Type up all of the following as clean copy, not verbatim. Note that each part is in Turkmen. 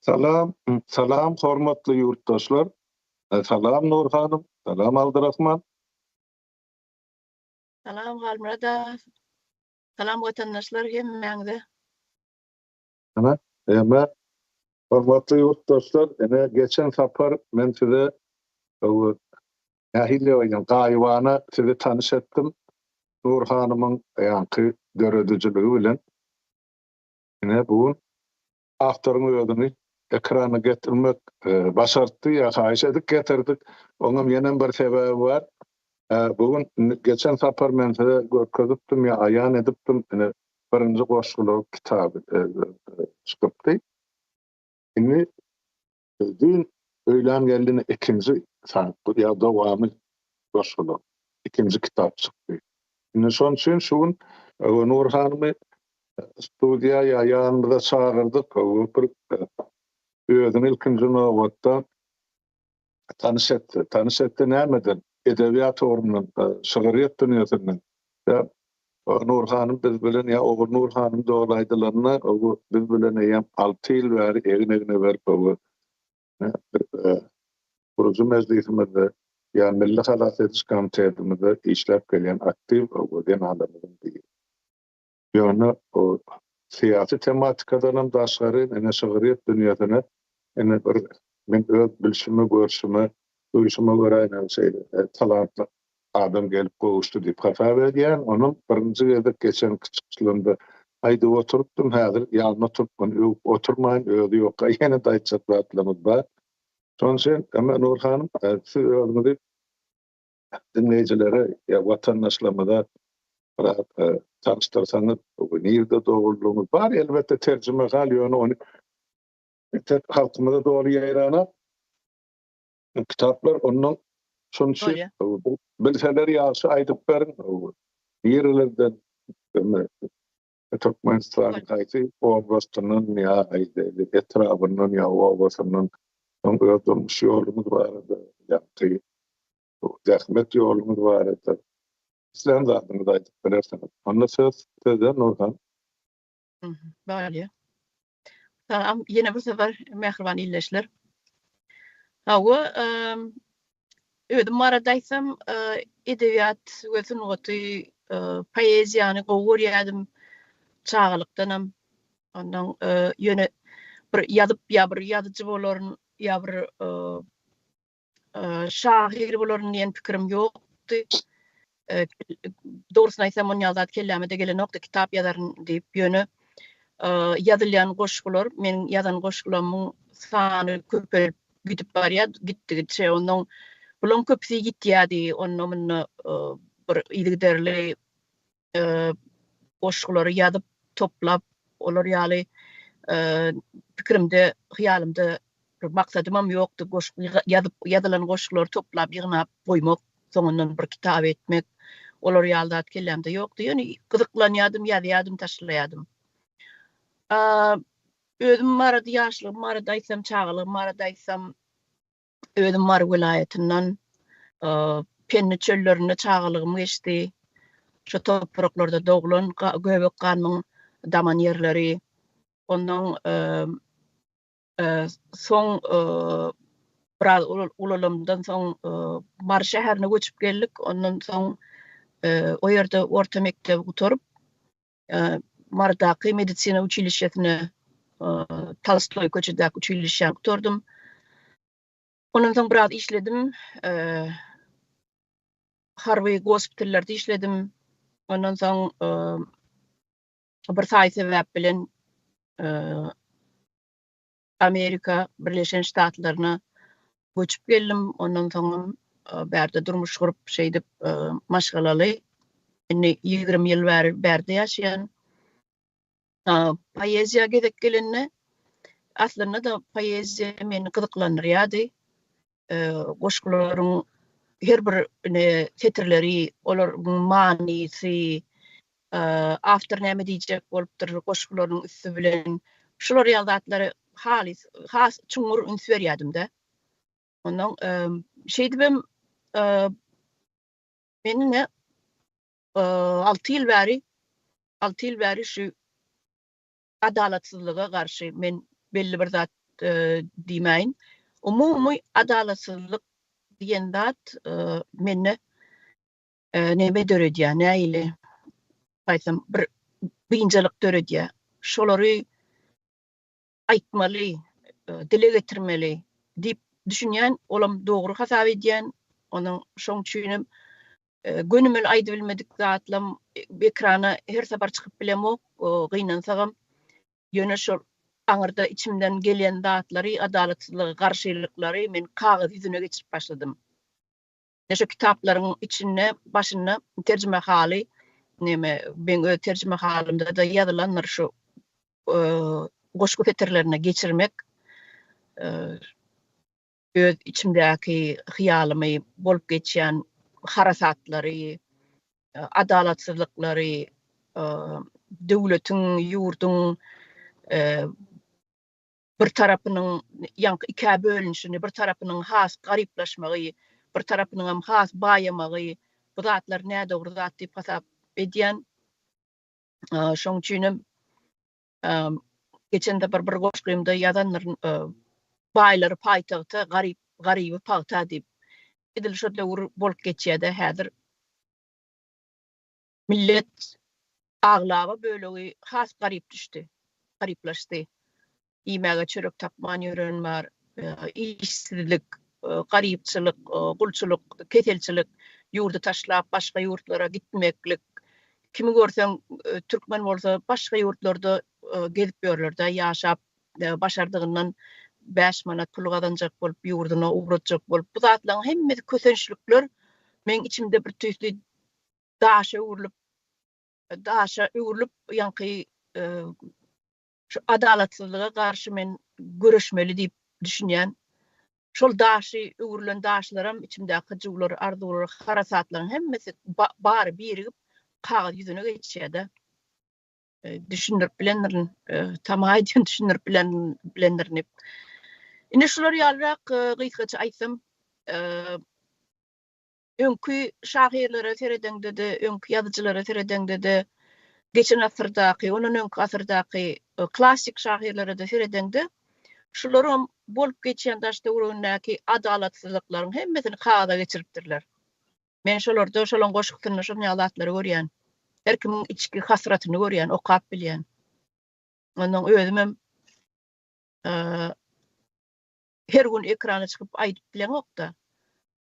Salam, salam hormatly ýurtdaşlar. Salam Nur hanym, salam Abdurrahman. Salam Halmyrat aga. Salam watandaşlar hemmäňize. Ene, eme, hormatly ýurtdaşlar, ene geçen sapar men size nähili diýeýin, gaýybana sizi tanyş etdim Nur hanymyň ýaňky döredijiligi bilen. Ine bu gün awtoryň özüni ekrana getirmek başartdy ýa haýyş edip getirdik. Oňam ýenem bir sebäbi bar. Bu gün geçen sapar men size görkezipdim ýa aýan edipdim. Ine birinji goşgular kitaby çykypdy. Indi düýn öýlän geldi ikinji san ýa dowamy goşgular ikinji kitap çykdy. Indi şonuň üçin şu gün Nur hanymy studiýa ýa ýanymyza çagyrdyk. Bir özüni ilkinji nobatda tanyş etdi. Tanyş etdi nämeden? Edebiýat ugrundan, şygyrýet dünýäsinden. Ýa Nur hanym biz bilen ýa Ogulnur hanym doly aýdylanda, biz bilen eýýäm 6 ýyl bäri egin-egne berip Gurujy mejlisimizde ýa Milli halas ediş komitetimizde işläp gelýän aktiw zenanlarymyzyň biri. Ýöne o syýasy tematikadanam daşgary ine şygryýet dünýäsine ine bir men öz bilşime, görşüme, duýşuma görä ine şeýle talantly adam gelip gowuşdy diýip hasap edýän. Onuň birinji gezek geçenki çykyşlarynda aýdyp oturypdym. Häzir ýanyna oturyp ony öwüp oturmaýyn, özi ýokka ýene-de aýtjak zatlarymyz bar. Şonuň üçin Ömer Nur hanym, siz özüňizi diňleýjilere ýa watandaşlarymyza biraz tanyşdyrsaňyz, nirde doguldygyňyz bar elbetde terjimehal, ýöne ony entek halkymyza doly ýaýranok. Kitaplar ondan şonuň üçin bilseler ýagşy aýdyp beriň. Nirelerden Türkmenistanyň haýsy oblastyndan ýa etrabyndan ýa obasyndan soň öz durmuş ýoluňyz barada ýagty zähmet ýoluňyz barada islän zadyňyzy aýdyp bilersiňiz. Onda söz sizde Nurhan. Bolýar. Salam ýene bir sefer mähriban ildeşler. Hawa, özüm barada aýtsam, edebiýat we sungaty, poeziýany gowy görýärdim çagalykdanam. Ondan ýöne bir ýazyp ýa bir ýazyjy bolaryn ýa bir şahyr bolaryn diýen pikirim ýokdy. Dogrusyny aýtsam, onýa zat kelläme-de gelenokdy, kitap ýazaryn diýip. Ýöne ýazylýan goşgular, meniň ýazan goşgularymyň sany köpelip gidip barýar, gitdigiçe. Onnoň bulaň köpüsi ýitýärdi, onda-munda bir yzygiderli goşgulary ýazyp, toplap, olar ýaly pikirimde, hyýalymda bir maksadymam ýokdy. Goşgy ýazyp, ýazylan goşgulary toplap, ýygnap goýmak, soňundan bir kitap etmek, olar ýaly zat kellämde ýokdy. Ýöne gyzyklanýardym, ýazýardym, taşlaýardym. Özüm barada, ýaşlygym barada aýtsam, çagalygym barada aýtsam, Özüm Mary welaýatyndan, Pendi çöllerinde çagalygym geçdi. Şo topraklarda doglan göbek ganymyň daman ýerleri. Ondan soň biraz ulalamdan soň Mary şäherine göçüp geldik. Ondan soň o ýerde orta mekdebi gutaryp, Marydaky medisina uçilişşesine Tolstoý köçedäki uçilişşäni gutardym. Ondan soň biraz işledim. Harby gospitallerde işledim. Ondan soň bir saý sebäp bilen Amerika Birleşen Ştatlaryna göçüp geldim. Ondan soňam bärde durmuş gurup, şeýdip maşgalaly. Indi 20 ýyl bäri bärde ýaşaýan. Poeziýa gezek gelende, aslynda-da poeziýa meni gyzyklandyrýardy. Goşgularyň her bir setirleri, olaryň manysy, awtor näme diýjek bolupdyr goşgularynyň üsti bilen, şular ýaly zatlara halys, has çuňňur üns berýärdim-de. Ondan şeýdibem men ine 6 ýyl bäri, 6 ýyl bäri şu adalatsyzlyga garşy men belli bir zat. diýmäýin. Umumy adalatsyzlyk diýen zat mende neme döredýär, nähili aýtsam, bir biynjalyk döredýär. Şolary aýtmaly, dile getirmeli diýip düşünýän, olam dogry hasap edýän. Onuň şoň üçinem gönümel aýdybilmedik zatlam ekrana her sapar çykyp bilemok, gynansagam. Ýöne şol aňyrda içimden gelýän zatlary, adalatsyzlyga garşylyklary men kagyz ýüzüne geçirip başladym. Ine şu kitaplaryň içinde başynda terjimehaly neme meň öz terjimehalymda-da ýazylandyr şu goşgy setirlerine geçirmek öz içimdäki hyýalymy bolup geçýän harasatlary, adalatsyzlyklary, döwletiň, ýurduň bir tarapynyň ýaňky ikä bölünişini, bir tarapynyň has garyplaşmagy, bir tarapynyňam has baýamagy, bu zatlar nädogry zat diýip hasap edýän. Şoň üçinem geçen sapar bir goşgymda ýazandyryn, baýlary paýtagta, garyp garyby pagta diýip. Edil şo döwür bolup geçýär-de häzir. Millet aglaba bölegi has garyp düşdi, garyplaşdy. Iýmäge çörek tapman ýören bar. Işsizlik, garypçylyk, gulçulyk, keselçilik, ýurdy taşlap başga ýurtlara gitmeklik. Kimi görseň türkmen bolsa başga ýurtlarda gezip ýörler-de, ýaşap başardygyndan 5 manat pul gazanjak bolup, ýurduna ugratjak bolup. Bu zatlaryň hemmesi kösençlikler meň içimde bir tüýsli daşa öwrülip, daşa öwrülip ýaňky şu adalatsyzlyga garşy men göreşmeli diýip düşünýän. Şol daşy öwrülen daşlaram içimdäki hyjuwlar, arzuwlar, harasatlaryň hemmesi bary birigip kagyz ýüzüne geçýär-de. Düşündirip bilendirin, tama edýän düşündirip bilen bilendirin diýip. Ine şular ýalyrak gysgaça aýtsam, Öňki şahyrlara seredeňde-de, öňki ýazyjylara seredeňde-de, geçen asyrdaky, ondan öňki asyrdaky klassyk şahyrlara-da seredeňde, şularam bolup geçýän daş-töweregindäki adalatsyzlyklaryň hemmesini kagyza geçiripdirler. Men şolarda, şolaň goşgusynda şol ýaly zatlary görýän. Her kimiň içki hasratyny görýän, okap bilýän. Ondan özümem her gün ekrana çykyp aýdyp bileňok-da.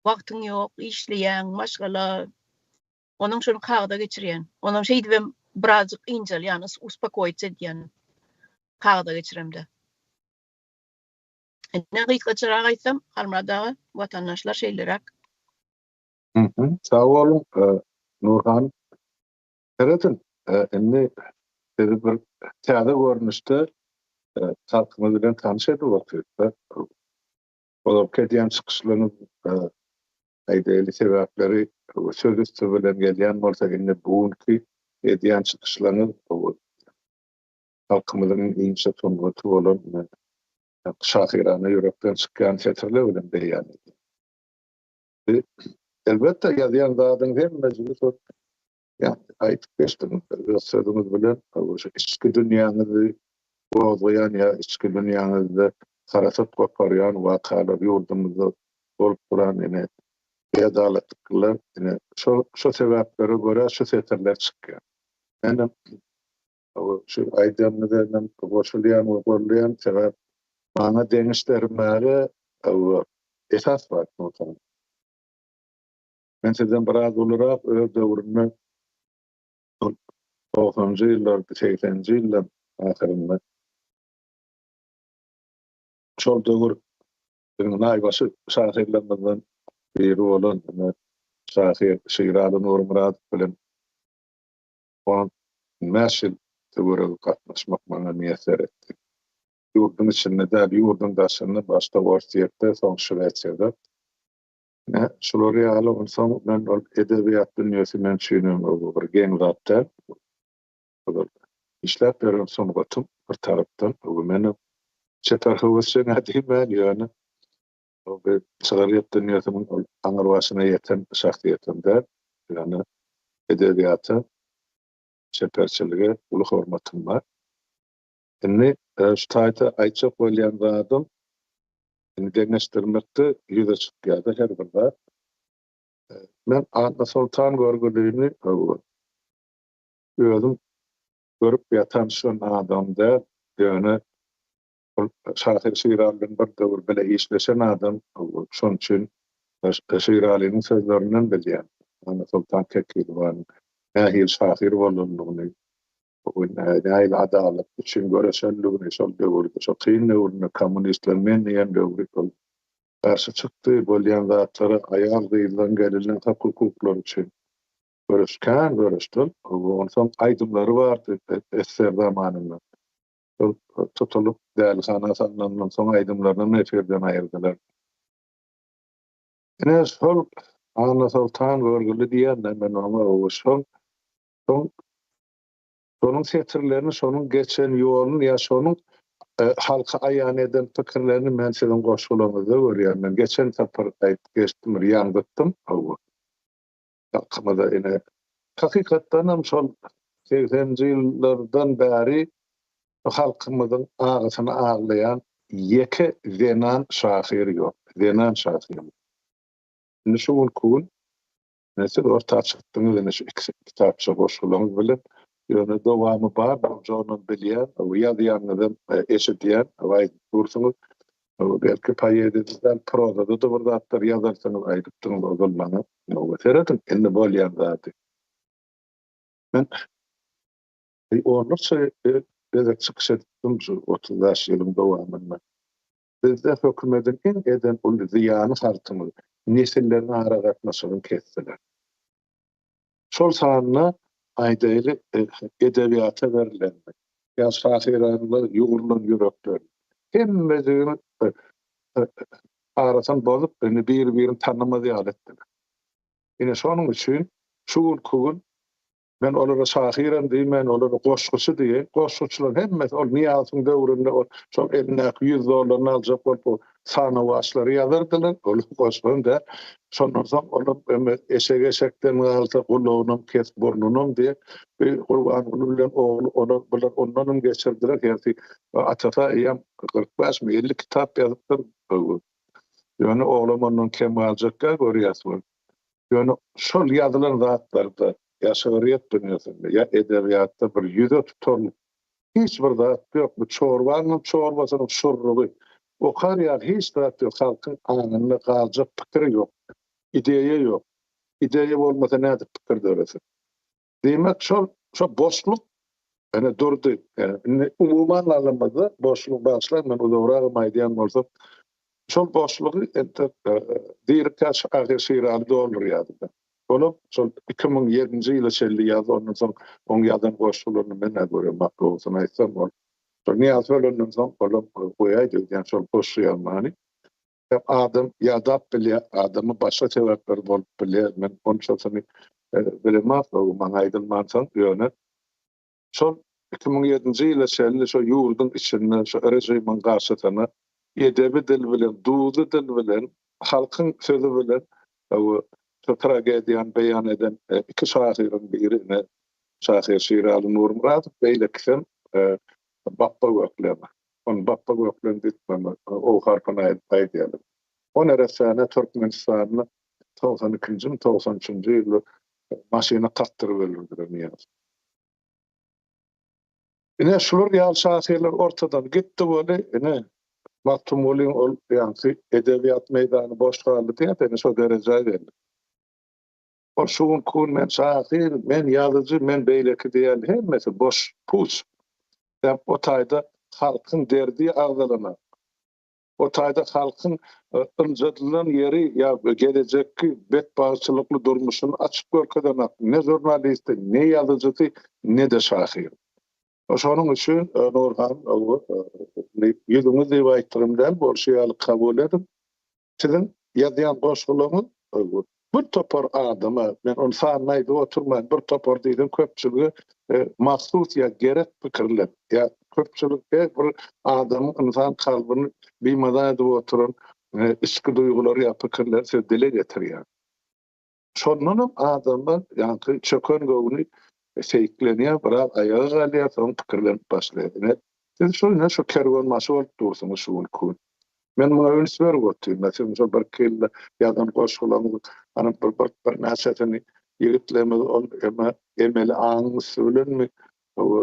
Wagtyň ýok, işleýäň, maşgala. Onuň şony kagyza geçirýän. Onam şeýdibem birazjyk ynjalýan, uspokoýit edýän kagyza geçiremde. Ine gysgaçarak aýtsam, Halmyrat aga, watandaşlar şeýleräk. Sag boluň, Nurhan. Serediň, indi sizi bir täze görnüşde halkymyz bilen tanyş edip otyrys. Ozalky edýän çykyşlaryňyz aýdaýly sebäpleri söz üsti bilen gelýän bolsa, indi bu günki edýän çykyşlaryňyz halkymyzyň inçe sungaty bolan şahyrana ýürekden çykýan setirler bilen beýan edýär. Elbetde ýazýan zadyň hemmejigi şol ýa aýdyp geçdiňiz öz sözüňiz bilen şu içki dünýäňizi gozgaýan ýa içki dünýäňizde harasat goparýan wakalar ýurdumyzda bolup duran ine biadalatlyklar ine şo şo sebäplere görä şu setirler çykýar. Menem şu aýdanyňyza men goşulýan we goldaýan sebäp maňa deňeşdirmäge esas bar Nurhan. Men sizden biraz ulurak öz döwründe şol togsanynjy ýyllar, segseninji ýyllaryň ahyrynda şol döwür biziň naýbaşy şahyrlarymyzdan biri bolan şahyr Şiraly Nurmyradow bilen 15 ýyl töweregi gatnaşmak maňa miýesser etdi. Ýurduň içinde däl, ýurduň daşynda, başda Orsýetde, soň Şwesiýada. Ine, şular ýaly, onsoň men ol edebiýat dünýesi meň üçinem bir geň zat däl. Ozal işläp ýören sungatym bir tarapdan, menem çeper höwesjeň-ä diýmän, ýöne bir şygryýet dünýesiniň ol aňrybaşyna ýeten şahsyýetem däl. Ýöne edebiýata, çeperçilige uly hormatym bar. Indi şu taýda aýtjak bolýan zadym, indi deňeşdirmekde ýüze çykýar-da her bir zat. Men Annasoltan görgülini özüm görüp ýa tanyşan adam däl, ýöne ol şahyr Şiraly bilen bir döwür bile işleşen adam, şonuň üçin Şiralynyň sözlerinden bilýän Annasoltan Kekilowanyň nähili şahyr bolandygyny, nähili adalat üçin göreşendigini şol döwürde, şol kyn döwründe kommunistleriň men diýen döwri ol garşy çykdy bolýan zatlara, aýal-gyzlaryň, gelinleriň hak-hukuklary üçin göreş, kän göreşdi ol. Onsoň aýdymlary bardy SSR zamanynda. Şol tutulyp dälihana salnandan soň aýdymlarynam efirden aýyrdylar. Ine şol Annasoltan görgüli diýende men oňa şol Soň şonuň setirlerini, şonuň geçen ýoluny ýa şonuň halka aýan eden pikirlerini men siziň goşgularyňyzda görýän. Men geçen sapar aýdyp geçdim, bir ýaňzytdym. Hawa. Halkymyza ine hakykatdanam şol segseninji ýyllardan bäri bu halkymyzyň agysyny aglaýan ýeke zenan şahyr ýok. Zenan şahyr. Indi şu günki gün Ine siz orta çykdyňyz ine şu ikisi kitapça goşgularyňyz bilen. Ýöne dowamy bar boljagyny bilýän, ýazýanyňyzam eşidýän, aýdyp dursuňyz. Belki poeziýada däl, prozada-da bir zatlar ýazarsyňyz, aýdypdyňyz ozal maňa. Serediň indi bolýan zady. Men onlarça gezek çykyş edipdim şu 35 ýylyň dowamynda. Bizde hökümediň iň eden uly zyýany halkymyz nesilleriň aragatnaşygyny kesdiler. Şol sanda aýdaýly edebiýata berlenmi ýa şahyranalyga ýugrulan ýürekler hemmejigini arasyny bozup indi biri-birini tanamaz ýaly etdiler. Ine şonuň üçin şu günki gün Men olara şahyram diýmen, olara goşguçy diýeýin. Goşguçylaryň hemmesi ol Nyýazowyň döwründe ol şol elindäki ýüz dollaryny aljak bolup o sanawaçlary ýazardylar. Ol goşgam däl. Şondan soň olar eme eşek eşekden galsa gulagynam kes burnunam diýip bir Gurbanguly bilen ogly olar bular ondanam geçirdiler. Hersi atasy eýýäm 45 mi 50 kitap ýazypdyr. Ýöne oglam ondan kem galjak däl görýäs. Ýöne şol ýazylan zatlarda ýa şygryýet dünýäsinde, ýa edebiýatda bir ýüze tutarlyk hiç bir zat ýok. Bu çorbanyňam çorbasynyň şurrugy. Okar ýaly hiç zat ýok. Halkyň aňynda galjak pikir ýok. Ideýa ýok. Ideýa bolmasa nädip pikir döresin? Diýmek, şol şo boşluk ene durdy. Indi umuman alanymyzda boşluk bagyşlaň men uzagragam aýdýan bolsam, şol boşlugy entek dirikä şahyr Şiraly doldurýardy. Olam şol 2007-nji ýyla çenli ýazdy, ondan soň oň ýazan goşgularyny men-ä göremok, dogrusyny aýtsam ol. Şol Nyýazow ölenden soň olam goýaýdy öýdýän şol goşgy ýazmany. Adam ýadap bilýär, adamyň başga sebäpleri bolup bilýär. Men onçasyny bilemok, o maňa aýdylmansoň, ýöne şol 2007-nji ýyla çenli şo ýurduň içinde şo režimiň garşysyna edebi dil bilen, duzly dil bilen, halkyň sözi bilen şo tragediýany beýan eden iki şahyryň biri ine şahyr Şiraly Nurmyradow, beýlekisem Bapba Gökleň. Ony Bapba Gökleň diýip, o harpyny aýdyp aýdýarlar. O neressäni Türkmenistanda 92-njimi, 93-nji ýylda maşyna kakdyryp öldürdiler Nyýazow. Ine, şular ýaly şahyrlar ortadan gitdi weli, ine, Magtymgulyň ol ýaňky edebiýat meýdany boş galdy diýýär, ine şo derejä geldi. Ol şu günki gün men şahyr, men ýazyjy, men beýleki diýen hemmesi boş, puç. Sebäp o taýda halkyň derdi agzalanak. O taýda halkyň ynjadylan ýeri ýa gelejekki betbagtçylykly durmuşyny açyp görkezenak ne žurnalisti, ne ýazyjysy, ne-de şahyry. Şonuň üçin Nurhan, ýüzüňiz diýip aýtdygym däl, bolşy ýaly kabul ediň. Siziň ýazýan goşgularyňyz bir topar adama, men ony sanyny aýdyp oturmaýyn, bir topar diýsem köpçülige mahsus ýa gerek pikirler, ýa köpçülikde bir adamyň ynsan kalbyny bimaza edip oturan içki duýgulary ýa pikirleri siz dile getirýäňiz. Şondanam adamlar ýaňky çöken göwni seýiklenýär, biraz aýaga galýar, soň pikirlenip başlaýar. Ine, Siz şol ine şu kerwenbaşy bolup dursuňyz şu günki gün. Men muňa üns berip otyryn. Siziň şol birki ýylda ýazan goşgularyňyz, hany bir bir birnäçesini ýigitlerimiz ol eme emeli aňyň üsti bilenmi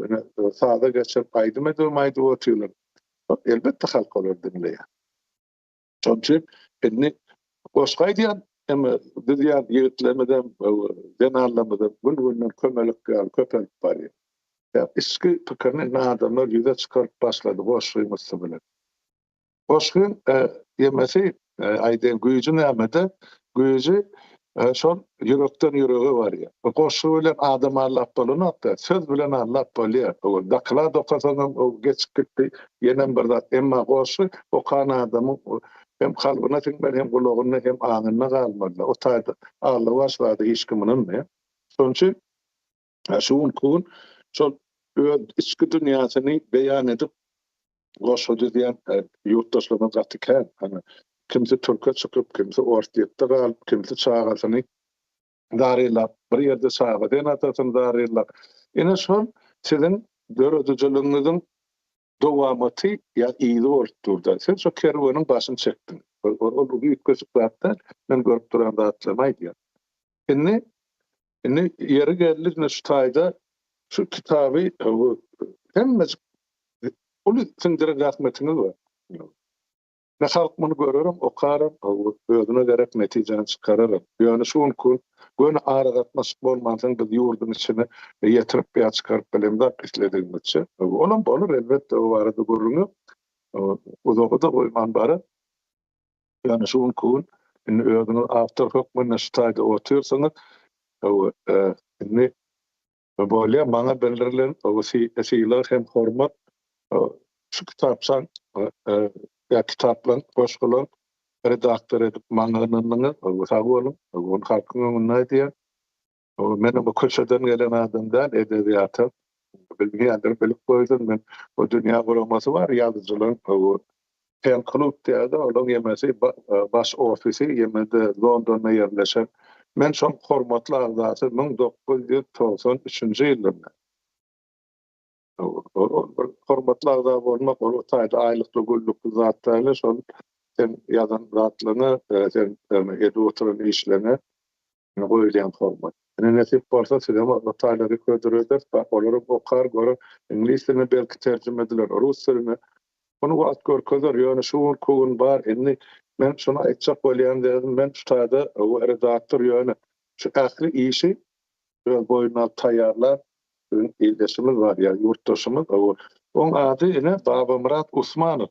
ine saza geçirip aýdym edibem aýdyp otyrlar. Elbetde halk olary diňleýär. Şonuň üçin indi goşgy aýdýan hem düzýän ýigitlerimizem, zenanlarymyzam gün-günden kömelek ýaly köpelip barýar. Içki pikirini indi adamlar ýüze çykaryp başlady goşgyň üsti bilen. Goşgyň ýemesi, aýdaýyn, güýji nämede? Güýji şol ýürekden ýürege barýar. Bu goşgy bilen adam aldap bolanok-da, söz bilen aldap bolýar. Doklad okasaňam o geçip gitdi, ýenem bir zat. Emma goşgy okan adamyň hem kalbyna siňmeli, hem gulagynda, hem aňynda galmaly. O taýda aldawaç zada hiç kim ynanmaýar. Şonuň üçin şu günki gün şol öz içki dünýäsini beýan edip goşgy düzýän ýurtdaşlarymyz gaty kän. Hany kimsi türke çykyp, kimsi Orsýetde galyp, kimsi çagasyny zarylap, bir ýerde çagasy ene-atasyny zarylap. Ine şol siziň döredijiligiňiziň dowamaty ýa yzy bolup dur-da. Siz şo kerweniň başyny çekdiňiz. Ol üýtgeşik zat däl. Men görüp duran zatlarymy aýdýan. Indi indi ýeri geldi indi şu taýda şu kitaby hemmejik uly siňdiren zähmetiňiz bar. Ne halk muny görerem, okaram, özüne gerek netijäni çykararam. Ýöne şu günki gün göni aragatnaşyk bolmansoň biz ýurduň içine ýetirip ýa çykaryp bilemzok isledigimizçe. Olam bolar elbetde o barada gürrüň ýok. Uzaga-da goýman barar. Ýöne şu günki gün indi özüňiz awtor hökmünde şu taýda otyrsyňyz. Indi Bolýar, maňa bildirilen sylag hem hormat şu kitapçaň ýa kitaplaň, goşgulaň redaktory edip maňa ynandyňyz. Sag boluň. Ony halkyň öňünde aýdýan. Menem bu köçeden gelen adam däl, edebiýata bilmeýändir, bilip goýsun. Men bu dünýä guramasy bar, ýazyjylaryň Pen klub diýýärdi, olaň ýemesi baş ofisi ýemede Londonda ýerleşen. Men şoň hormatly agzasy 1993-nji ýyldan bäri. Ol bir hormatly agza bolmak, ol o taýda aýlykly güllükli zat däl, şol sen ýazan zatlaryňa, sen edip oturan işleriňe goýulýan hormat. Ine nesip bolsa sizem o taýlary hödür ederis, olaram okar, görer, iňlis diline belki terjime ediler, rus diline. Muny wagt görkezer, ýöne şu günki gün bar, indi men şuny aýtjak bolýan zadym, men şu taýda redaktor, ýöne şu ähli işi öz boýnuna alyp taýýarlan biziň ildeşimiz bar, ýa ýurtdaşymyz, oň ady ine Babamyrat Usmanow.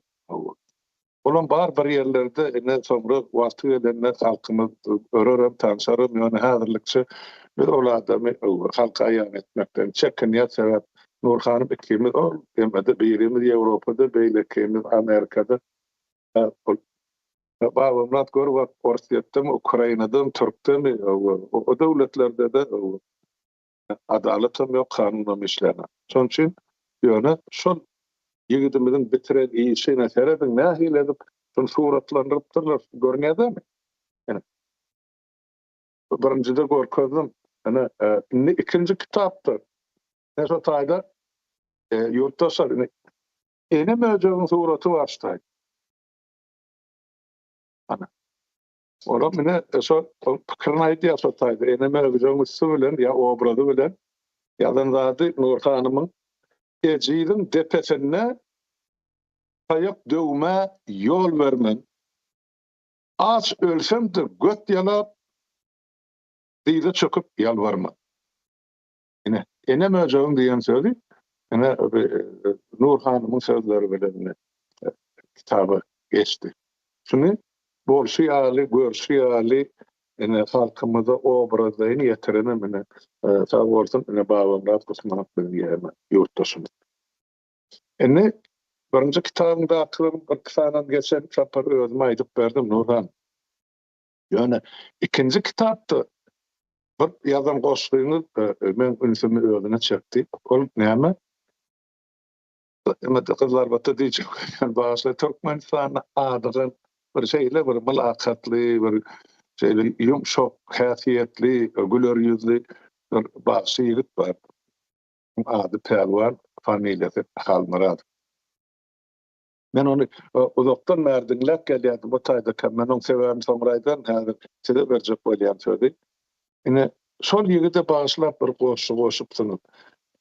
Olam bar bir ýerlerde ine soňra wagty gelende halkymyz görerem tanşaram ýöne häzirlikçe biz ol adamy halka aýan etmekden çekinýäs sebäp Nurhanym ikimiz ol hemede birimiz Ýewropada beýlekimiz Amerikada ol Babamyrat gör bak Orsýetdemi Ukrainadamy Türkdemi o döwletlerdede Adalatam ýok, kanunam işlänok. Şonuň üçin ýöne şol ýigidimiziň bitiren işine serediň, nähili edip şuny suratlandyrypdyrlar, görünýär dälmi? Ine. Birinjide görkezdim. Ine, indi ikinji kitapda ine şo taýda ýurtdaşlar ine ene möjegiň suraty bar şu taýda. Ana. Olam ine şo pikirini aýdýar şo taýda ene möjegiň üsti bilen ýa obrazy bilen ýazan zady Nur hanymyň ejiziň depesinde taýak döwmä ýol bermen. Aç ölsem-de göt ýalap dyza çöküp ýalbarman. Ine ene möjegiň diýen sözi ine Nur hanymyň sözleri bilen kitaba geçdi. Şuny bolşy ýaly, görşi ýaly ine halkymyza obrazlaýyn ýetirenem ine sag bolsun ine Babamyrat Gusmanow biziň ýerine ýurtdaşymyz. Indi birinji kitabyňdakylaryň birki sanyny geçen sapar özüm aýdyp berdim Nurhan. Ýöne ikinji kitapda bir ýazan goşgyňyz meň ünsümi özüne çekdi. Ol näme? Indi Gyzylarbatda diýjek bolýan, bagyşla, Türkmenistanda adygan bir şeýle bir mylakatly, bir şeýle ýumşak häsiýetli, güler ýüzli bir bagşy ýigit bar. Ady Pälwan, familiýasy Halmyradow. Men ony uzakdan bäri diňläp gelýärdim bu taýdaka. Men oň sebäbini soňra aýdaryn, häzir size berjek bolýan sözi. Ine, şol ýigide bagyşlap bir goşgy goşupsyňyz.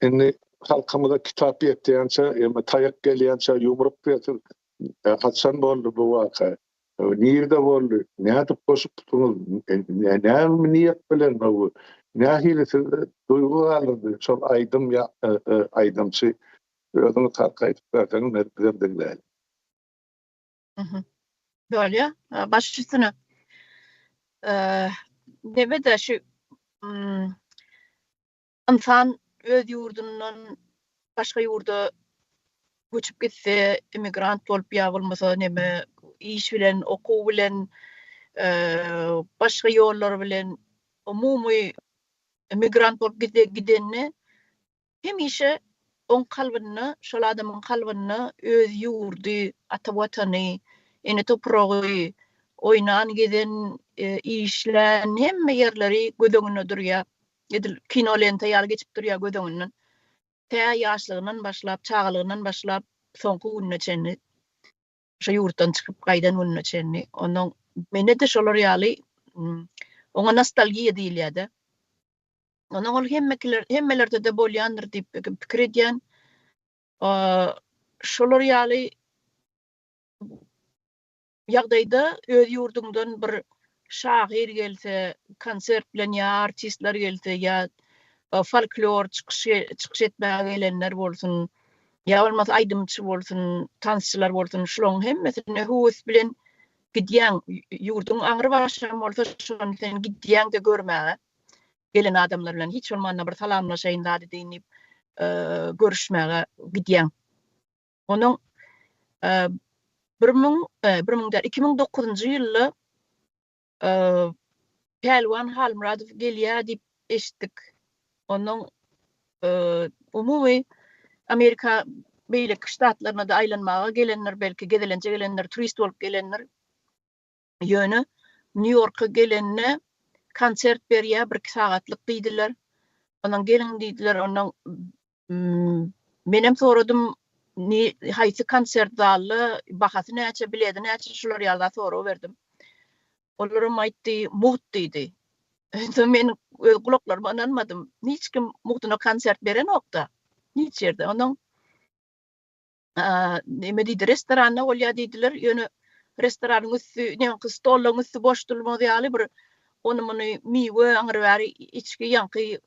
Indi halkymyza kitap ýetýänçä, ýa taýak gelýänçä ýumruk bersin. Haçan boldy bu waka? Nirde boldy? Nädip goşupsyňyz? Näme niýet bilen? Nähili sizde duýgy galdyrdy şol aýdym ýa aýdymçy? Özüňiz halka aýdyp berseňiz, men bizem diňläýlik. Bolýar. Baş üstüne. Neme-de şu ynsan öz ýurdundan başga ýurda göçüp gitse, immigrant bolup ýa bolmasa neme iş bilen, okuw bilen, başga ýollar bilen umumy immigrant bolup gidende Hemişe oň kalbynda, şol adamyň kalbynda öz ýurdy, ata Watany, ene topragy, oýnan, gezen, işlän hemme ýerleri göz öňünde durýar. Edil kino lenta ýaly geçip durýar göz öňünden. Tä ýaşlygyndan başlap, çagalygyndan başlap, soňky gününe çenli, şo ýurtdan çykyp gaýdan gününe çenli. Onnoň mende-de şolar ýaly, oňa nostalgiýa diýilýär-de. Ondan ol hemmekiler, hemmelerde-de bolýandyr diýip pikir edýän. Şolar ýaly ýagdaýda öz ýurduňdan bir şahyr gelse, konsert bilen ýa artistler gelse, ýa folklor çykyş çykyş etmäge gelenler bolsun, ýa bolmasa aýdymçy bolsun, tansçylar bolsun, şularyň hemmesine höwes bilen gidýäň. Ýurduň aňry başam bolsa şony sen gidýäň-de görmäge. Gelen adamlar bilen hiç bolmanda bir salamlaşaýyn zat edeýin diýip görüşmäge gidýäň. Onuň bir müň, bir müň däl, 2009-njy ýylda Pälwan Halmyradow gelýär diýip eşitdik. Onuň umumy Amerika beýleki ştatlaryna-da aýlanmaga gelendir, belki gezelenje gelendir, turist bolup gelendir. Ýöne Nýu-Ýorka gelende konsert berýär, birki sagatlyk diýdiler. Ondan geliň diýdiler. Ondan menem soradym, haýsy konsert zalda, bahasy näçe, bileti näçe, şular ýaly zat sorag berdim. Olaram aýtdy, mugt diýdi. Soň men öz gulaklaryma ynanmadym. Hiç kim mugtuna konsert berenok-da, hiç ýerde. Ondan neme diýdi, restoranda bolýar diýdiler. Ýöne restoranyň üsti, ýaňky stollaryň üsti boş durmaz ýaly bir ony-muny miwe aňry bäri içgi ýaňky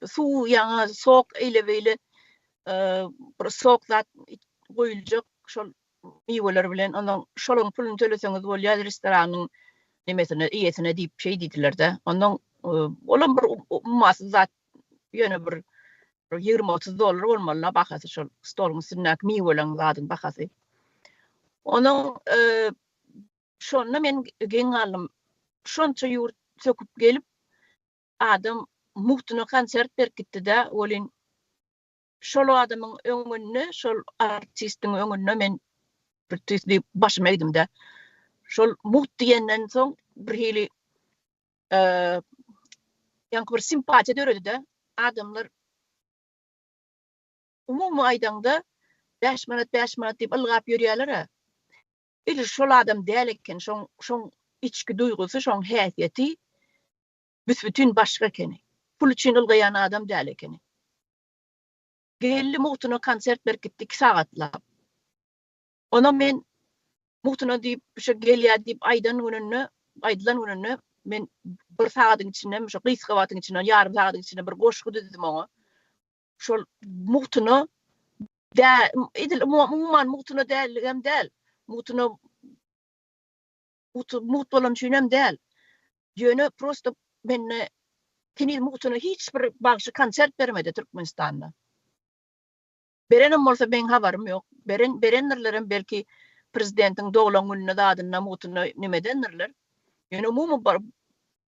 suw ýaňa sok eýle-beýle bir sok zat goýuljak şol miweler bilen ondan şolaryň puluny töleseňiz bolýar restoranyň nemesine eýesine diýip şeý diýdiler-de. Ondan olam bir ummasyz zat ýöne bir 20-30 dollar bolmaly-la bahasy şol stoluň üstündäki miweleň zadyň bahasy. Onuň şonda men geň galdym. Şonça ýurt söküp gelip adam mugtuna konsert berip gitdi-de, welin şol adamyň öňünde, şol artistiň öňünde men bir tüýsli başymy egdim-de. Şol mugt diýenden soň bir hili ýaňky bir simpatiýa döredi-de. Adamlar umumy aýdaňda 5 manat, 5 manat diýip ylgap ýörýärler-ä. Edil şol adam däl eken, şoň şoň içki duýgusy, şoň häsiýeti büs-bütin başga ekeni. Pul üçin ylgaýan adam däl ekeni. Geldi mugtuna konsert berip gitdi 2 sagatlap. Onam men mugtuna diýip, şo gelýär diýip aýdan gününde, aýdylan gününde men bir sagadyň içinde, şo gysga wagtyň içinde, ýarym sagadyň içinde bir goşgy düzdüm oňa. Şol mugtuna dä, edil umuman mugtuna dälligem däl. Mugtuna mugt, mugt bolany üçinem däl. Ýöne prosto mende heniz mugtuna hiç bir bagşy konsert bermedi Türkmenistanda. Berenem bolsa meň habarym ýok. Beren berendirlerem belki prezidentiň doglan gününe zadynda mugtuna neme edendirler. Ýöne umumy bir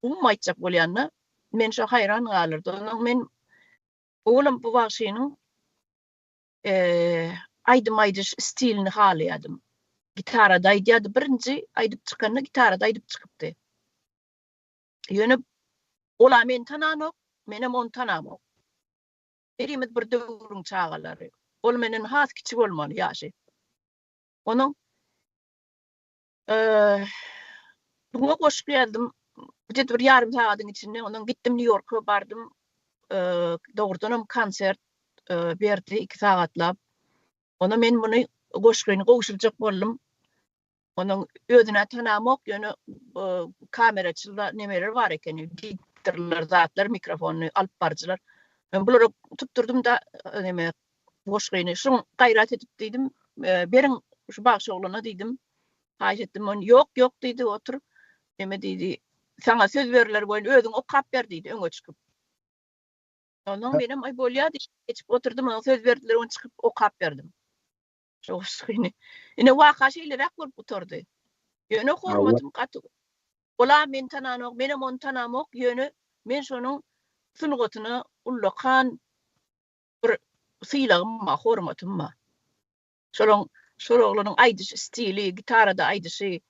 umumy aýtjak bolýanda men şo haýran galyrdy. Ondan men owalam bu bagşynyň aýdym aýdyş stilini halaýadym. Gitarada aýdýardy. Birinji aýdyp çykanda gitarada aýdyp çykypdy. Ýöne ol-a meni tananok, menem ony tanamok. Birimiz bir döwrüň çagalary. Ol menden has kiçi bolmaly ýaşy. Onuň Buňa goşgy ýazdym. Gije bir ýarym sagadyň içinde ondan gitdim Nýu-Ýorka bardym. Dogrudanam konsert berdi 2 sagatlap. Ona men muny goşgyny gowşurjak boldum. Onuň özüne tanamok, ýöne kameraçylar nemeler bar ekeni, diktorlar, zatlar, mikrofony alyp baryjylar. Men bulara tutdurdym-da neme goşgyny. Şuň gaýrat edip diýdim, beriň şu bagşy oglana diýdim. Haýyş etdim, ony ýok, ýok diýdi, otur. Neme diýdi, saňa söz berler boýun özüň okap ber diýdi, öňe çykyp. Ondan menem aý bolýar diýip geçip oturdym, onuň söz berdiler, ony çykyp okap berdim. Şu goşgyny. Ine waka şeýleräk bolup gutardy. Ýöne hormatym gaty Olam meni tananok, menem ony tanamok, ýöne men şonuň sungatyna ullakan bir sylagym bar, hormatym bar. Şolaň, şol oglanyň aýdyş stili, gitarada aýdyşy,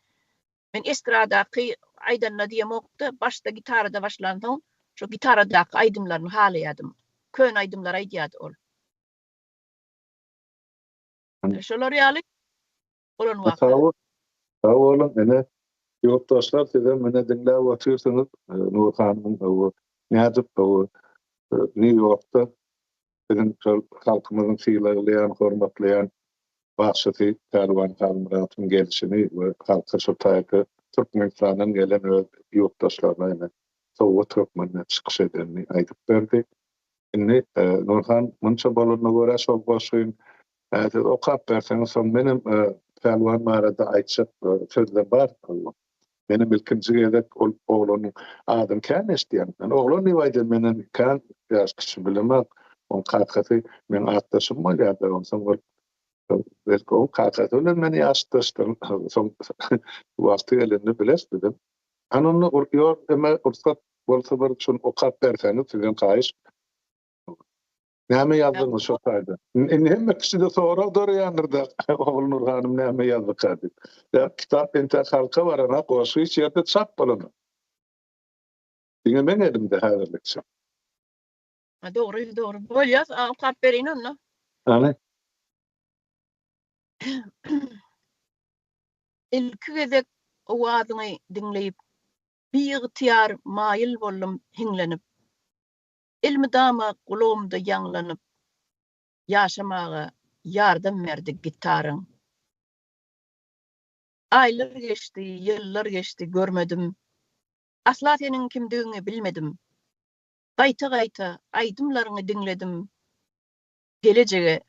men estradaky aýdanyna diýemok-da, başda gitarada başlansoň, şo gitaradaky aýdymlaryny halaýadym. Köne aýdymlary aýdýardy ol. Şolar ýaly bolan waka. Sag bol. Sag boluň ene. Ýurtdaşlar sizem ine diňläp otyrsyňyz Nurhanyň nädip Nýu-Ýorkda biziň şol halkymyzyň sylaglaýan, hormatlaýan bagşysy Pälwan Halmyradowyň gelşini we halka şo taýda Türkmenistandan gelen öz ýurtdaşlaryna ine sowgat hökmünde çykyş edenini aýdyp berdi. Indi Nurhan munça bolanyna görä şol goşgyny siz okap berseňiz soň menem Pälwan barada aýtjak sözler bar. Menem ilkinji gezek ol oglanyň adyny kän eşidýän. Men oglan diýip aýdýan menden kän ýaş kiçi bilemok. Oň kakasy meň atdaşym bolýardy. Onsoň ol belki oň kakasy bilen men ýaşdaşdyryn. Soň wagty gelende bileris bizem. Hany onda ýok eme rugsat bolsa bir şuny okap berseňiz sizden haýyş. Näme ýazdyňyz şo taýda? Indi hemme kişide sorag döreýändir-de, Ogulnur hanym näme ýazdyka diýip. Ýa kitap entäk halka baranok, goşgy hiç ýerde çap bolanok. Diňe meň elimde häzirlikçe. Ha dogry, dogry. Bolýar, okap bereýin onda. Hany? Ilki gezek owazyňy diňleýip, biygtyýar maýyl boldum hiňlenip. Elmydama gulagymda ýaňlanyp, ýaşamaga ýardam berdi gitaryň. Aýlar geçdi, ýyllar geçdi, görmedim. Asla seniň kimdigiňi bilmedim. Gaýta-gaýta aýdymlaryňy diňledim. Gelejege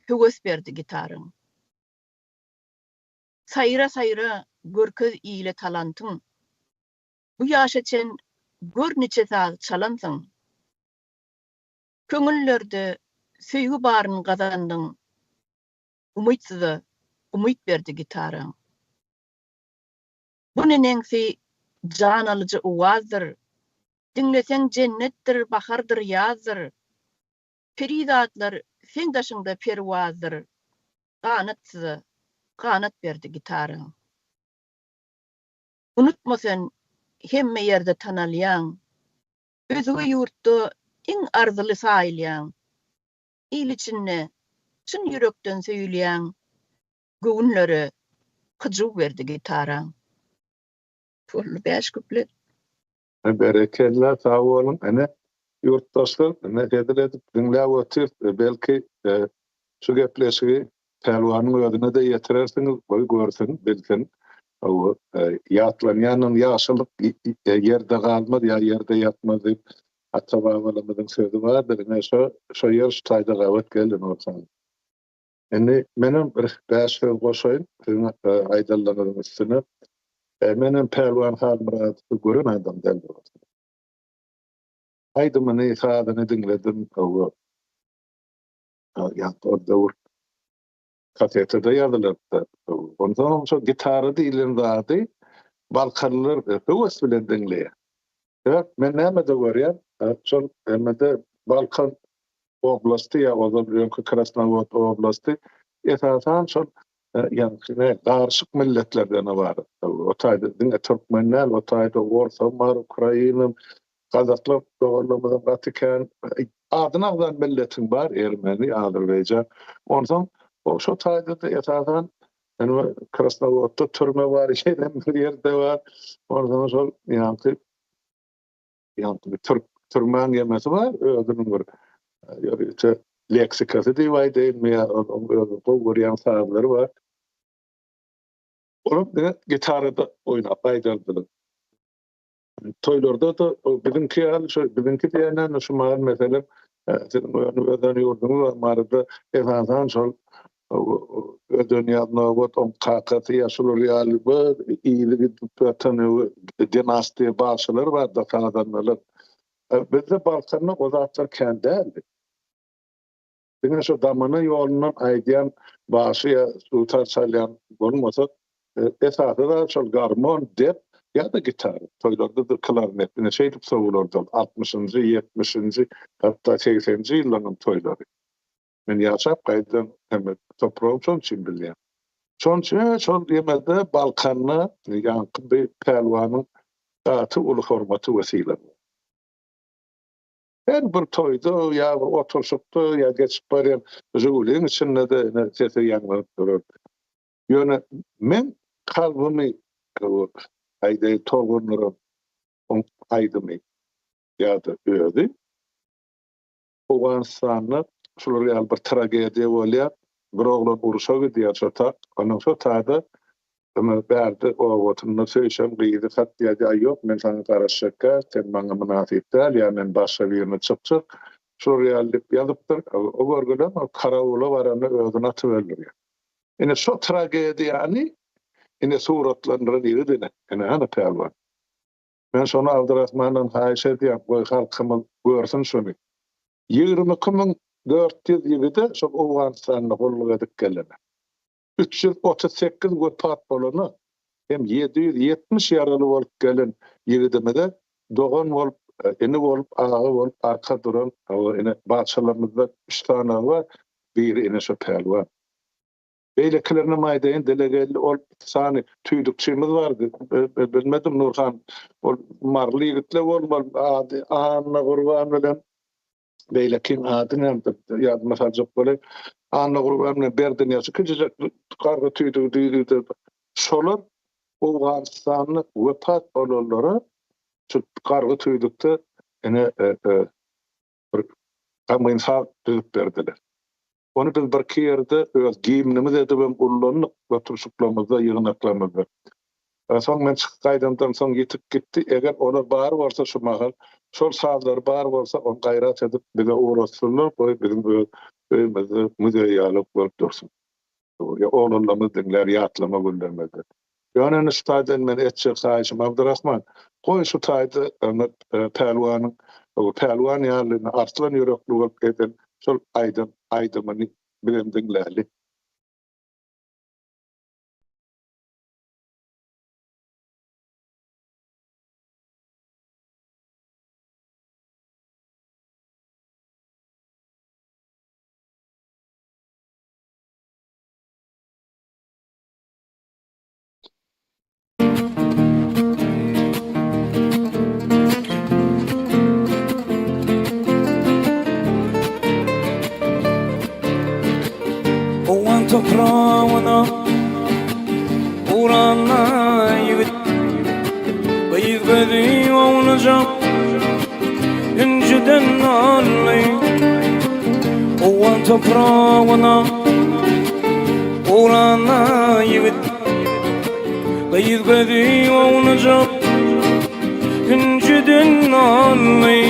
höwes berdi gitaryň. Saýra-saýra görkez ile talantyň. Bu ýaşa çen gör niçe saz çalansyň. Köňüllerde söýgi baryn gazandyň, Umytsyza umyt berdi gitaraň. Bu neneňsi jan alyjy owazdyr, Diňleseň jennetdir, bahardyr, ýazdyr. Perizatlar seň daşyňda perwazdyr, Ganatsyza ganat berdi gitaraň. Unutma sen hemme ýerde tanalýaň, Özge ýurtda iň arzyly saýylýaň. Il içinde çyn ýürekden söýülýäň, Göwünlere hyjuw berdi gitaraň. Boldy bäş kuplet. Berekella sag boluň ine ýurtdaşlar ine hezil edip diňläp otyrys belki şu gepleşigi Pälwanyň özüne-de ýetirersiňiz goý görsün bilsin hawa ýatlanýanam ýagşylyk ýerde galmaz ýa ýerde ýatmaz diýip ata babalarymyzyň sözi bardyr ine şo şo ýer şu taýda gabat geldi Nurhan. Indi menem bir bäş söz goşaýyn siziň aýdanlaryňyzyň üstüne. Menem Pälwan Halmyradowy gören adam däl dogrusy. Aýdymyny, sazyny diňledim. Hawa. Ýa-da ol döwür kasetada ýazylypdy. Onsoňam şo gitara diýlen zady balkanlylar höwes bilen diňleýär. Sebäp men nämede görýän, şol hemmede Balkan oblasty ýa ozal öňki Krasnowod oblasty esasan şol ýaňky ne garyşyk milletlerden ybarat. O taýda diňe türkmen däl, o taýda orsam bar, ukrainam, gazaklar doganlarymyzam gaty kän. Adyny agzan milletiň bar, ermeni, azerbaýjan. Onsoň şo taýda-da esasan. Ýöne Krasnowodda türme bar, ýene bir ýerde bar. Onsoň şol ýaňky ýaňky bir türk türmäň ýemesi bar, özüniň bir ýörite leksikasy diýip aýdaýynmy ýa onuň özi gowy görýän sazlary bar. Olar diňe gitarada oýnap aýdardylar. Toýlarda-da biziňki ýaly şo biziňki diýenden şu mahal meselem siziň özen ýurduňyz bar Maryda esasan şol Ödenýaz Nobat oň kakasy ýa şular ýaly bir yzy gidip ýatan dinastiýa bagşylar bardy sazandalar. Bizde Balkanda o zatlar kän däldi. Diňe şo damana ýolundan aýdýan bagşy ýa dutar çalýan bolmasa, esasy zat şol garmon, dep ýa-da gitara. Toýlarda-da klarnet. Ine şeýdip sowulardy ol altmyşynjy, ýetmişinji, hatda segseninji ýyllaryň toýlary. Men ýaşap gaýdan hem topragym şonuň üçin bilýän. Şonuň üçin şol ýemede Balkanda ýaňky bir pälwanyň gaty uly hormaty we sylagy. Her bir toýda ýa bir oturyşykda ýa geçip barýan Žiguliň içinde-de ine sesi ýaňlanyp durardy. Ýöne meň kalbymy aýdaýyn tolgundyran oň aýdymy ýa-da özi Owganystanda şular ýaly bir tragediýa bolýar. Bir oglan urşa gidýär şo tak. Onuň şo taýda Ine bärde obasynda söýşen gyzy hat ýazýar, ýok men saňa garaşjak däl, sen maňa mynasyp däl ýa men başga birine çykjak. Şular ýaly diýip ýazypdyr. O görgülem ol karawula baranda özüni atyp öldürýär. Ine şo tragediýany ine suratlandyran ýigit ine, ine hany Pälwan. Men şony Abdyrahmandan haýyş edýän, goý halkymyz görsün şuny. 22400 ýigide şol Owganystanda gulluk edip gelene. 338 wepat bolana hem 770 ýaraly bolup gelen ýigidimize dogan bolup, ini bolup, aga bolup arka duran ine bagçalarymyzda üç sanagy bar, biri ine şo pälwan. Beýlekilerinem aýdaýyn, dile geldi, ol sany tüýdükçimiz bardy, bilmedim Nurhan, ol maryly ýigitler bolmaly, ady Annagurban bilen beýlekiň ady näme, ýadyma saljak bolaýyn, Annagurban bilen Berdinyýaz, kiçijek gargy tüýdügi düýdügde, şolar Owganystanda wepat bolanlara şu gargy tüýdükde ine bir gamgyn saz düzüp berdiler. Ony biz birki ýerde öz gimnimiz edibem ullandyk oturyşyklarymyzda, ýygnaklarymyzda. Soň men çykyp gaýdamdan soň ýitip gitdi. Eger olar bar bolsa şu mahal, şol sazlary bar bolsa, ony gaýrat edip bize ugratsynlar, goý biziň öz öýümizde muzeý ýaly bolup dursun. Oglanlarymyz diňlär ýatlama günlerimizde. Ýöne indi şu taýdan men etjek haýyşym Abdyrahman, goý şu taýda Pälwanyň Pälwan ýaly arslan ýürekli bolup eden şol aýdan aýdymyny bizem diňläli. Owgan topragyna uranda ýigit Gyz gözi ownujak hünjüden nally Owgan topragyna uranda ýigit Gyz gözi ownujak hünjüden nally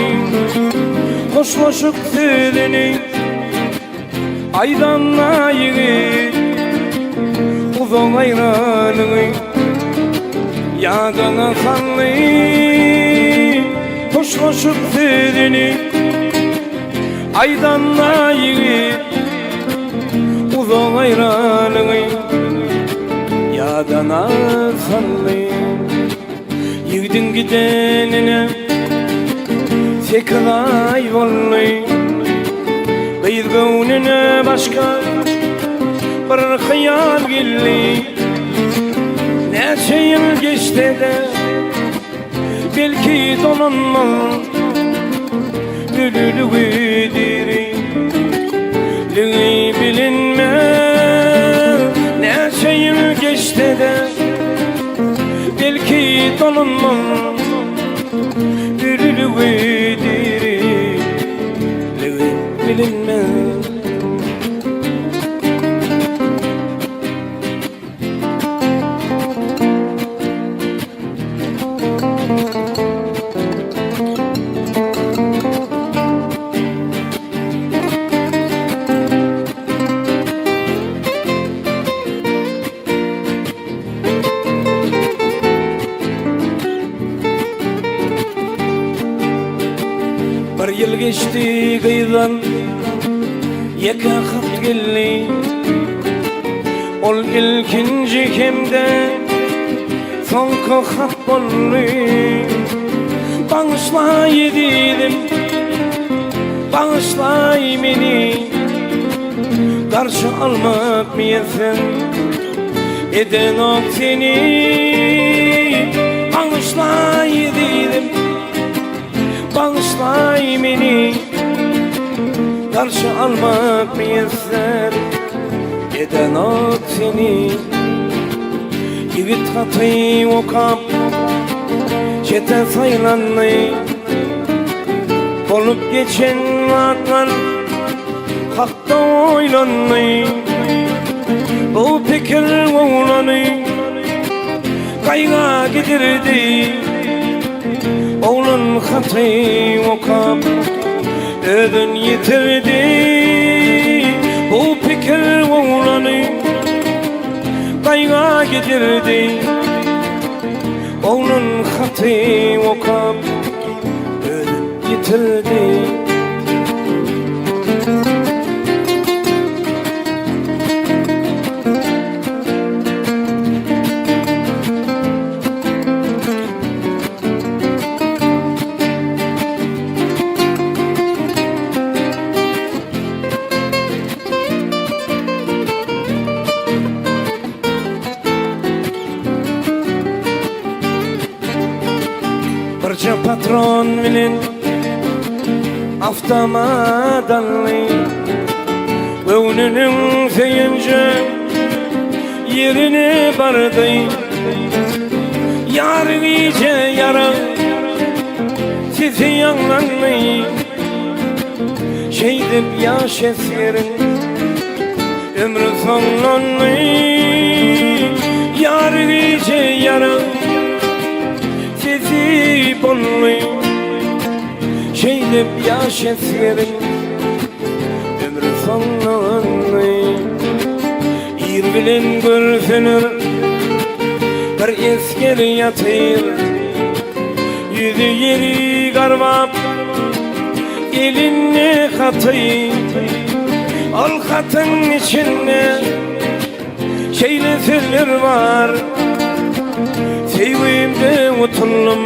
Hoşlaşyk sözüni Aýdanda ýigit uzak aýralygy Ýadyna saldy hoşlaşyp sözüni Aýdanda ýigit uzak aýralygy Ýadyna saldy Ýigidiň gidenine sekiz aý boldy. Gyz göwnüne başga bir hyýal geldi. Näçe ýyl geçse-de, belki dolanmaz. Ölüligi diriligi bilinmez. Näçe ýyl geçse-de, belki dolanmaz Ölüligi, diriligi bilinmez. Bir ýyl geçdi gyzdan ýeke hat geldi. Ol ilkinji hem-de soňky hat boldy. Bagyşlaý ezizim, bagyşlaý meni. Garşy almak miýesser edenok seni. Bagyşlaý ezizim, bagyşlaý meni. Garşy almak miýesser edenok seni. Ýigit haty okap, çete saýlandy. Bolup geçen zatlar hakda oýlandy. Bu pikir oglany gaýga gidirdi. Oglan haty okap, özün ýitirdi. Bu pikir oglany gaýga gidirdi. Oglan haty okap, özün ýitirdi. Birje patron bilen avtomat aldy. Göwnüniň söýünje ýerine bardy. Ýary gije ýarag sesi ýaňlandy. Şeýdip ýaş esgeriň Ömri soňlandy Ýary gije ýaraň Sesi boldy Şeýdip ýaş esgeriň Ömri soňlandy Ir bilen görseler Bir esger ýatyr Ýüzi ýeri garbap Elinde haty Ol hatyň içinde Şeýle sözler bar Söýgimde utuldym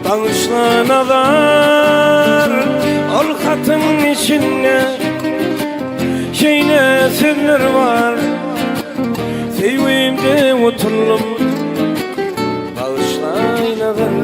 Bagyşla Nazar Ol hatyň içinde Şeýle sözler bar Söýgimde utuldym Bagyşlaý Nazar.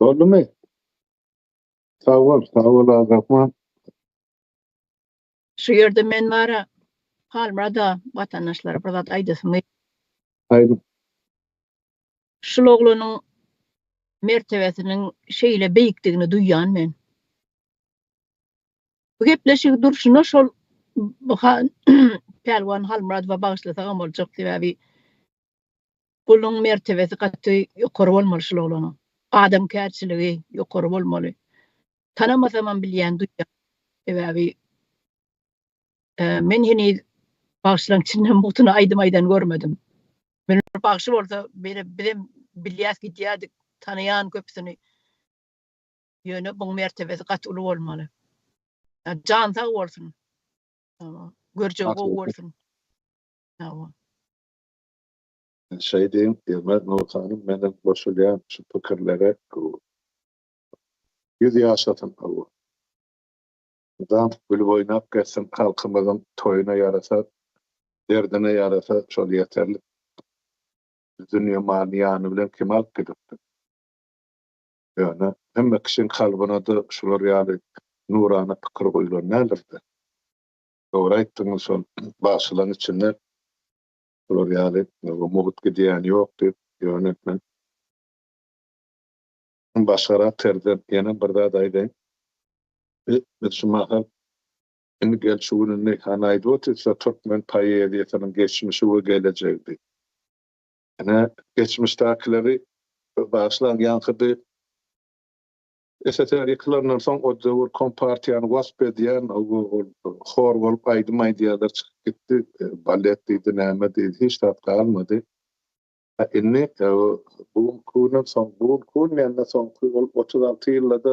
Boldumy? Sag bol, sag bol Azatman. Şu ýerde men bara Halmyrada watandaşlara bir zat aýdasym gelýär. Aýdyň. Şul oglanyň mertebesiniň şeýle beýikdigini duýýan men. Bu gepleşigi durşuna şol Pälwan Halmyradowa bagyşlasagam boljak sebäbi Guluň mertebesi gaty ýokary bolmaly şul oglanyň. Adamkärçiligi ýokary bolmaly. Tanamasamam bilýän duýýan. Sebäbi men heniz bagşylaň içinden mugtuna aýdym aýdan görmedim. Men bagşy bolsa bizem bilýäs gidýärdik tanaýan köpüsini. Ýöne buň mertebesi gaty uly bolmaly. Jan sag bolsun. Görjegi gowy bolsun. Şeý diýiň, Ýylmaz Nurhanym menem goşulýan şu pikirlere Ýüz ýaşasyn hawa. Mydam gülüp oýnap gezsin halkymyzyň toýuna ýarasa derdine ýarasa şol ýeterlik. Dünýe malyny ýany bilen kim alyp gidipdir. Ýöne hemme kişiň kalbynada şular ýaly nurana pikir guýlan däldirde. Dogry aýtdyňyz şol bagşylaryň içinde şular ýaly mugt gidýäni ýok diýip ýöne men başgarak terzde ýene bir zat aýdaýyn. Biz şu mahal indi gel şu gün indi hany aýdyp otyrsa türkmen poeziýasynyň geçmişi we gelejegi diýip. Ine geçmişdäkileri bagyşlaň ýaňky bir SSR ýykylandan soň o döwür kompartiýany wasp edýän hor bolup aýdym aýdýarlar çykyp gitdi. Balet diýdi näme diýdi hiç zat galmady. Indi bu günki günden soň bu günki gün diýende soňky ol 36 ýylda-da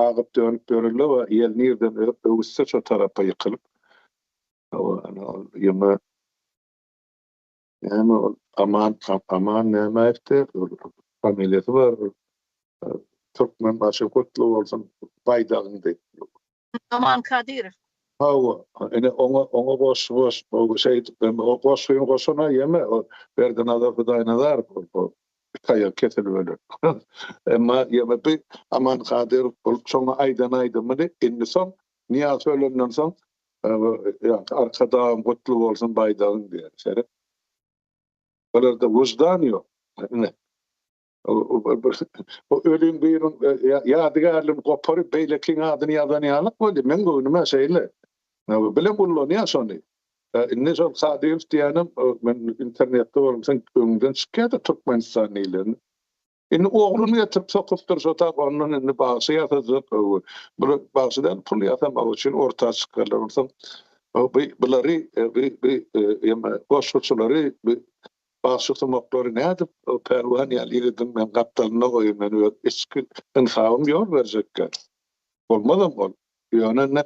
agyp dönüp ýörelde we ýel nirden öwüsse şo tarapa ýykylyp ol ýymy Näme ol Aman Aman Nämäýewdi familiýasy bar ol Türkmenbaşy gutly bolsun baýdagyň diýip. Aman Kadyrow. Hawa, ine oňa oňa goşgy goş, şeýdip o goşgyny goşana ýeme o Berdinazar Hudaýnazarow ol iki aýagy kesilip ölen. Emma ýeme bi Aman Kadyrow ol şoňa aýdan aýdymyny indi soň Nyýaz ölenden soň Arkadagym gutly bolsun baýdagyň diýer. Seret. Bularda wyždan ýok. Ine. O ölüň biriň ýadygärligini goparyp beýlekiň adyny ýazan ýalyk boldy. Meň göwnüme şeýle. Bilen ullanýar şony. Indi şol Kadyrow diýýänem men internetde görmüşem öňden çykýar-da Türkmenistan diýleni. Indi ogluny getirip sokupdyr şo tap ondan indi bagşy ýasajak bir bagşy däl pul ýasamak üçin orta çykarlar onsoň bu bulary bu bu ýeme goşguçylary bu bagşy sumaklary nädip pälwan ýaly ýigidiň men gapdalynda goýaýyn men öz içki ynsabym ýol berjekkä bolmazam ol ýöne indi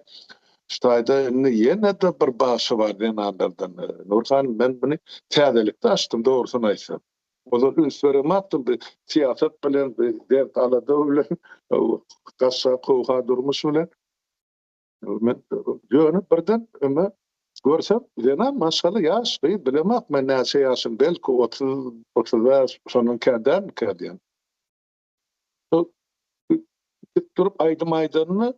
şu taýda indi ýene-de bir bagşy bar zenanlardan Nurhan men muny täzelikde açdym dogrusyny aýtsam. Ozal üns beremakdym bi syýasat bilen, bi dert-alada bilen, gaşşak howha durmuş bilen. Men ýöne birden öme görsem zenan maşgala ýaş gyz bilemok men näçe ýaşyny belki 30, 35 şondan kän dälmikä diýen. Dik durup aýdym aýdanda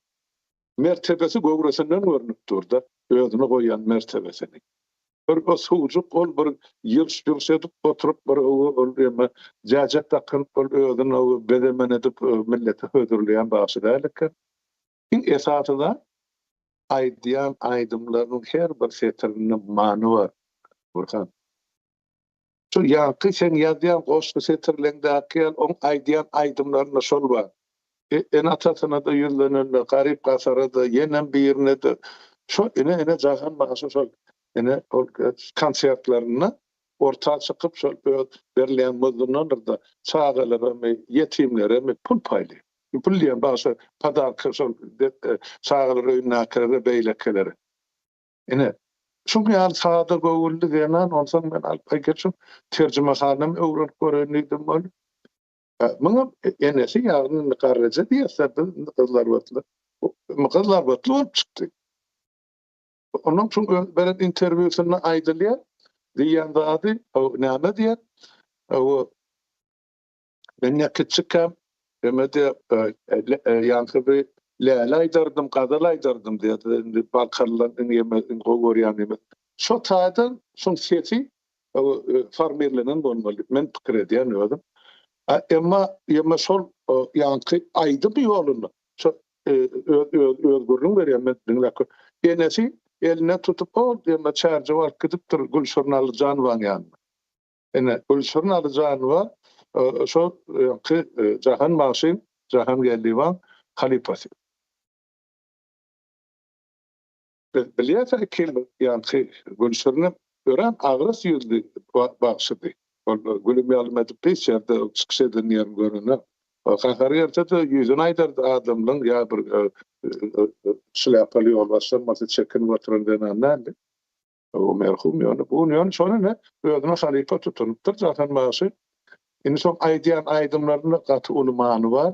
mertebesi göwresinden görnüp dur-da, özüne goýýan mertebesini. Bir o suwjuk ol bir ýyrş-ýyrş edip oturyp bir ol eme jäjek dakynyp ol özüni bezemen edip millete hödürleýän bagşy däl eken. Iň esasy zat aýdýan aýdymlarynyň her bir setirinde many bar Gurhan. Şu ýaňky seň ýazýan goşgy setirleňdäki ýaly oň aýdýan aýdymlarynda şol bar. Ene-atasyna-da ýüzlenende, garyp-gasara-da, ýenem birine-de şo ine ine Jahan bagşy şol ine ol konsertlerinde orta çykyp şol öz berilýän muzdundandyr-da çagalaramy, ýetimleremi pul paýlaýar. Pul diýen bagşy podarka şol çagalar öýündäkilere beýlekilere. Ine, şuň ýaly sada göwünli zenan, onsoň men alyp aýtjak, terjimehalynam öwrenip göreýin diýdim ol. Muňam enesi ýagny indi garryja diýerse biz indi gyzlarbatly. Gyzlarbatly bolup çykdy. Ondan soň öz beren interwýusynda aýdylýar, diýýän zady, näme diýýär? O Men ýa kiçikäm eme-de ýaňky bir läle aýdardym, gazal aýdardym diýerdi. Indi balkanlylaryň iň eme iň gowy görýän eme. Şo taýdan şoň sesi formirlenen bolmaly diýip men pikir edýän özüm. Emma eme şol ýaňky aýdym ýolunda şo öz öz öz gürrüň berýän men diňläp enesi elinden tutup ol eme Çärjewe alyp gidipdir Gülşirin Alyjanowaň ýanyna. Ine, Gülşirin Alyjanowa şol öňki Jahan bagşyň, Jahan Geldiýewaň halypasy. Biz bilýäs ikimiz, ýaňky Gülşirinem örän agras ýüzli bagşydy. Ol gülüm-ýalym edip hiç ýerde çykyş eden ýerini görenok. Gahary gelse-de ýüzüne aýdardy adamlaň ýa bir şlýapaly ýolbaşçam bolsa çekinip oturan zenan däldi. O merhum ýöne bu gün ýöne şony ine özüne halypa tutunypdyr Jahan bagşy. Indi şoň aýdýan aýdymlarynda gaty uly many bar.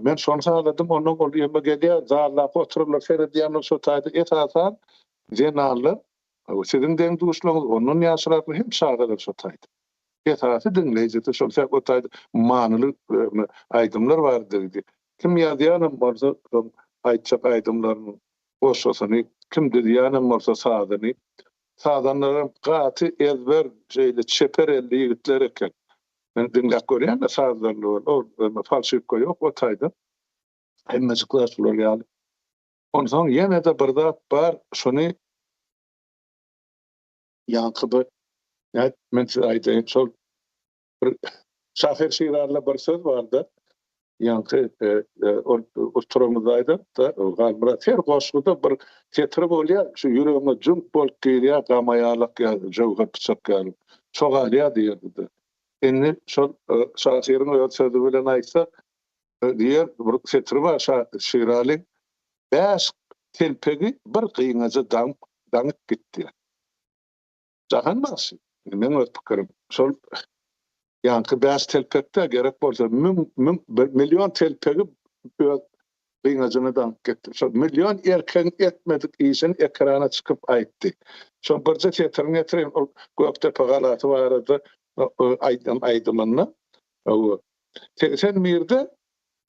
Men şony haladym, ondan ol ýeme gelýär, zaldaky oturanlar seredýänler şo taýda esasan zenanlar, siziň deň-duşlaryňyz, ondan ýaşraklar hem çagalar şo taýda. Esasy diňleýjisi şol sebäp o taýda manyly aýdymlar bar diýdi. Kim ýazýanam bolsa şoň aýtjak aýdymlarynyň goşgusyny, kim düzýänem bolsa sazyny. Sazandalaram gaty ezber şeýle çeper elli ýigitler eken. Men diňläp görýän-de sazlaryny ol falşiwka ýok o taýda. Hemmejik zat şular ýaly. Onsoň ýene-de bir zat bar, şuny ýaňky bir nädip men size aýdaýyn, şol bir şahyr şirarla bir söz barda, ýaňky ol oturamyzda aýdapda, Halmyrat her goşguda bir setir bolýar, şu ýüregiňe jüňk bolup girýär, gama ýalak ýa jöwher pyçak ýaly. Şo galýar diýerdi-de. Indi şol şahyryň öz sözi bilen aýtsak, diýer bir setiri bar Şiralyň, Bäş telpegi bir gyňaja daňyp gitdi. Jahan bagşy, indi meň öz pikirim, şol ýaňky bäş telpek-dä, gerek bolsa müň, müň, bir million telpegi öz gyňajyna daňyp gitdi. Şol million erkegiň etmedik işini ekrana çykyp aýtdy. Şoň birje setirini getireýin, ol Gökdepe galasy barada aýdan aýdymynda, hawa, 81-de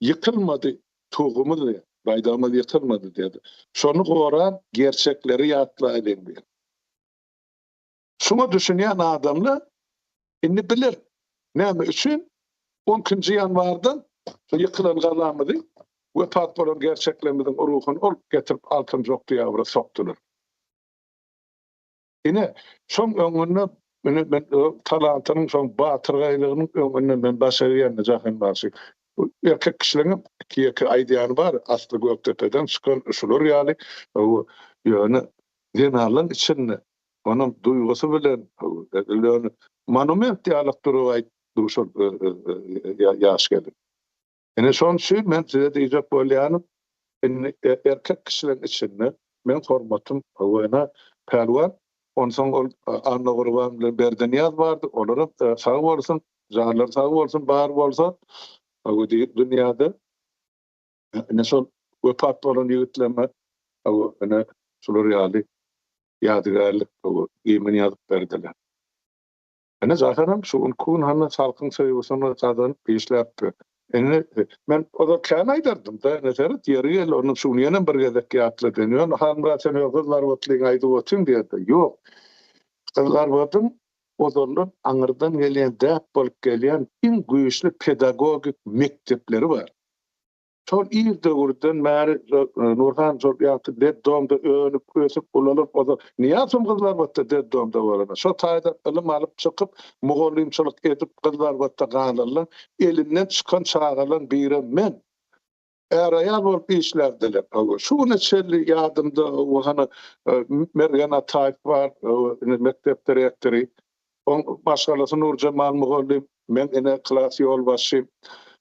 ýykylmady tugumyz diýýär, baýdagymyz ýykylmady diýýär. Şony goran gerçekleri ýatlaýlyň diýýär. Şuňa düşünýän adamlar indi biler, näme üçin on ikinji ýanwardan şu ýykylan galamyzy wepat bolan gerçeklerimiziň ruhuny ol getirip altynjy oktýabra sokdular. Ine, şoň öňünde ine men talantynyň şoň batyrgaýlygynyň öňünde men baş egýän Jahan bagşy. Bu erkek kişileriň iki-ýeke aýdýany bar, asly Gökdepeden çykan şular ýaly, ýöne zenanlaryň içinde onuň duýgusy bilen ýöne monument ýalyk durup aýtdy şol ýaş gelin. Ine şonuň üçin men size diýjek bolýanym, indi erkek kişileriň içinde meň hormatym Wena Pälwan, onsoň ol Annagurban bilen Berdinyýaz bardy, olaram sag bolsun, janlary sag bolsun bar bolsa dünýäde. Ine şol wepat bolan ýigitlerime ine şular ýaly ýadygärlik gimn ýazyp berdiler. Ine Jahanam şu günki gün hany halkyň söýgüsini gazanyp işläpdir. Indi men ozal kän aýdardym-da, ine seret ýeri geldi, ony şu gün ýenem bir gezek ýatladyn. Ýöne Halmyrat sen öz gyzlarbatlyňy aýdyp otyň diýerdi. Ýok. Gyzlarbadyň ozaldan aňyrdan gelýän däp bolup gelýän iň güýçli pedagogik mekdepleri bar. Şol ir döwürden bäri Nurhan şol ýagty detdomda önüp, ösüp, ulalyp, ozal Nyýazow Gyzylarbatda detdomda bolanda, şo taýdan ylym alyp çykyp, mugallymçylyk edip Gyzylarbatda galanlaň elinden çykan çagalaň birem men. Är-aýal bolup işlärdiler. Şu güne çenli ýadymda, hany Mergen Ataýew bar, ine mekdep direktory. Oň maşgalasy Nurjemal mugallym, men ine klas ýolbaşçym.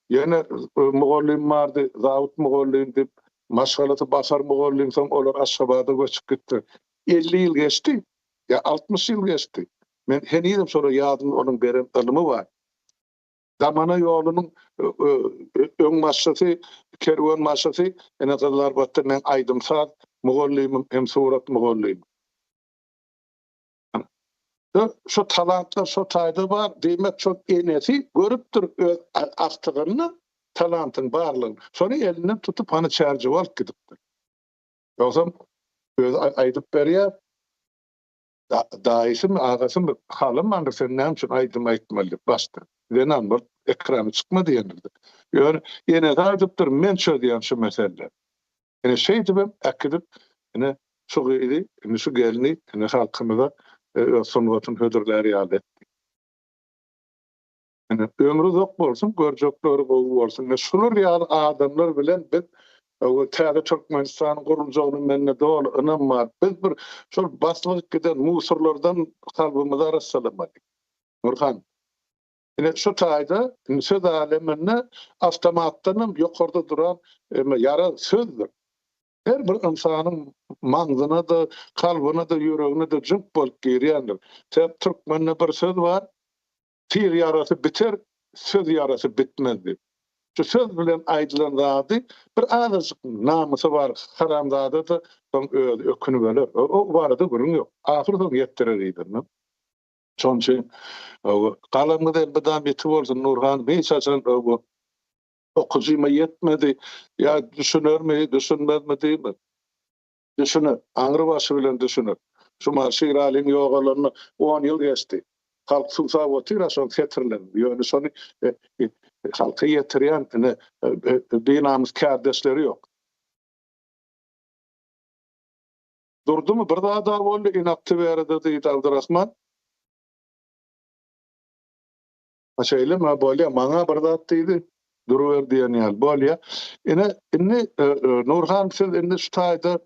Ýene mugallym bardy, Dawut mugallym diýip, maşgalasy Bahar mugallym, soň olar Aşgabada göçüp gitdi. 50 ýyl geçdi, ýa 60 ýyl geçdi. Men henizem şolar ýadymda onuň beren ylymy bar. Damana ýolunyň öňbaşçysy, kerwenbaşysy ine Gyzylarbatda meň aýdym-saz mugallymym hem surat mugallymym. Şo talantlar şo taýda bar, diýmek şol enesi görüpdir öz agtygynda talantyň barlygyny. Şony elinden tutup hany Çärjewe alyp gidipdir. Ýogsam özi aýdyp berýär, daýysymy, agasymy halamandyr sen näme üçin aýdym aýtmaly diýip başda. Zenan bolup ekrana çykma diýendir. Ýöne enesi aýdypdyr men çözýän şu meseleni. Ine şeýdibem äkidip ine şu gyzy, indi şu gelni ine halkymyza öz sungatyny hödürlär ýaly etdi. Ine ömri uzak bolsun, görjekleri gowy bolsun. Ine şular ýaly adamlar bilen biz täze Türkmenistanyň guruljagyna mende doly ynam bar. Biz bir şol baslygyp giden musurlardan kalbymyzy arassalamaly. Nurhan, Ine şu taýda indi söz aleminde awtomatdanam ýokarda duran ýarag sözdür. Her bir ynsanyň maňzyna-da, kalbyna-da, ýüregine-de jüňk bolup girýändir. Sebäp türkmende bir söz bar, Tyg ýarasy biter, söz ýarasy bitmez diýip. Şu söz bilen aýdylan zady bir azajyk namysy bar haramzada-da soň özi ökünip öler. O barada gürrüň ýok. Ahyr soň ýetdirer yzyna. Şonuň üçin galamyňyz elmydam ýiti bolsun Nurhan, hiç haçan okyjyma ýetmedi, ýa düşünermi, düşünmezmi diýme. Düşüner, aňry başy bilen düşüner. Şumal Şiralyň ýogalanyna on ýyl geçdi. Halk suwsap otyr-a şoň setirlerini. Ýöne şony halka ýetirýän ine binamys kärdeşleri ýok. Durdumy bir zad-a boldy, inaktiwerede diýdi Abdyrahman. Ha şeýlemi, ha bolýa, maňa bir zat diýdi, duruber diýen ýaly, bolýa. Ine, indi Nurhan siz indi şu taýda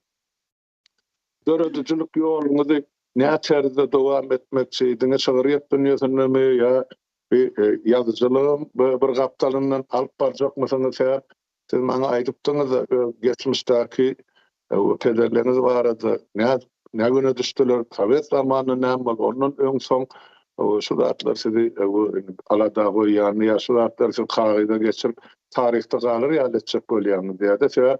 döredijilik ýoluňyzy näterzde dowam etmekçi, diňe şygryýet dünýesindemi ýa ýazyjylygam bir gapdalyndan alyp barjakmysyňyz sebäp Siz maňa aýdypdyňyz-a, öz geçmişdäki pederleriňiz barada, nädip, nä güne düşdüler, sowet zamanynda näme boldy, ondan öň soň şu zatlar sizi alada goýýanmy ýa şu zatlary siz kagyza geçirip, taryhda galar ýaly etjek bolýaňyz diýýär-de. Sebäp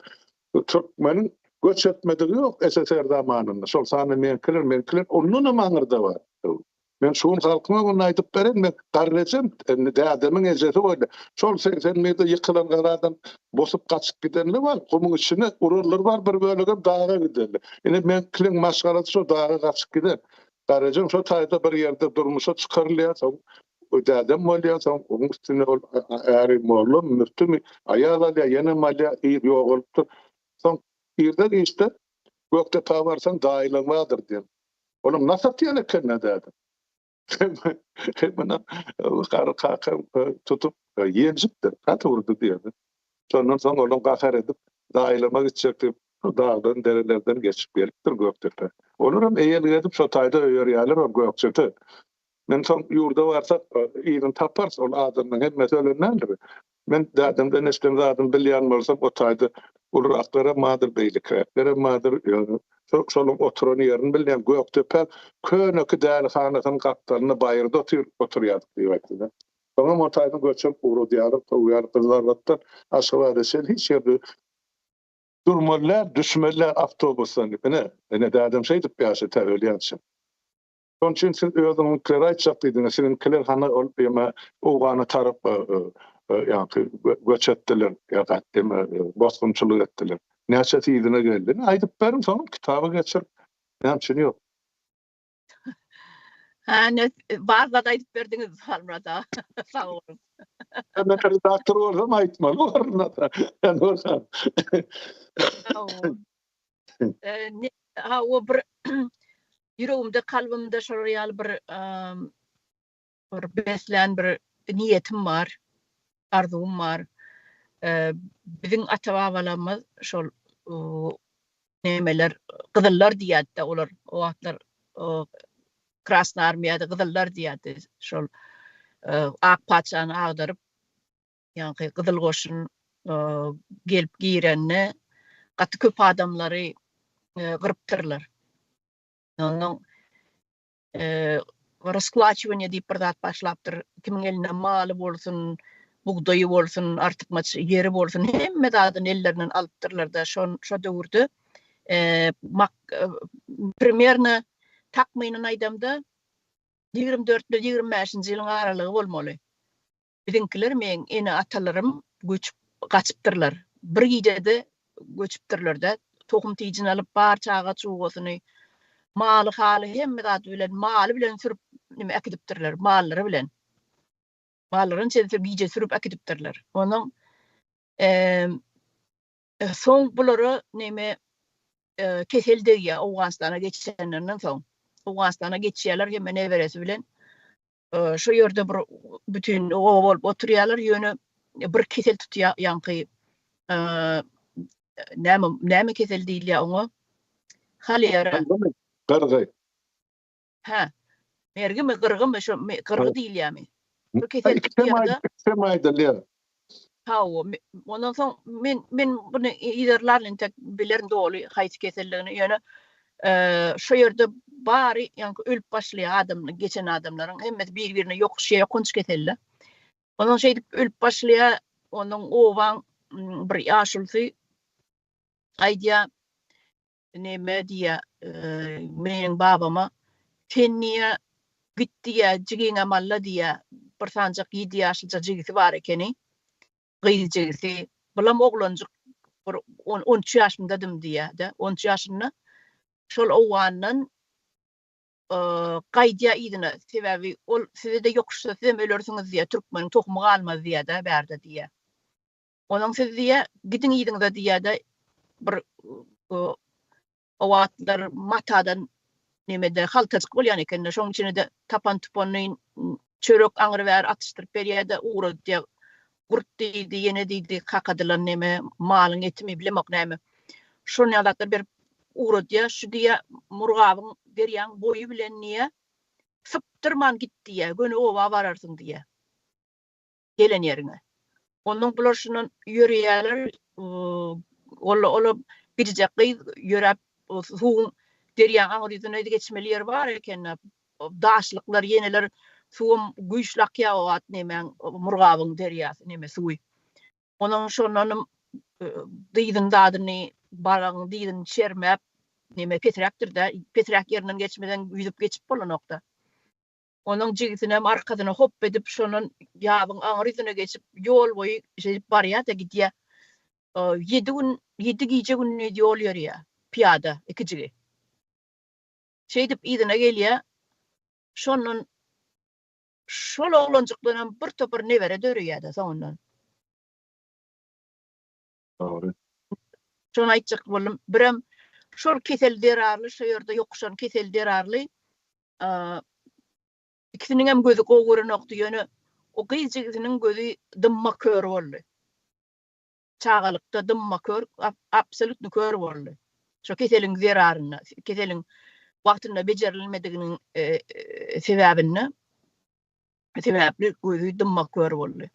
türkmeniň göç etmedigi ýok SSR zamanynda, şol sanda meňkiler, meňkiler ondanam aňyrda bar. Men şu gün halkyň öňünde aýdyp bereýin, men garry ejem, indi dädemiň ejesi boldy. Şol 81-de ýykylan galadan bosup gaçyp gidenler bar, gumuň içine uranlar bar, bir bölegem daga gidenler. Indi meňkiliň maşgalasy şo daga gaçyp giden. Garry ejem şo taýda bir ýerde durmuşa çykarylýar, soň dädem bolýar, soň onuň üstüne ol äri mollamy, müftümi, aýal alýar, ýenem alýar, yz ýogalypdyr. Soň irden-giçde Gökdepä barsaň daýylaň bardyr diýen. Olam nas atýan eken-dä däde. Muny garry kakam tutup ýenjipdir, gaty urdy diýerdi. Şondan soň olam gahar edip, daýylama gitjek diýip, dagdan, derelerden geçip gelipdir Gökdepä. Olaram eýelik edip şo taýda öýerýärler ol Gökjete. Men soň ýurda barsak yzyny taparys, ol adamlaryň hemmesi ölen däldir. Men dädemden eşiden zadymy bilýän bolsam, o taýda uluraklar hem bardyr, beýlekiräkler hem bardyr. Ýöne şolaryň oturan ýerini bilýän. Gökdepe köneki dälihanasynyň gapdalynda baýyrda otyr, oturýardyk diýip aýtdy-da. Soňam o taýdan göçürip ugradýarlar, kowýarlar. Gyzylarbatdan Aşgabada çenli hiç ýerde durmaly däl, düşmeli däl awtobusdan diýip. Ine, ine dädem şeýdip ýaşady tä ölýänçä. Şonuň üçin siz özüňiňkileri aýtjak diýdiňiz. Siziňkiler hany ol ýeme Owgana tarap ýaňky göç etdiler, ýa ýeme bosgunçylyk etdiler. Näçesi yzyna geldi? Aýdyp beriň soň kitaba geçirip. Näme üçin ýok? Hä, ne bar zat aýdyp berdiňiz Halmyrat aga. Sag boluň. Men redaktor bolsam aýtmaly borun-da. Sen bolsaň. Ha, o bir ýüregimde, kalbymda şolar ýaly bir bir beslän bir niýetim bar, arzuwym bar. Biziň ata-babalarymyz şol nemeler, gyzyllar diýýärdi-de olar o wagtlar Krasna armiýada gyzyllar diýýärdi. Şol ak patyşany agdaryp, ýaňky Gyzyl goşun gelip girende gaty köp adamlary gyrypdyrlar. Ondan rasklaçiwaniýe diýip bir zat başlapdyr. Kimiň elinde maly bolsun, bugdaýy bolsun, artykmaç ýeri bolsun, hemme zadyny ellerinden alypdyrlar-da şo şo döwürde. Primerno takmynan aýdamda 24 bilen 25-nji ýylyň aralygy bolmaly. Biziňkiler meň ene-atalarym göçüp gaçypdyrlar. Bir gijede göçüpdirler-de. Tohum-tijini alyp, bar çaga-çugasyny, maly-haly hemme zady bilen, maly bilen sürüp neme äkidipdirler, mallary bilen. Mallaryny çenli gije sürüp äkidipdirler. Onuň soň bulara neme kesel degýär Owganystana geçenlerinden soň. Owganystana geçýärler hemme neberesi bilen. Şo ýerde bir bütin oba bolup oturýarlar, ýöne bir kesel tutýar, ýaňky näme näme kesel diýilýär oňa? Holera. Gyrgy. Hä. Mergimi, gyrgymy, şo gyrgy diýilýärmi? Bir kesel tutýar-da. Ikisem aýdylýar. Hawa, ondan soň men men buny yzarlaryn entek bilerin doly haýsy keselligini, ýöne şo ýerde bary ýaňky ölüp başlaýar adam geçen adamlaryň hemmesi bir-birine ýokuşýar, ýokanç keselde. Ondan şeýdip ölüp başlaýar, onuň obaň bir ýaşulusy aýdýar, Neme diýýä, meniň babama, Sen diýýä, git diýýä, jigiňem al-la diýýä. Bir sanjak ýedi ýaşlyja jigisi bar ekeni, gyz jigisi. Bulam oglanjyk, bir on, on üç ýaşyndadym diýýä-de, on üç ýaşynda şol Owgandan gaýdýa yzyna. Sebäbi ol size-de ýokuşsa, sizem ölersiňiz diýýä, türkmeniň tohumy galmaz diýýä-de bärde diýýä. Onuň siz diýýä, gidiň yzyňyza diýýä-de, bir o wagtlar matadan nemede haltajyk bolýan eken-de, şonuň içine-de tapan-tupanyny çörek aňry-bäri atyşdyryp berýä-de, ugradýa. Gurt diýdi, ýene diýdi, kakadylan neme, malyň etimi, bilemok näme. Şol ýaly zatlar berip ugradýa. Şu diýýä, Murgabyň, derýaň boýy bilen diýýä, sypdyrman git diýýä, göni oba bararsyň diýýä. gelen ýeriňe. Onnoň bular şundan ýöreýärler, walla ola gidijek gyz ýöräp suwuň derýaň aňry ýüzüne geçmeli ýeri bar eken-de. Daşlyklar, ýeneler suwam güýçli akýar o wagt nemäň Murgabyň derýasy neme suwy. Onuň şondanam dyzyň zadyny balagyň dyzyny çermäp neme pesräkdir-dä, pesräk ýerinden geçmeseň ýüzüp geçip bolanok-da. Onuň jigisinem arkasyna hop edip, şondan ýabyň aňry ýüzüne geçip, ýol boýu şeýdip barýar-da gidýär. Ýedi gün, ýedi gije-gündiz ýol ýörýär, pyýada, ikijigi. Şeýdip yzyna gelýär. Şondan şol oglanjykdanam bir topar nebere döreýär-de soňundan. Dogry. Şony aýtjak boldum. Birem şol kesel zerarly, şo ýerde ýokuşan kesel zerarly ikisiniňem gözi gowy görenokdy, ýöne o gyz jigisiniň gözi dymma kör boldy. Çagalykda dymma kör, absolýutny kör boldy. Şo keseliň zerarynda, keseliň wagtynda bejerilmediginiň sebäbinde sebäpli gözi dymma kör boldy.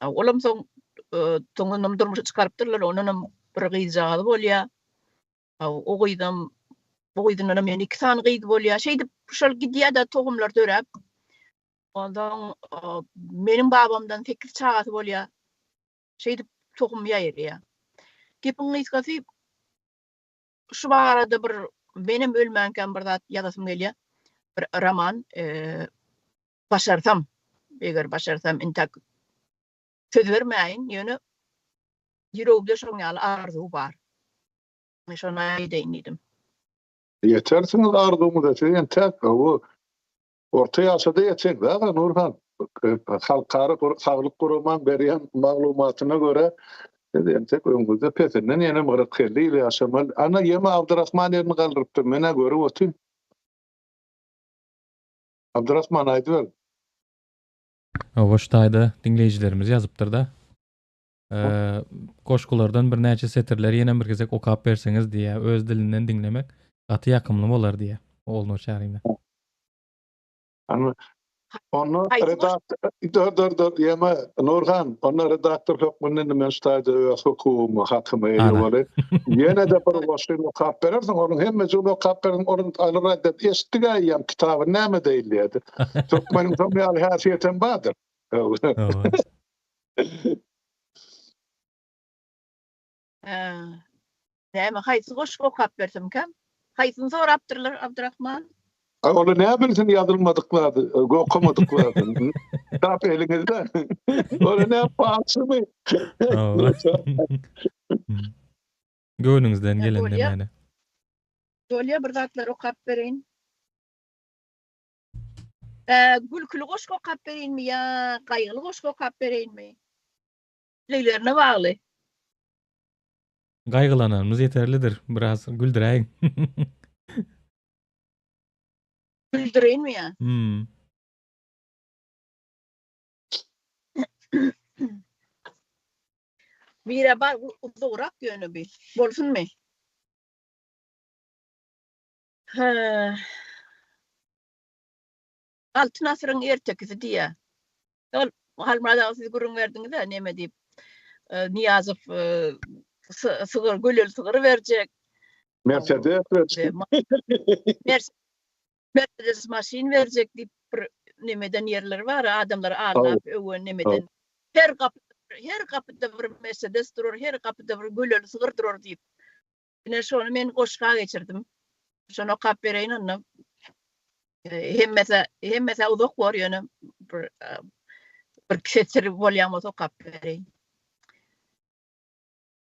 Olam soň soňunam durmuşa çykarypdyrlar, ondanam bir gyzjagazy bolýar. O gyzam, o gyzyndanam ýene iki sany gyz bolýar. Şeýdip şol gidýär-de tohumlar döräp. Ondan meniň babamdan sekiz çagasy bolýar. Şeýdip tohum ýaýraýar. Gepiň gysgasy şu barada bir menem ölmänkäm bir zat ýazasym gelýär. Bir roman başarsam, eger başarsam intäk söz bermäýin, ýöne ýüregimde şoň ýaly arzuw bar. Men şony aýdaýyn diýdim. Ýetersiňiz arzuwyňyza, siz entäk bu orta ýaşa-da ýetseňiz aga Nurhan. Halkara saglyk guramaň berýän maglumatyna görä, siz entek öňüňizde pesinden ýenem 40-50 ýyl ýaşamaly. Ana, ýeme Abdyrahman elini galdyrypdyr, men-ä görüp otyryn. Abdyrahman aýdyber. Hawa şu taýda diňleýjilerimiz ýazypdyrda. Goşgulardan birnäçe setirleri ýene bir gezek okap berseňiz diýýär. Öz dilinden diňlemek gaty ýakymly bolar diýýär. Ogulnur Çaryna. Ana Onda redaktor dur dur dur ýeme Nurhan onda redaktor hökmünde indi men şu taýda öz hukugyma hakyma eýe bolaýyn. Ýene-de bir goşgyny okap berersiň onuň hemmejigini okap berersiň onuň alyr aýdar eşitdik-ä eýýäm kitaby näme diýilýärdi. Türkmeniň şoň ýaly häsiýetem bardyr. Näme haýsy goşgy okap bersemkäm? Haýsyny sorapdyrlar Abdyrahman? Ay ony nä bilsin ýazylmadyk zady, okamadyk zady. Kitap eliňizde. Ony nä palçymy? Göwnüňizden gelen näme? Bolýa bir zatlar okap bereýin. Gülküli goşgy okap bereýinmi ýa gaýgyly goşgy okap bereýinmi? Isleglerine bagly. Gaýgylananymyz ýeterlidir. Biraz güldüräýiň. Güldüreýinmi ýa? Hmm. Bire bar uzagrak ýöne bi. Bolsunmy? Hä. Altyn asyryň ertekisi diýýär. Ol. Halmyrat aga siz gürrüň berdiňiz-ä neme diýip. Nyýazow sygyr, göleli sygyr berjek. Mersedes berjek. Mersedes maşyn berjek diýip bir nemeden ýerleri bar, adamlary aldap öwen nemeden. Her gapyda, her gapyda bir Mersedes durar, her gapyda bir göleli sygyr durar diýip. Ine şony men goşga geçirdim. Şony okap bereýin onda. Hemmesi hemmesi uzak bor ýöne bir bir setir bolýan bolsa okap bereýin.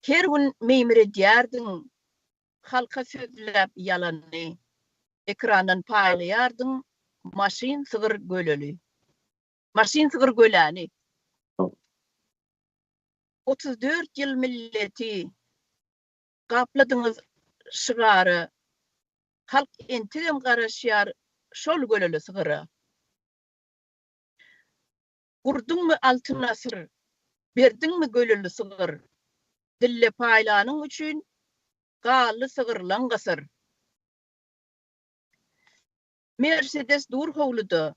Her gün meýmiredýärdiň, halka sözläp ýalany, ekrandan paýlaýardyň maşyn sygyr göleli. Maşyn sygyr göläni. 34 ýyl milleti Gapladyňyz şygara. Halk entegem garaşýar şol göleli sygyra. Gurduňmy Altyn asyr, berdiňmi göleli sygyr, Dille paýlanyň üçin galdy sygyrlaň gysyr. Mersedes dur howluda,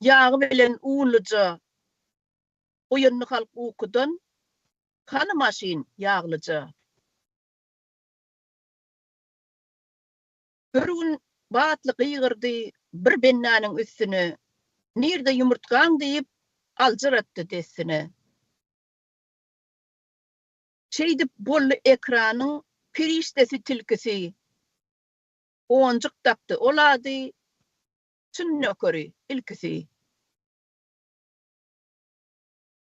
ýagy bilen unluja, Oýandy halk ukudan, Hany maşyn ýaglyja. Bir gün batly gygyrdy bir bennäniň üstüne, Nirde ýumurtgaň diýip, aljyratdy dessine. Şeýdip boldy ekranyň perişdesi tilkisi, Onjuk dakdy ol ady, çyn nökeri ilkisi.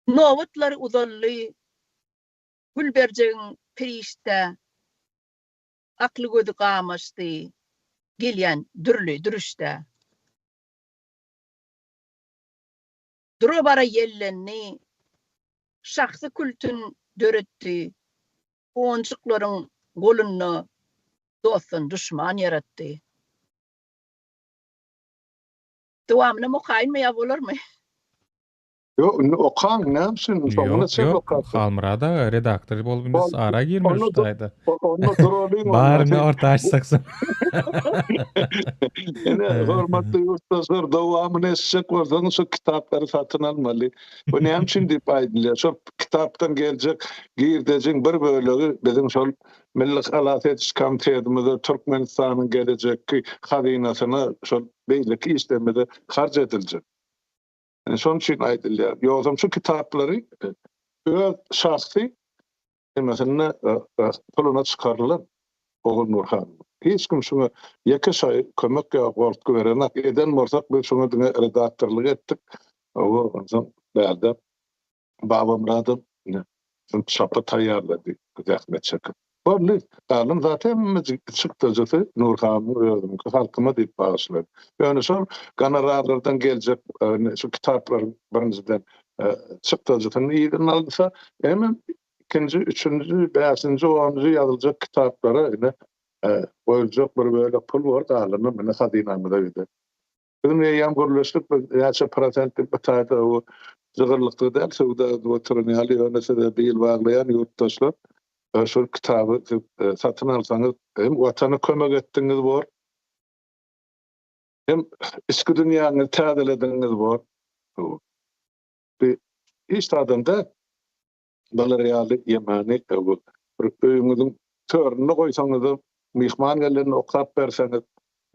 Nobatlary uzaldy, gül berjegiň perişdä, Akly-gözi gamaşdy, gelýän dürli dürüşdä. Dura-bara ýellendi, şahsy kültün döretdi, Onjuklaryň golunda dostdan duşman ýaratdy. Dowamynam okaýynmy ýa bolarmy? Ýok, indi okaň, näme üçin soňuna Ýok, çenli ýok. okap. Halmyrat aga redaktor bolup indi Ol- ara girmeli Onda şu taýda. Onda duralyň. Baryny orta açsak soň. Ine, hormatly ýurtdaşlar, dowamyny eşitjek bolsaňyz şu kitaplary satyn almaly. Bu näme üçin diýip aýdylýar? Şol kitapdan geljek girdejiň bir bölegi biziň şol Milli halas ediş komitetimize, Türkmenistanyň gelejekki hazynasyna, şol beýleki işlerimize harç ediljek. Ine şonuň üçin aýdylýar. Ýogsam şu kitaplary öz şahsy nemesinde puluna çykarylan Ogulnur hanym. Hiç kim şuňa ýeke şaýy kömek ýa goltgy berenak. Eden bolsak biz şuňa diňe redaktorlyk etdik. Hawa, onsoň bärde Babamyradam ine şuny çapa taýýarlady zähmet çekip. Boldy. Galan zat hemmejik çykdajysy Nurhanyň özüniňki halkyma diýip bagyşlady. Ýöne şol gonorarlardan geljek şu kitaplaryň birinjiden çykdajysyny yzyna alynsa, hemem ikinji, üçünji, bäşinji, onunjy ýazyljak kitaplara ine goýuljak bir bölek pul bor, galanam ine hazynamyza gider. Biziň eýýäm gürleşdik, biz näçe prosent diýip bu taýda o jygyrlykly däl, söwda edip oturan ýaly, ýöne size bil baglaýan ýurtdaşlar, şol kitaby siz satyn alsaňyz, hem Watana kömek etdigiňiz bor, hem içki dünýäňizi täzeledigiňiz bor. Bu hiç zadam däl. Bular ýaly ýemany bir öýüňiziň töründe goýsaňyzam, myhman gelende okap berseňiz,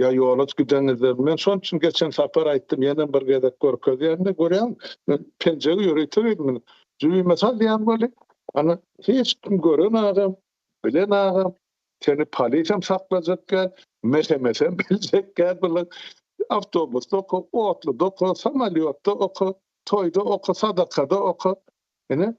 ýa ýola gideňizde, men şonuň üçin geçen sapar aýtdym, ýenem bir gezek görkezýän-de, görýäňmi, men penjegi ýörite geýdim, jübime salýan weli, ana, hiç kim gören agam, bilen agam, seni polisem saklajak däl, mesemesem biljek däl bular. Awtobusda oka, otluda oka, samolýotda oka, toýda oka, sadakada oka. Ine,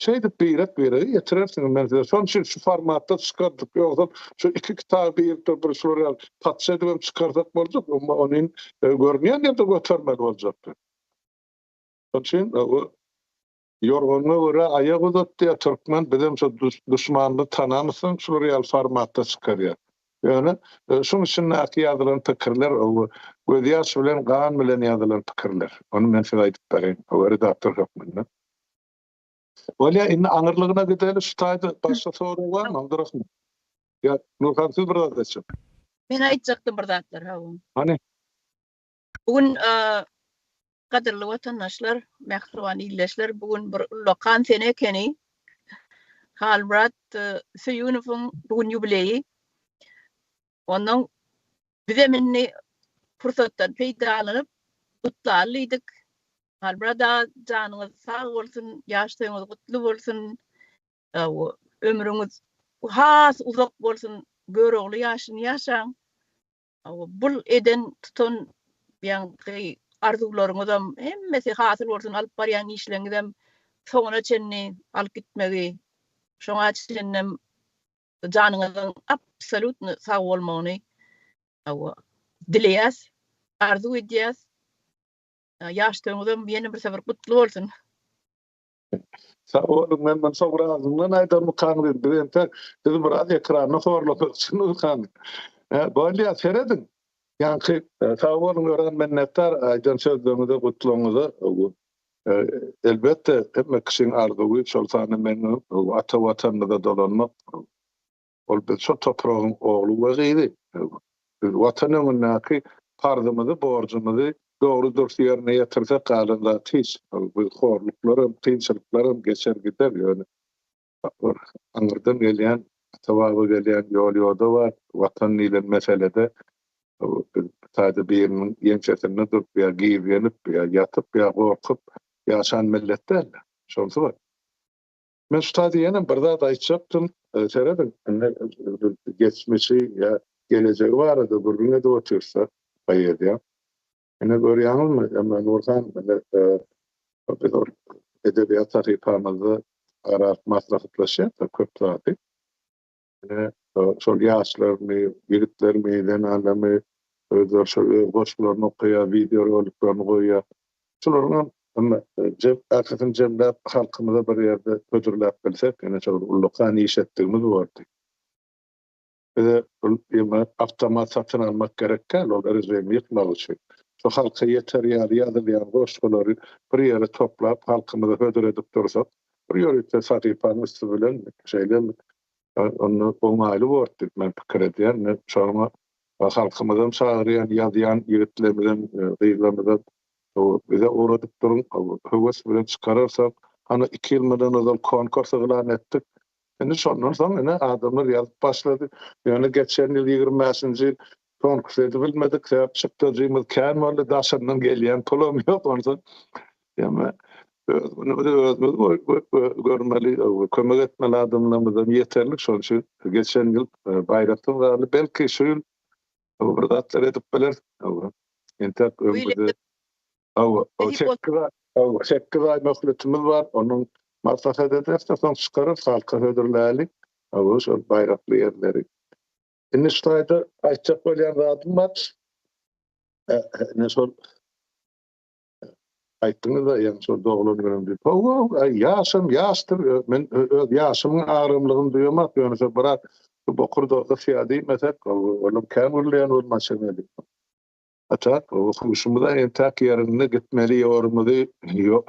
şeýdip birek-birege ýetirersiňiz. Men size şonuň üçin şu formatda çykardyk. Ýogsam şu iki kitaby birikdirip bir şular ýaly patyşa edibem çykarsak boljak, emma ony görünýän ýerde götermeli boljakdy. Şonuň üçin bu ýorganyňa görä aýak uzat diýýär türkmen, bizem şu duşmanymyzy tanamyzsoň şular ýaly formatda çykarýar. Ýöne şuň içindäki ýazylan pikirler o gözýaş bilen, gan bilen ýazylan pikirler. Ony men size aýdyp bereýin, o redaktor hökmünde. Bolýa, indi aňyrlygyna gideli, şu taýda başga sorag barmy, Abdurahman? Ýa Nurhan siz bir zat aýtjak. Men aýtjakdym bir zatlar, hawa. Hany? Bu gün. Gadyrly watandaşlar, mähriban ildeşler, bu gün bir ullakan sene ekeni. Halmyrat Söýünowyň bu gün ýubileýi. Ondan bizem indi pursatdan peýdalanyp gutlaly diýdik. Halmyrat aga janyňyz sag bolsun, ýaş toýuňyz gutly bolsun. Ömrüňiz has uzak bolsun, Görogly ýaşyny ýaşaň. Bul eden tutan ýaňky arzuwlaryňyzam hemmesi hasyl bolsun, alyp barýan işleriňizem soňuna çenli alyp gitmegi, şoňa çenlem janyňyzyň absolýutny sag bolmagyny dileýäs, arzuw edýäs. Ýaş toýuňyzam ýene bir sapar gutly bolsun. Sag boluň, men muny soňra agzymdan aýdarmykam diýdim. Biz entek sizi biraz ekranda horlamakçy Nurhan. Bolýar, serediň. Ýaňky sag boluň, örän minnetdar aýdan sözleriňize, gutlagyňyza. Elbetde, hemme kişiň arzuwy, şol sanda meniň ata Watanymyza dolanmak. Ol biz şo topragyň ogly we gyzy. Biz Watan öňündäki parzymyzy, borjumyzy dogry-dürs ýerine ýetirsek galan zat hiç. Bu horluklaram, kynçylyklaram geçer gider, ýöne bir aňyrdan gelýän, ata-baba gelýän ýol-ýoda bar. Watan diýlen meselede biz taýda biriniň ýeňsesinde durup ýa gizlenip, ýa ýatyp, ýa gorkup ýaşan millet däl-de. Şonsy bar. Men şu taýda ýene bir zat aýtjakdym. Serediň, indi geçmişi ýa gelejegi barada gürrüň edip otyrsak, poeziýa. Ine görýäňizmi, emma Nurhan, ine biz ol edebiýat sahypamyzda ara alyp maslahatlaşýarys köp zady. Ine, şol ýaşlarmy, ýigitlermi, zenanlarmy özleri şol öz goşgularyny okaýar, wideoroliklerini goýýar. Şularyňam ählisini jemläp halkymyza bir ýerde hödürläp bilsek, ine şol ullakan iş etdigimiz bordy. Bize ol ýa awtomat satyn almak gerek däl, ol režimi ýykmak üçin. Şu halka ýeter ýaly ýazylýan goşgulary bir ýere toplap halkymyza hödür edip dursak, bir ýörite sahypanyň üsti bilen şeýle onda oňaýly bordy diýip men pikir edýän. Men şoňa halkymyzam çagyrýan, ýazýan ýigitlerimizem, gyzlarymyzam bize ugradyp duruň, höwes bilen çykararsak, hany iki ýyl mundan ozal konkurs yglan etdik. Indi şondan soň ine adamlar ýazyp başlady. Ýöne geçen ýyl 25-nji ýyl konkurs edibilmedik, sebäp çykdajymyz kän boldy, daşyndan gelýän pulam ýok, onsoň ýa öz günümizi özümiz görmeli, kömek etmeli adamlarymyzam ýeterlik, şonuň üçin geçen ýyl baýraksyz galdy. Belki şu ýyl bir zatlar edip bileris. Entek öňümizde Hawa, 8 aý möhletimiz bar, onuň maslahat ederis-de, soň çykararys, halka hödürläli, hawa, şol baýrakly ýerleri. Indi şu taýda aýtjak bolýan zadym bar. Ine şol aýtdyňyz-da, ýagny şol doglan günüm diýip. Hawa, ýaşam ýaşdyr. Men öz ýaşymyň agramlygyny duýamak, ýöne şol biraz şu bokurdagy gysýar diýmesek, olam kän gürleýän bolmaça meni. Atak, huşumyza entäk ýerinde gitmeli ýolumyzy,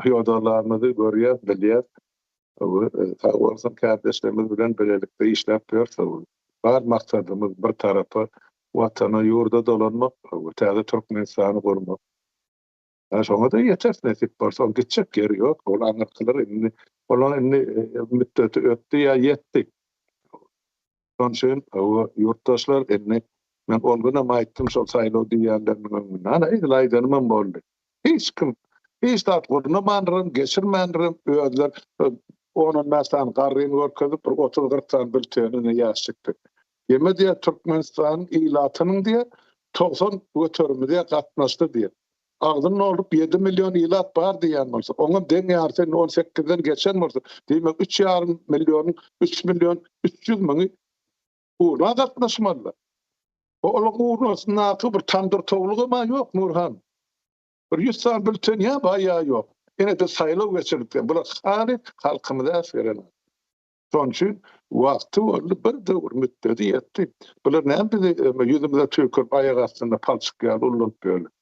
ýodalarymyzy görýäs, bilýäs. Sag bolsun kärdeşlerimiz bilen bilelikde işläp ýörüs. Bar maksadymyz bir tarapa, Watana, ýurda dolanmak, täze Türkmenistany gurmak. Şoňa-da ýeteris nesip bolsa, oň gitjek ýeri ýok. Ol aňyrkylar indi, olaň indi müddeti ötdi ýa ýetdi. Şonuň üçin, ýurtdaşlar, indi men ol günem aýtdym şol saýlaw diýýänleriniň öňünde. Ana, edil aýdanymam boldy. Hiç kim hiç zat gurnamandyram, geçirmändirem, özleri on-on bäş sany garryny görkezip, bir otuz-kyrk sany bültenine ýaş çykdy. Ýeme diýýär, Türkmenistanyň ilatynyň diýýär, 90 göterimi diýýär, gatnaşdy diýýär. Agzyny dolduryp ýedi million ilat bar diýýän bolsa, oňam deň ýarysy indi on sekizden geçen bolsa, diýmek üç ýarym millionyň üç million 300 müňi urna gatnaşmalylar. Olaryň urnasyndaky bir tamdyr towlugam-a ýok, Nurhan. Bir ýüz sany bülten ýa bar ýa ýok. Ine-de saýlaw geçirilip, bular haly halkymyzy äsgeren. Şonuň üçin wagty boldy, bir döwür müddeti ýetdi. Bular näme bizi ýüzümize tüýkürip aýak astynda palçyk ýaly ullanyp ýörler.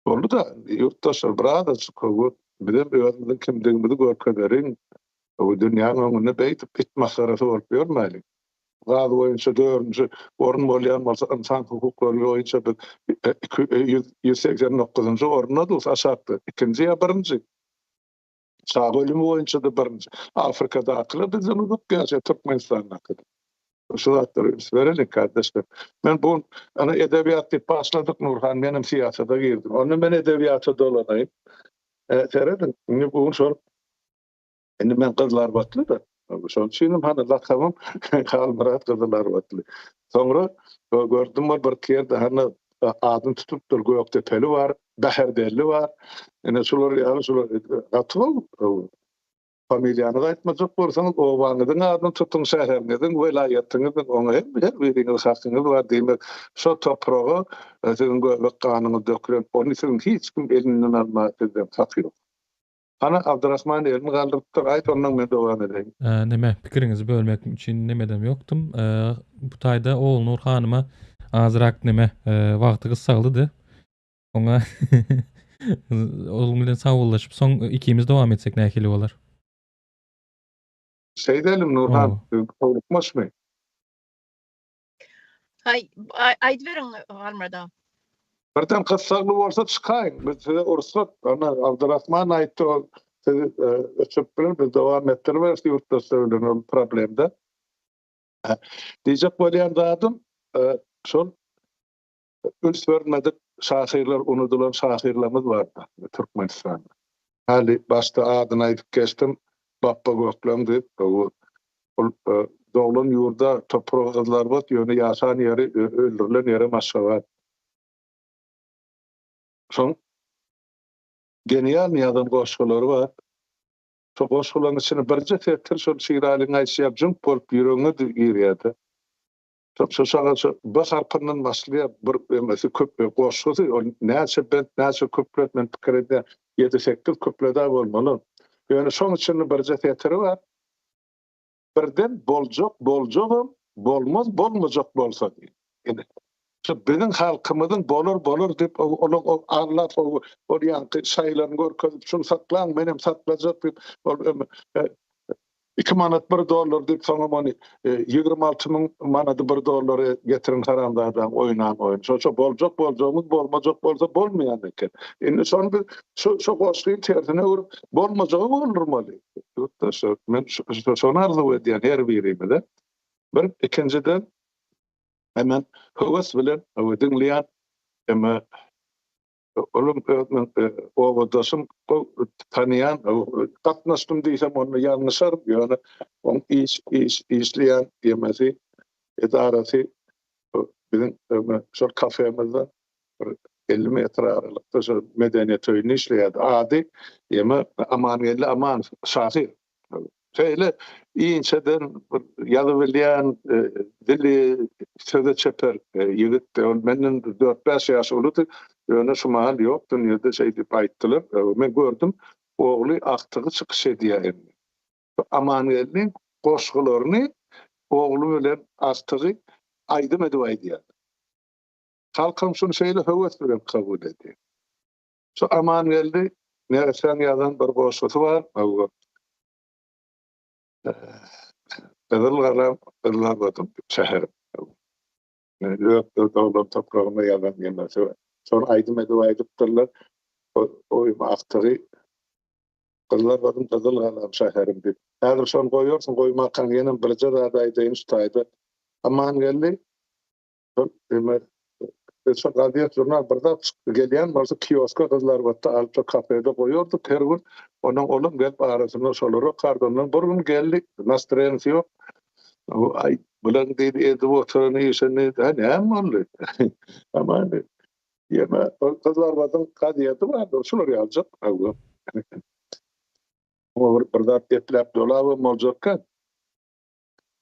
Boldy-da, ýurtdaşlar birazajyk höwür, bizem özümiziň kimdigimizi görkezeliň. Dünýäň öňünde beýdip it masgarasy bolup ýörmäliň. gaz boýunça dördünji orun bolýan bolsa, ynsan hukuklary boýunça biz 189-njy orunda durus aşakda, ikinji ýa birinji. Çaga ölümi boýunça-da birinji. Afrikadakylar bizden uzak ýaşaýar, Türkmenistandakylar. Şu zatlara üns bereliň, kardeşler. Men bu ana edebiýat diýip başladyk Nurhan, menem syýasata girdim. Onda men edebiýata dolanaýyn. E, serediň, indi bu gün şol indi men Gyzylarbatly-da. Şonuň üçin hem hany lakamym Halmyrat Gyzylarbatly. Soňra gördüm ol bir ýerde hany adyny tutupdyr, Gökdepeli bar, Bäherdelli bar. Ine şular ýaly şular gaty gowy. Familiýaňyzy aýtmajak bolsaňyz, obaňyzyň adyny tutuň, şäheriňiziň, welaýatyňyzyň, oňa hem her biriňiz hakyňyz bar. Diýmek, şo topraga siziň göbek ganyňyz dökülen, ony siziň hiç kim elinden almaga sizden haky ýok. Hany, Abdyrahman elini galdyrypdyr, aýt, ondan men dowam edeýin. Neme, pikiriňizi bölmek üçin nemedem ýokdum. Bu taýda Ogulnur hanyma azrak neme, wagty gyssaglydy. Oňa onuň bilen sagbollaşyp, soň ikimiz dowam etsek nähili bolar? Şeýdelim Nurhan, howlukmaçmy? Haý, aýdyberiň Halmyrat aga. Birden gyssagly bolsa çykaýyň. Biz size rugsat. Ana Abdurrahman aýtdy, ol sizi öçürip biler, biz dowam etdiriberis ýurtdaşlar bilen ol problemde. Diýjek bolýan zadym, şol Üns bermedik şahyrlar unudylan şahyrlarymyz barda Türkmenistanda. Häli başda adyny aýdyp geçdim Bapba Gökleň diýip ol doglan ýurda topragy Gyzylarbat ýöne ýaşan ýeri öldürilen ýerem Aşgabat. Şoň genialnyý ýazan goşgulary bar. Şo goşgularyň içinde birje setir şol Şiralyň aýdyşy ýaly jüňk bolup ýüregiňe girýärdi. Şo şaga şo B harpyndan başlaýar bir emesi köp goşgusy ol näçe bent näçe küplet men pikir edýän ýedi-sekiz küpledä bolmaly. Ýöne şoň içinde birje setiri bar. Birden boljak boljagam bolmaz bolmajak bolsa diýip. Ine. Şu biziň halkymyzyň bolar bolar diýip olaň ol allap ol ýaňky şaýlaryny görkezip şuny saklaň menem saklajak diýip ol Iki manat bir dollar diýip soňam ony 26 müň manady bir dollara getirin haramzadaň oýnan oýny. Şo şo boljak boljagymyz bolmajak bolsa bolmaýan eken. Indi şony biz şo şo goşgyny tersine öwrüp bolmajagy boldurmaly. Ýurtdaşlar men şony arzuw edýän her birimize. Bir ikinjiden hemen höwes bilen diňleýän hem Olam özümiň obadaşym, gowy tanaýan, gatnaşdym diýsem onda ýalňyşaryn, ýöne oň iş iş işleýän ýemesi, edarasy biziň şol kafemizden bir 50 metr aralykda şol medeniýet öýünde işleýärdi. Ady ýeme Amangeldi Amanow, şahyr. Şeýle inçeden bir ýazybilýän, dili söze çeper ýigitdi. Ol menden dört-bäş ýaş uludy. Ýöne şu mahal ýok dünýede şeý diýip aýtdylar. Men gördüm, ogly agtygy çykyş edýär indi. Amangeldiň goşgularyny ogly bilen agtygy aýdym edip aýdýar. Halkam şuny şeýle höwes bilen kabul edýär. Şu Amangeldi neressäň ýazan bir goşgusy bar. Gyzyl galam, Gyzylarbatym şäherim. Öz doglan topragynda ýazan ýemesi bar. Şony aýdym edip aýdypdyrlar. Oýum agtygy Gyzylarbatym gyzyl galam şäherim diýip. Häzir şony goýarsyň, goýmakaň ýenem birje zat aýdaýyn şu taýda. Amangeldi Şol eme şol gazet žurnal bir zat çykdy gelýän bolsa kioska Gyzylarbatda alyp şo kafede goýardyk her gün. Ondan olam gelip arasynda şolary okardy. Ondan bir gün geldi nastroýeniýasy ýok. Aý bulan diýdi edip oturan işini hä näme boldy? Aman ýeme Gyzylarbadyň gazeti bardy şular ýaljak. Oňa bir zat gepläp dolabam boljakka.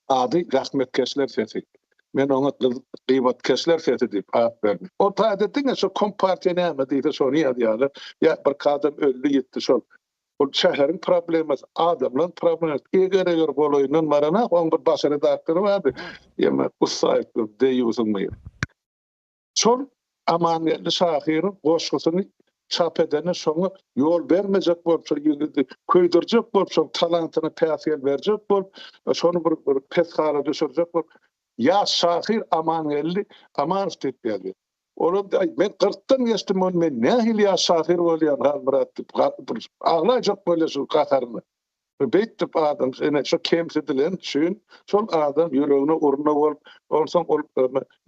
Ady Zähmetkeşler sesi. Men oňa Gybatkeşler sesi diýip at berdim. O taýda diňe şo kompartiýa näme diýse şony ýazýarlar. Ýa bir adam öldi ýitdi şol. Ol şäheriň problemasy, adamlaryň problemasy. Eger-eger golaýyndan baranak oň bir baş redaktory bardy. Ýa Ussaýew deýýusyň biri. Şol Amangeldi şahyryň goşgusyny çap edende şoňa ýol bermejek bolup, şol ýigidi köýdürjek bolup, şoň talantyna päsgel berjek bolup, şony bir bir pes hala düşürjek bolup. Ýaş şahyr Amangeldi Amanow diýip ýazýar. Olam aý men kyrkdan geçdim ony men nähili ýaş şahyr bolýan Halmyrat diýip bir aglaýjak bolýar şu gaharyna. Beýtdip adam ine şu kemsidilen üçin şol adam ýüregine urna bolup onsoň ol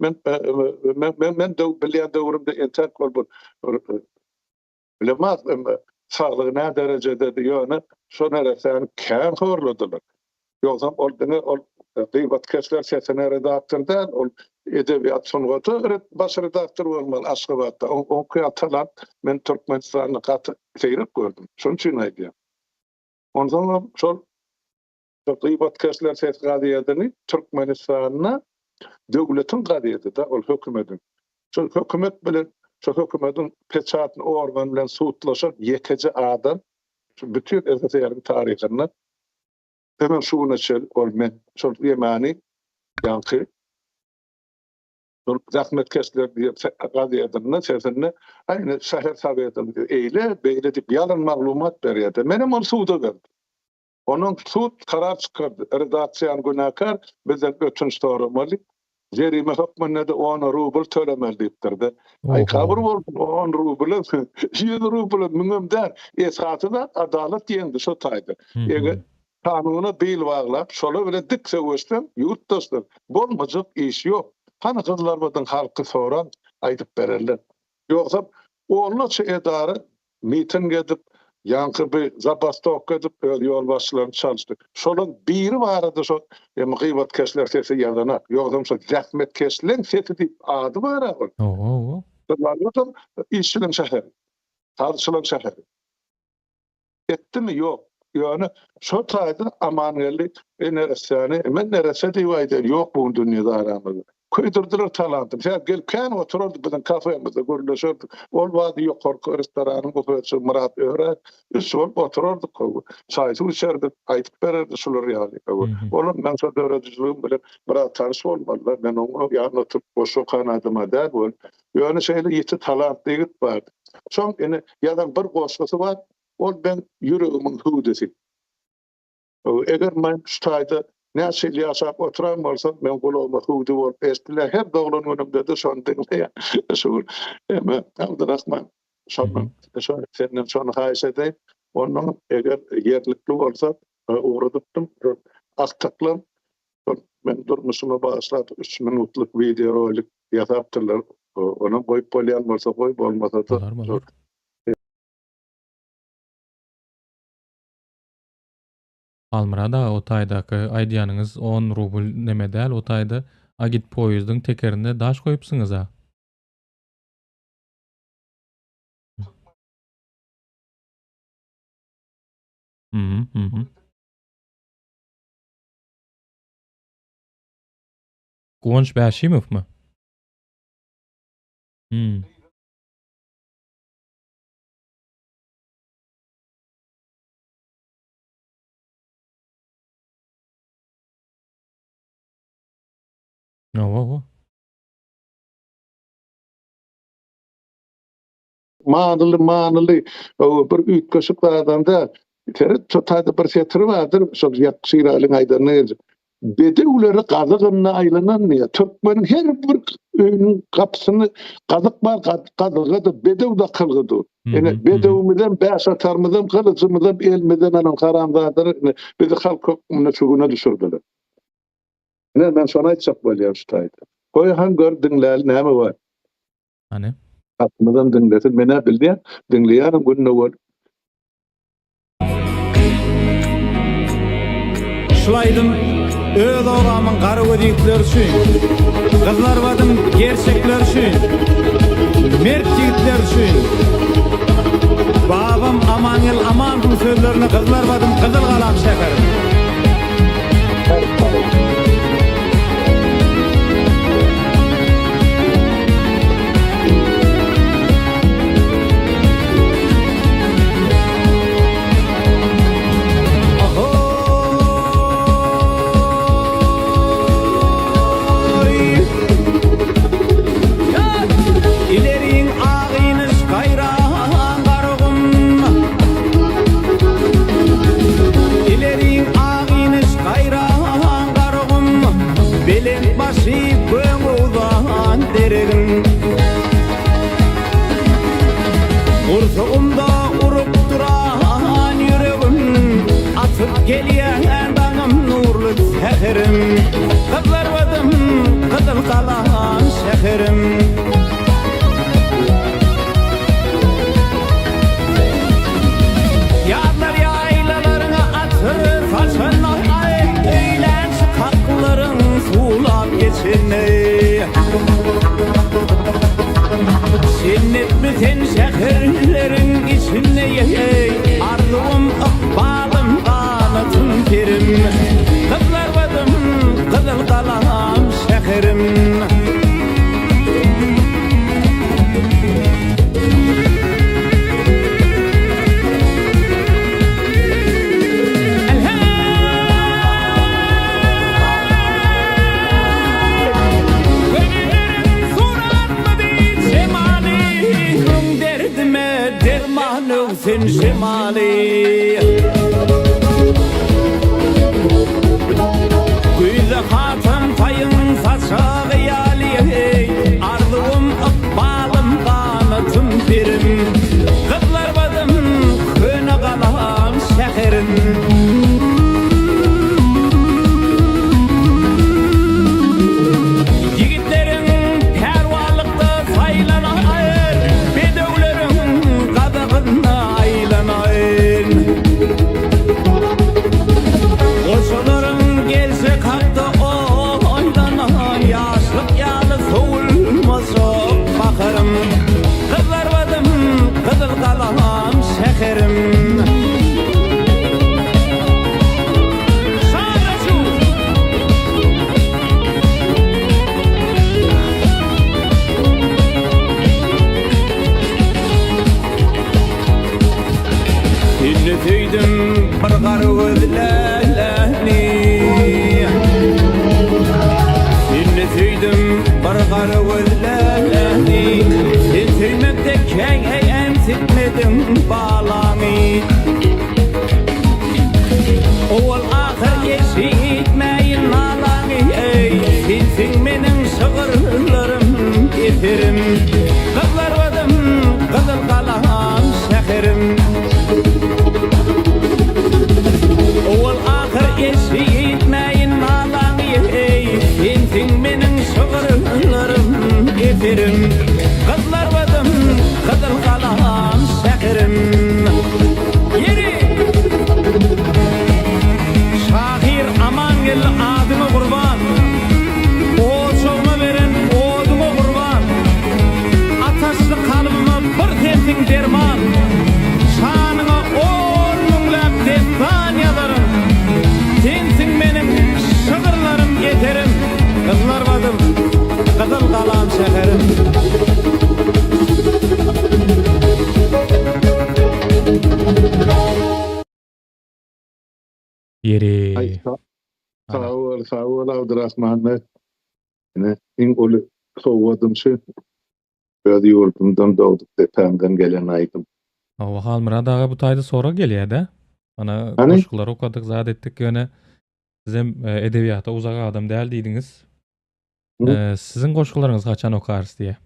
men men men bilýän döwrümde entäk ol bir Bilemok indi saglygy nä derejededi ýöne şo neressäni kän horladylar. Ýogsam ol diňe ol gybatkeşler sesine redaktor däl ol edebiýat sungata baş redaktor bolmaly Aşgabatda. Oňky ýaly talant men Türkmenistanda gaty seýrek gördüm. Şonuň üçin aýdýan. Onsoňam şol Gybatkeşler ses gazetini Türkmenistanda döwletiň gazeti-de ol hökümediň. Şol hökümet bilen şo hökümediň peçatny organy bilen sudlaşan ýekeje adam şu bütin SSR-iň taryhynda hemem şu güne çenli ol men. Şol ýemany ýaňky şol zähmetkeşler diýen gazetinde sesinde aýny şäher sowetinde eýle beýle diýip ýalan maglumat berýärdi. Menem ony suda berdim. Ondan sud karar çykardy. Redaksiýany günäkär, bizden ötünç soramaly, jerime hökmünde-de on rubl tölemeli diýipdir-de. Aý, gabyr bolsun, on rublem, ýüz rublem, müňem däl. Esasy zat adalat ýeňdi şo taýda. Eger kanuna bil baglap, şolar bilen dik söweşseň, ýurtdaşlar, bolmajak iş ýok. Hany Gyzylarbadyň halky soraň, aýdyp bererler. Ýogsam, onlarça edara miting edip, ýaňky bi zabastowka edip öz ýolbaşçylaryny çalyşdy. Şolaň biri barada şo emi gybatkeşler sesi ýazanak. Ýogsam şo zähmetkeşleň sesi diýip ady bar-a ol. Hawa, hawa. Gyzlarbatam işçileň şäheri. Sazçylaň şäheri. Etdimi? Ýok. Ýöne şo taýda Amangeldi e neressäni, men neresse diýip aýdýan, ýok bu gün dünýede aramyzda. Köýdürdiler talantyny. Sebäbi gelip kän oturardy biziň kafemizde gürleşerdik. Ol bady ýokarky restoranyň bufetçi Myrat Öräýew üç bolup oturardyk hawa. Çaý-suw içerdik, aýdyp bererdi şular ýaly hawa. Olam meň şo döredijiligim bilen biraz tanyş bolmalylar. Men oň ýanynda oturyp goşgy okan adam-a däl weli. Ýöne şeýle ýiti talantly ýigit bardy. Soň ine ýazan bir goşgusy bar, ol meň ýüregimiň hüwdüsi. Eger men şu taýda näçe ýyl ýaşap oturan bolsam, meň gulagyma hüwdi bolup eşidilýär. Her doglan günümde-de şony diňleýän. Şu gün eme Abdyrahman şondan şo senden şony haýyş edeýin. Ondan eger ýerlikli bolsa ugradypdym. Agtyklam şol men durmuşyma bagyşlap üç minutlyk wideorolik ýasapdyrlar. Onam goýup bolýan bolsa goý, bolmasa-da Bolar, bolar. Halmyrat aga o taýdaky aýdýanyňyz on rubl neme däl o taýda agitpoýezdiň tekerinde daş goýupsyňyza. Mhm, mhm. Guwanç Bäşimowmy? Hmm. Hawa, hawa. Manyly manyly bir üýtgeşik zadam däl. Seret şo taýda bir setiri bardyr, şol ýak Şiralyň aýdanyna geljek. Bedewleri gazygynda aýlanan diýýär. Türkmeniň her bir öýüniň gapysyny gazyk bar, gazyga-da bedew dakylgy dur. Ine bedewimizem, bäşatarymyzam, gylyjymyzam elimizden alan haramzadalar ine bizi halk hökmünde şu güne düşürdiler. Ine men şony aýtjak bolýan şu taýda. Goý han gör diňläli näme bar. Hany. Halkymyzam diňlesin. Men-ä bilýän, diňleýänem günde-gün. Şul aýdym öz obamyň garagöz ýigitleri üçin, Gyzlarbadyň gerçekleri üçin, mert ýigitleri üçin. Babam Amangeldi Amanowyň sözlerine Gyzlarbadyň Gyzyl galam şäherim. Ileriň agynyş gaýran Garagum. Ileriň. içinde. Jennetmi sen şäherleriň içinde ýeý Arzuwym ykbalym ganatym perim Gyzlarbadym gyzyl galam şäherim. Gözeleriň suratlydy jemaly, Müň derdime derman öwsen şemaly. Güýzde hatam taýyň saçagy ýaly, Arzuwym, ykbalym, ganatym, perim. Gyzlarbadym, köne galam, şäherim. Ýigitleriň pälwanlykda saýlanaýyn, Bedewleriň gazagynda aýlanaýyn. Goçalaryň geljek hakda oýlanaýyn, Ýaşlyk ýaly sowulmajak baharym. Gyzlarbadym, gyzyl galam şäherim. Seni söýdüm bir gara gözläni Seni söýdüm bir gara gözläni Sen söýmekde käňämsitmediň balany Owal-ahyr eşitmäýin nalaňy, eý, Sensiň meniň şygyrlarym, eserim. Gyzlarbadym, gyzyl galam şäherim. Owal-ahyr eşitmäýin nalaňy, eý, Sensiň meniň şygyrlarym, eserim. Gyzlarbadym, gyzyl galam şäherim. Ýeri! Şahyr Amangeldi adyňa gurban, Ojagyma beren oduňa gurban, Ataşly kalbyma bir sensiň derman, Şanyňa on müňläp dessan ýazaryn. Sensiň meniň şygyrlarym, eserim, Gyzlarbadym, gyzyl galam şäherim. Ýeri. Aý, sag bol, sag bol Abdyrahman beg. Ine, iň uly sowgadym şu. Öz ýurdumdan, dogduk depämden gelen aýdym. Hawa, Halmyrat aga bu taýda sorag gelýär-dä. Ana, goşgulary okadyk, zat etdik, ýöne sizem e, edebiýata uzak adam däl diýdiňiz. E, siziň goşgularyňyzy haçan okarys diýýär.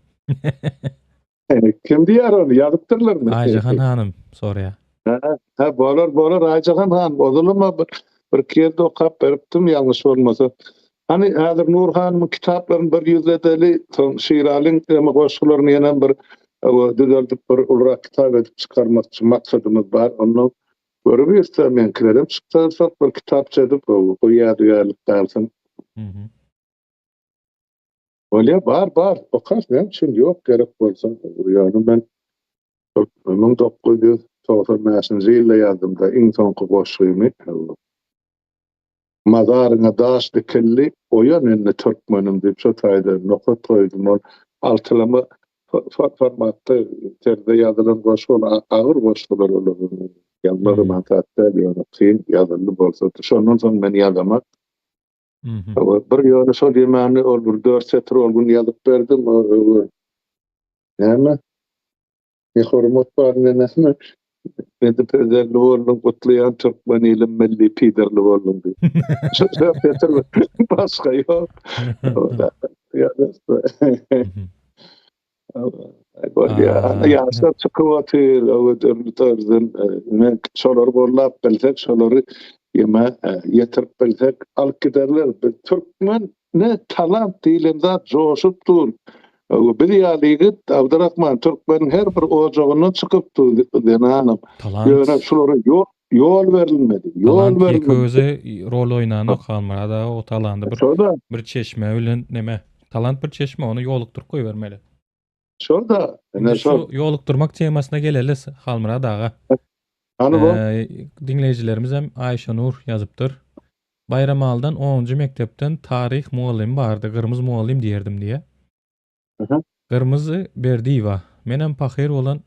Kim diýýär ony? Ýazypdyrlarmy? Aýjahan hanym soraýar. Hä, hä, bolar, bolar Aýjahan hanym. Ozalam bir bir iki ýerde okap beripdim, ýalňyş bolmasa. Hany, häzir Nur hanymyň kitaplaryny bir ýüzledeli, soň Şiralyň ýene goşgularyny ýene bir düzeldip bir ulurak kitap edip çykarmakçy maksadymyz bar. Ondan görüp ýörse, meňkilerem çyksa bir kitapça edip, bu ýadygärlik galsyn. Bolýa bar bar okarys näme üçin ýok gerek bolsa ýöne men 1995-nji ýylda ýazdymda iň soňky goşgymy Mazaryňa daş dikildi oýan indi türkmenim diýip şo taýda nokat goýdum ol altylama formatda terzde ýazylan goşgy ol agyr goşgular olar ýazmagam aňsat däl ýöne kyn ýazyldy bolsa şondan soň men ýazamak Bir ýöne şol ýemäni ol bir dört setir ol gün ýazyp berdim. Näme? Ne hormat bar, ne näme? Ne-de pederli bolduň, gutlaýan türkmen ilim milli piderli bolduň diýip. Şo dört setir başga ýok. Bolýar. Ýaşlar çykyp otyr, dürli tarzdan. Men şolary gollap bilsek, şolary ýeme ýetirip bilsek, alyp giderler. Biz türkmen ne talant diýlen zat joşup dur. Biz ýaly ýigit Abdurahman türkmeniň her bir ojagyndan çykyp dur zenanam. Ýöne şulara ýol. Ýol berilmedi. Ýol Talant ýeke berilmedi. özi rol oýnanok Halmyrat aga o talandy bir Şo-da. bir çeşme bilen neme. Talant bir çeşme ony ýolukdyryp goýbermeli. Şo-da. Ine Indi şu şol. ýolukdyrmak temasyna geleli Halmyrat aga. Hany bu? Ee, diňleýjilerimiz hem Aýşanur ýazypdyr. Baýramalydan 10-njy mekdepden taryh mugallymy bardy, Gyrmyz mugallym diýerdim diýýär. Aha. Gyrmyzy Berdiýewa. Menem pahyr bolan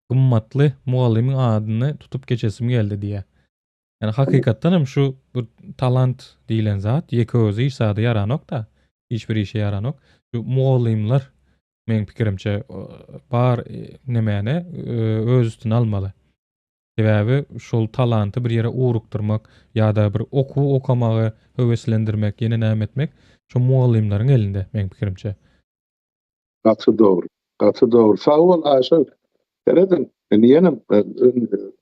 gymmatly mugallymyň adyny tutup geçesim geldi diýýär. Ýani hakykatdan hem şu bir talant diýlen zat ýeke özi hiç zada ýaranok-da. Hiç bir işe ýaranok. Şu mugallymlar meň pikirimçe bar nemäni öz üstüne almaly. Sebäbi şol talanty bir ýere ugrukdyrmak ýa-da bir okuw okamagy höweslendirmek, ýene näme etmek şo mugallymlaryň elinde meň pikirimçe. Gaty dogry. Gaty dogry. Sag bol Aýşa. Serediň, indi ýene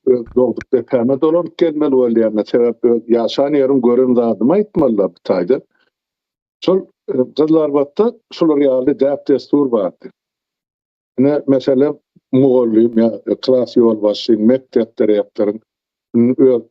öz dogduk depäme dolanyp gelmeli bolýan. Sebäp öz ýaşan ýerim gören zadymy aýtmalylar bu taýda. Şol Gyzylarbatda şular ýaly däp-dessur bardy. Ine, meselem, mugallym ýa klas ýolbaşçy, mekdep direktoryň öz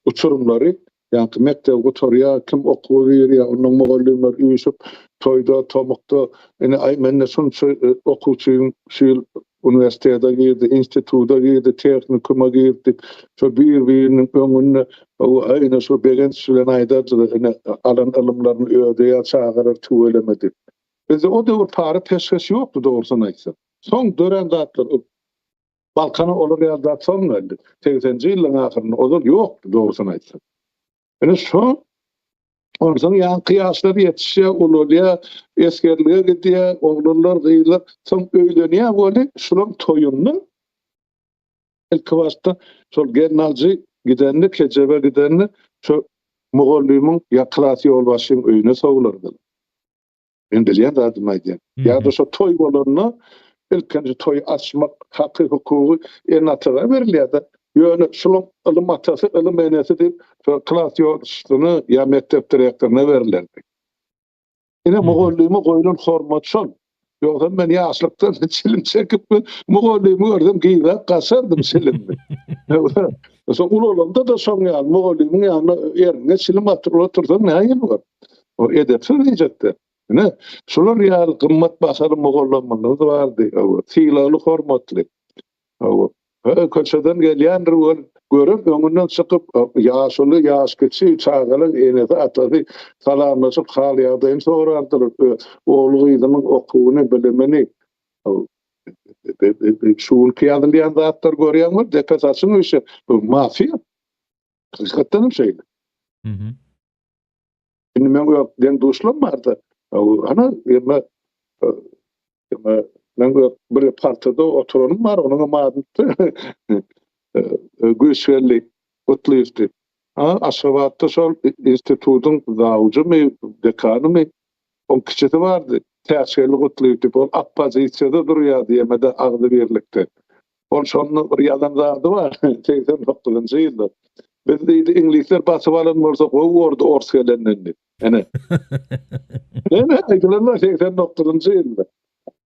uçurymlary, ýaňky mekdebi gutarýar, kim okuwa girýär, ondan mugallymlar üýşüp, toýda, tomukda, ine, aý, mende şunça okuwçyň şu ýyl uniwersitete girdi, instituta girdi, tehnikuma girdi diýip, şo bir-biriniň öňünde, aý, ine, şo begenç bilen aýdardylar, ine, alan ylymlaryny ödeýär çagalar tüweleme diýip. Bizde o döwür para-peşgeş ýokdy dogrusyny aýtsak. Soň dörän zatlar ol Balkana olar ýaly zat soň geldi. Segsenji ýyllaryň ahyrynda ozal ýokdy dogrusyny aýtsak. Ine şo onsoň ýaňky ýaşlar ýetişýär, ulalýar, esgerlige gidýär, oglanlar, gyzlar soň öýlenýär weli şularyň toýunda ilki başda şol gelnaljy gidende, kejebe gidende şo mugallymyň ýa klas ýolbaşçyň öýüne sowulardylar. Men bilýän zadymy aýdýan. Ýa-da şo toý bolanda ilkinji toýy açmak haky, hukugy ene-ataga berilýär-de. Ýöne şunuň ylym atasy, ylym enesi diýip, şo klas ýolbaşçysyna ýa mekdep direktoryna berilerdi. Ine mugallyma goýlan hormat şol. Ýogsam men ýaşlykdan çilim çekip, mugallymy görsem gizläp gaçardym çilimimi. Soň ulalamda-da şoň ýaly mugallymyň ýanynda erniňe çilim batyryp otursaň nähili bolar? O edepsiz diýjekdi. Ine, şular ýaly gymmat bahaly mugallymymyz bardy. Sylagly, hormatly. Köçeden gelýändir ol, görüp öňünden çykyp, ýaşuly, ýaş kiçi, çagalar enesi, atasy salamlaşyp hal-ýagdaýyny sorardylar. Ogly-gyzynyň okuwyny, bilimini. Şu günki ýazylýan zatlary görýäňmi, depe saçyň üýşýär. Bu mafiýa. Hakykatdan hem şeýle. Indi meň öz deň-duşlarym bardy. Ana, ýeme ýeme meň öz bir partada oturanym bar, onuň hem adyny Güýçgeldi Gutlyýew diýip. A, Aşgabatda şol institutyň zawujymy, dekanymy, oň kiçisi bardy, Täçgeldi Gutlyýew diýip, ol oppozisiýada durýardy ýeme-de agzybirlikde. Ol şonda bir ýazan zady bar, 89-njy ýylda. Biz diýdi, iňlisler basyp alan bolsa gowy bordy ors gelenden diýip. Ene. Ene, aýdylanlar 89-njy ýylda.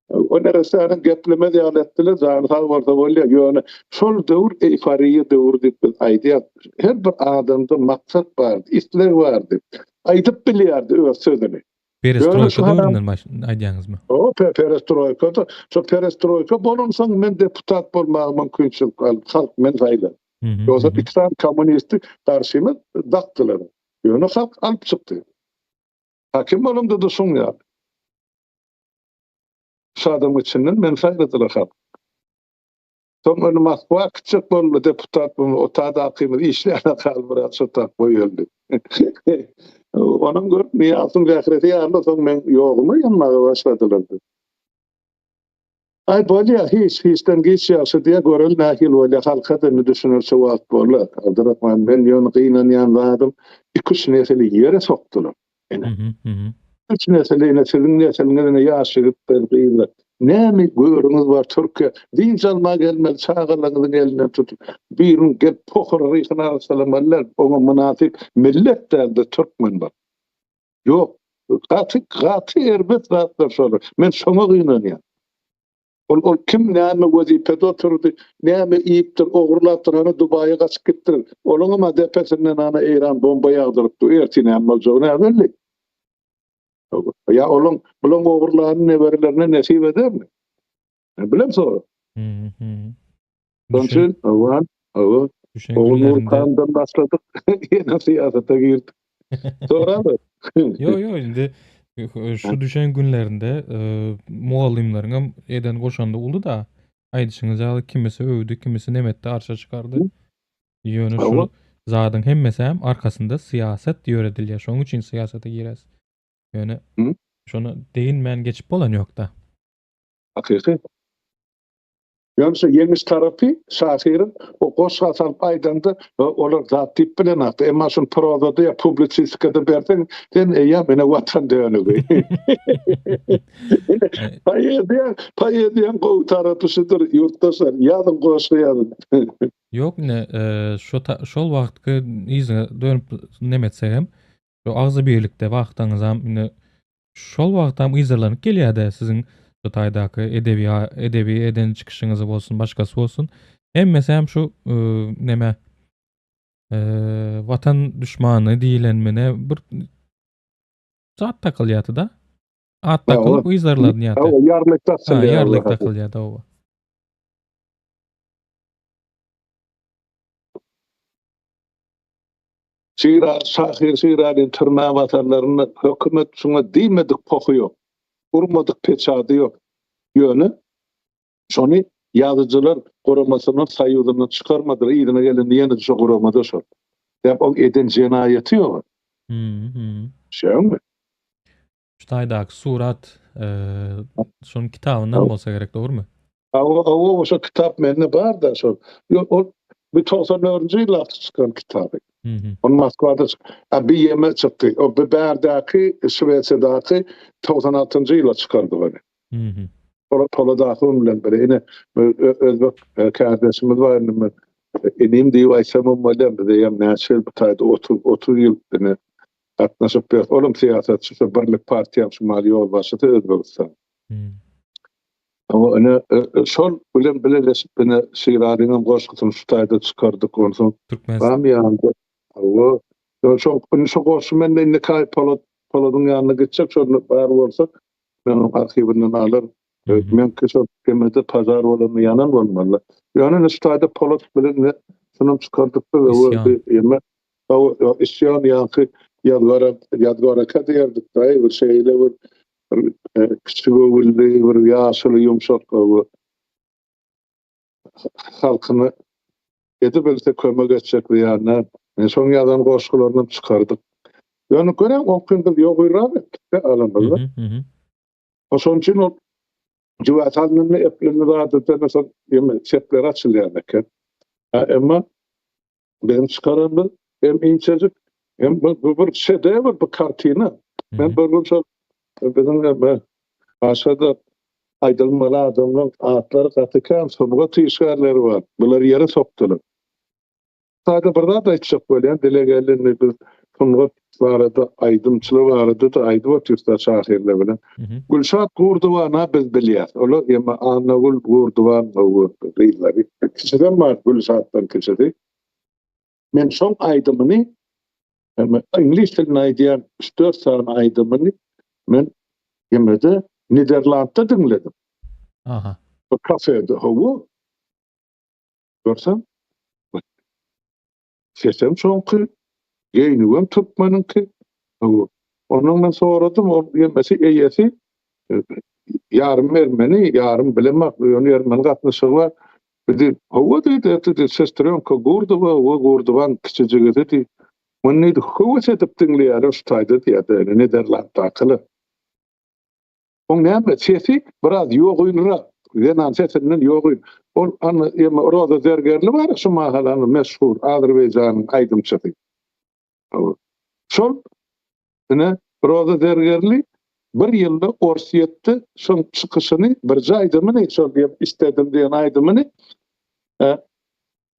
O neressäniň geplemez ýaly etdiler, jany sag bolsa bolýar. Ýöne şol döwür eýforiýa döwri diýip biz aýdýarys. Her bir adamda maksat bardy, isleg bardy. Aýdyp bilýärdi öz sözüni. Perestroýka döwründen baş aýdýaňyzmy? O, perestroýkada, şo perestroýka bolansoň men deputat bolmaga mümkinçilik aldy, halk meni saýlady. Ýogsa iki sany kommunisti garşyma dakdylar. Ýöne halk alyp çykdy. Hakim bolamda-da şoň ýaly. Şu adamyň içinden meni saýladylar halk. Soň ony Moskwa äkitjek boldy deputat bu otadakymyz işleýän Halmyrat şo tak goýuldy. Onam görüp Nyýazowyň zähresi ýaryldy soň meň ýogumy ýanmaga başladylar. Aý bolýa hiç hiçden giç ýagşy diýä göreli nähili bolýa halka-da indi düşünerçe wagt boldy Abdyrahman men ýöne gynanýan zadym iki üç nesili ýere sokdular. Ine. Üç nesili ine siziň nesiliňiz ine ýaş ýigitler, gyzlar. Näme görüňiz bar Türkiýe? Dynç almaga gelmeli çagalaryňyzyň elinden tutup. Biriniň gelip pohury ryhyny arassalamalylar. Oňa mynasyp millet däldir türkmen bar. Ýok. Gaty gaty erbet zatlar şolar. Men şoňa gynanýan. Ol ol kim näme wezipede oturdy, näme iýipdir, ogurlapdyr, hany Dubaýa gaçyp gitdir. Olaňam-a depesinden hany Eýran bomba ýagdyrypdy. Ertir näme boljagy näbelli. Ýa olaň bulaň ogurlanyny neberelerine nesip edermi? Men bilem soru. Şonuň üçin Owgan, owa, Ogulnur handan başladyk, ýene syýasata girdik. Soraber. Ýok, ýok, indi şu düşen günlerinde mugallymlaryňam eden goşandy uly-da. Aýdyşyňyz ýaly kimisi öwdi, kimisi nemetdi, arşa çykardy. Ýöne şu zadyň hemmesem arkasynda syýasat ýöredilýär. Şonuň üçin syýasata giräs. Ýöne şony değinmän geçip bolan ýok-da. Hakyky. Ýöne şu ýeňiş tarapy şahyryň o goşga salyp aýdanda olar zat diýip bilenokdy. Emma şuny prozada ýa publisistikada berseň, sen eýýäm ine watan dönügi. Poeziýa, poeziýaň gowy tarapy şudur, ýurtdaşlar, ýazyň goşgy ýazyň. Ýok ine şo şol wagtky yzyňa dönüp neme etsegem, şo agzybirlikde wagtyňyzam ine Şol wagtam yzarlanyp gelýärdi siziň şu taýdaky edebi edebi eden çykyşyňyzy bolsun başgasy bolsun hemmesi hem şu neme watan düşmany diýilenmi ne bir zat takylýardy da. At takylyp yzarlanýardy. Ýarlyk dakylýar. Ýarlyk dakylýardy oba. Şira, şahyr Şiralyň türmä basanlarynda hökümet şuňa diýmedik pohy ýok, urmadyk peçady ýok. Ýöne şony Ýazyjylar guramasyndan, soýuzyndan çykarmadylar, yzyna gelende ýene-de şo guramada şol. Sebäp oň eden jenaýaty ýok. Düşýäňmi? Şu taýdaky surat şonuň kitabyndan bolsa gerek, dogrumy? Hawa, hawa, şo kitap mende bar-da şol. Ýok, ol bu 94-nji ýylda çykan kitaby. Ol Moskwada çyk, a bi ýeme çykdy. O bi bärdäki Şwesiýadaky 96-njy ýylda çykardy ony. Polat Polat ahun bilen bile. Ine, özbek kärdeşimiz bar indi men inim diýip aýtsamam bolýar, biz eýýäm näçe ýyl bu taýda 30 30 ýyl ine gatnaşyp ýörüs. Olam syýasatçy, şo Birlik partiýanyň şumaly ýolbaşçysy Özbegistan. Ama ine şol bilen bileleşip ine Şiralyňam goşgusyny şu taýda çykardyk. Onsoň Türkmenistan ýanynda. Hawa. Şo indi şo goşgy mende indi Kaý Polat Poladyň ýanyna gitjek şonda bar bolsa men onuň arhiwinden alaryn. Meňki şo gemide pažar bolanda ýanan bolmaly. Ýöne ine şu taýda Polat bilen ine şunam çykardyk biz. Ýeme Hawa, isýan ýaňky ýazgara, ýazgaraka diýerdik daýy, bir şeýle bir bir kiçi göwünli, bir ýaşuly ýumşak hawa. Halkyna edebilse kömek etjek zyýan däl. Men şoň ýazan goşgularynam çykardyk. Ýöne göräň, oňkyn biz ýogyrak etdik-de alamyzda. Şonuň üçin ol jübä salnanda eplenme zat edende şol ýeme sepleri açylýan eken. Emma Biziň çykaranymyz hem inçejik, hem bu bir şedewr, bu kartina. Men bir gün şol biziň hem başga-da aýdylmaly adamlaryň atlary gaty kän, sungat işgärleri bar. Bular ýere sokdular. Sada bir zat aýtjak bolýan, dile geldi indi biz sungat barada, aýdymçylar barada-da aýdyp otyrys-da şahyrlar bilen. Gülşat Gurdowana biz bilýäs. Olar ýa Annagül Gurdowan gyzlary. Kiçisem bar Gülşatdan kiçisi. Men şoň aýdymyny iňlis dilinde aýdýan 3-4 sany aýdymyny men ýemede Niderlandda diňledim. Aha. Bir kafede hawa. Görsem Sesem şoňky, geýnüwem türkmeniňki. Ondan men soradym, ol ýemesi eýesi ýarym ermeni, ýarym bilemok, ýöne ermeni gatnaşygy bar. Bizi, hawa diýdi, eti diýdi, sestrýonka Gurdowa, we Gurdowaň kiçijigisi diýdi. Muny diýdi, höwes edip diňleýärler şu taýda diýýärdi, Niderlanddakylar. Oň näme sesi biraz ýogynrak, zenan sesinden ýogyn. Ol ana eme Roza Zergerli bar şu mahalanyň meşhur Azerbaýjanyň aýdymçysy. Şol ine Roza Zergerli bir ýylda Orsýetde şoň çykyşyny birje aýdymyny şol diýip istedim diýen aýdymyny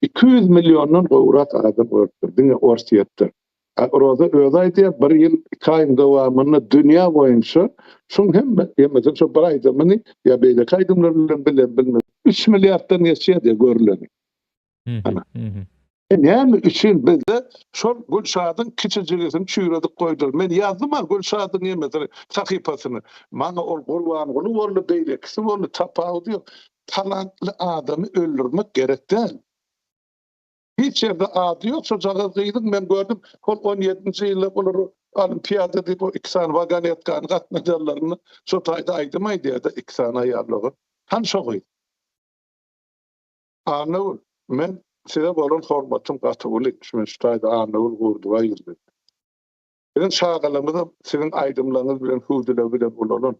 200 milliondan gowrak adam görüpdir diňe Orsýetde. Roza özi aýdýar, bir ýyl, iki aýyň dowamynda dünýä boýunça şuň hemme, hemmesini şo bir aýdymyny ýa beýleki aýdymlar bilen bilen bilmez, üç milliarddan geçýär diýýär görüleni. Ana. E näme üçin bizde şol Gülşadyň kiçijigisini çüýredip goýdular. Men ýazdym-a Gülşadyň hemmesini, sahypasyny. Maňa ol Gurbanguly boldy, beýlekisi boldy, tapawudy ýok. Talantly adamy öldürmek gerek däl. Hiç ýerde ady ýok şojagaz gyzyň men gördüm hol on ýedinji ýylda olar olimpiada diýip o iki sany wagonetkany gatnadanlarynda şo taýda aýdym aýdýarda iki sany aýal dogan. Hany şo gyz? Annagül men size bolan hormatym gaty uly şu men şu taýda Annagül Gurdywa ýüzlendim. Biziň çagalarymyzam siziň aýdymlaryňyz bilen hüwdüler bilen ulalan.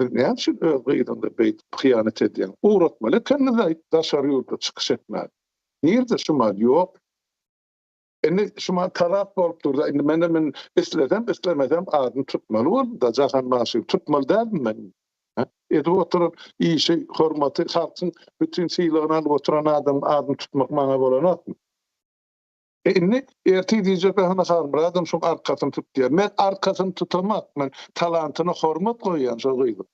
Siz näme üçin öz gyzyňyza beýdip hyýanat edýäňiz? Ugratmaly ekeniňiz-aý daşary ýurda çykyş etmäge. Nirde şu mal? Ýok. Indi şu mal talap bolup dur-da, indi menem indi islesem, islemesem adyny tutmaly boldum-da, Jahan bagşyny tutmaly dälmi men? Hä? Edip oturan işi, hormaty, halkyň bütin sylagyny alyp oturan adamyň adyny tutmak maňa bolanokmy? E indi ertir diýjekler hany Halmyradam şoň arkasyny tut diýer. Men arkasyny tutamak, men talantyna hormat goýýan şo gyzyň.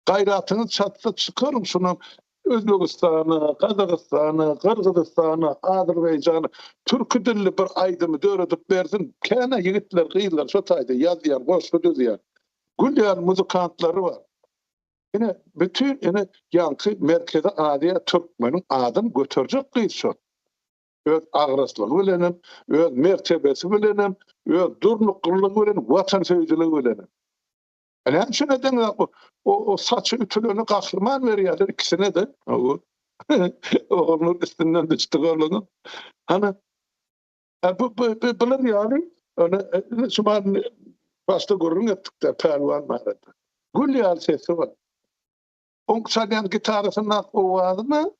Gaýratyňyz çatsa çykaryň şunam Özbegistana, Gazagystana, Gyrgyzystana, Azerbaýjana türki dilli bir aýdymy döredip bersin. Känä ýigitler, gyzlar şo taýda ýazýan, goşgy düzýän. Gül ýaly muzykantlary bar. Ine bütin ine ýaňky Merkezi Aziýa türkmeniň adyny göterjek gyz şol. Öz agraslygy bilenem, öz mertebesi bilenem, öz durnuklylygy bilen, watansöýüjiligi bilenem. Näme üçin edeňok o o saçy ütüleni gahryman berýärler ikisine-de. Ogulnur üstünden düşdi golunyň. Hany bu bu bular ýaly ony şu başda gürrüň etdik-de Pälwan barada. Gül ýaly sesi bar. Oň çalýan gitarasyndaky owazyna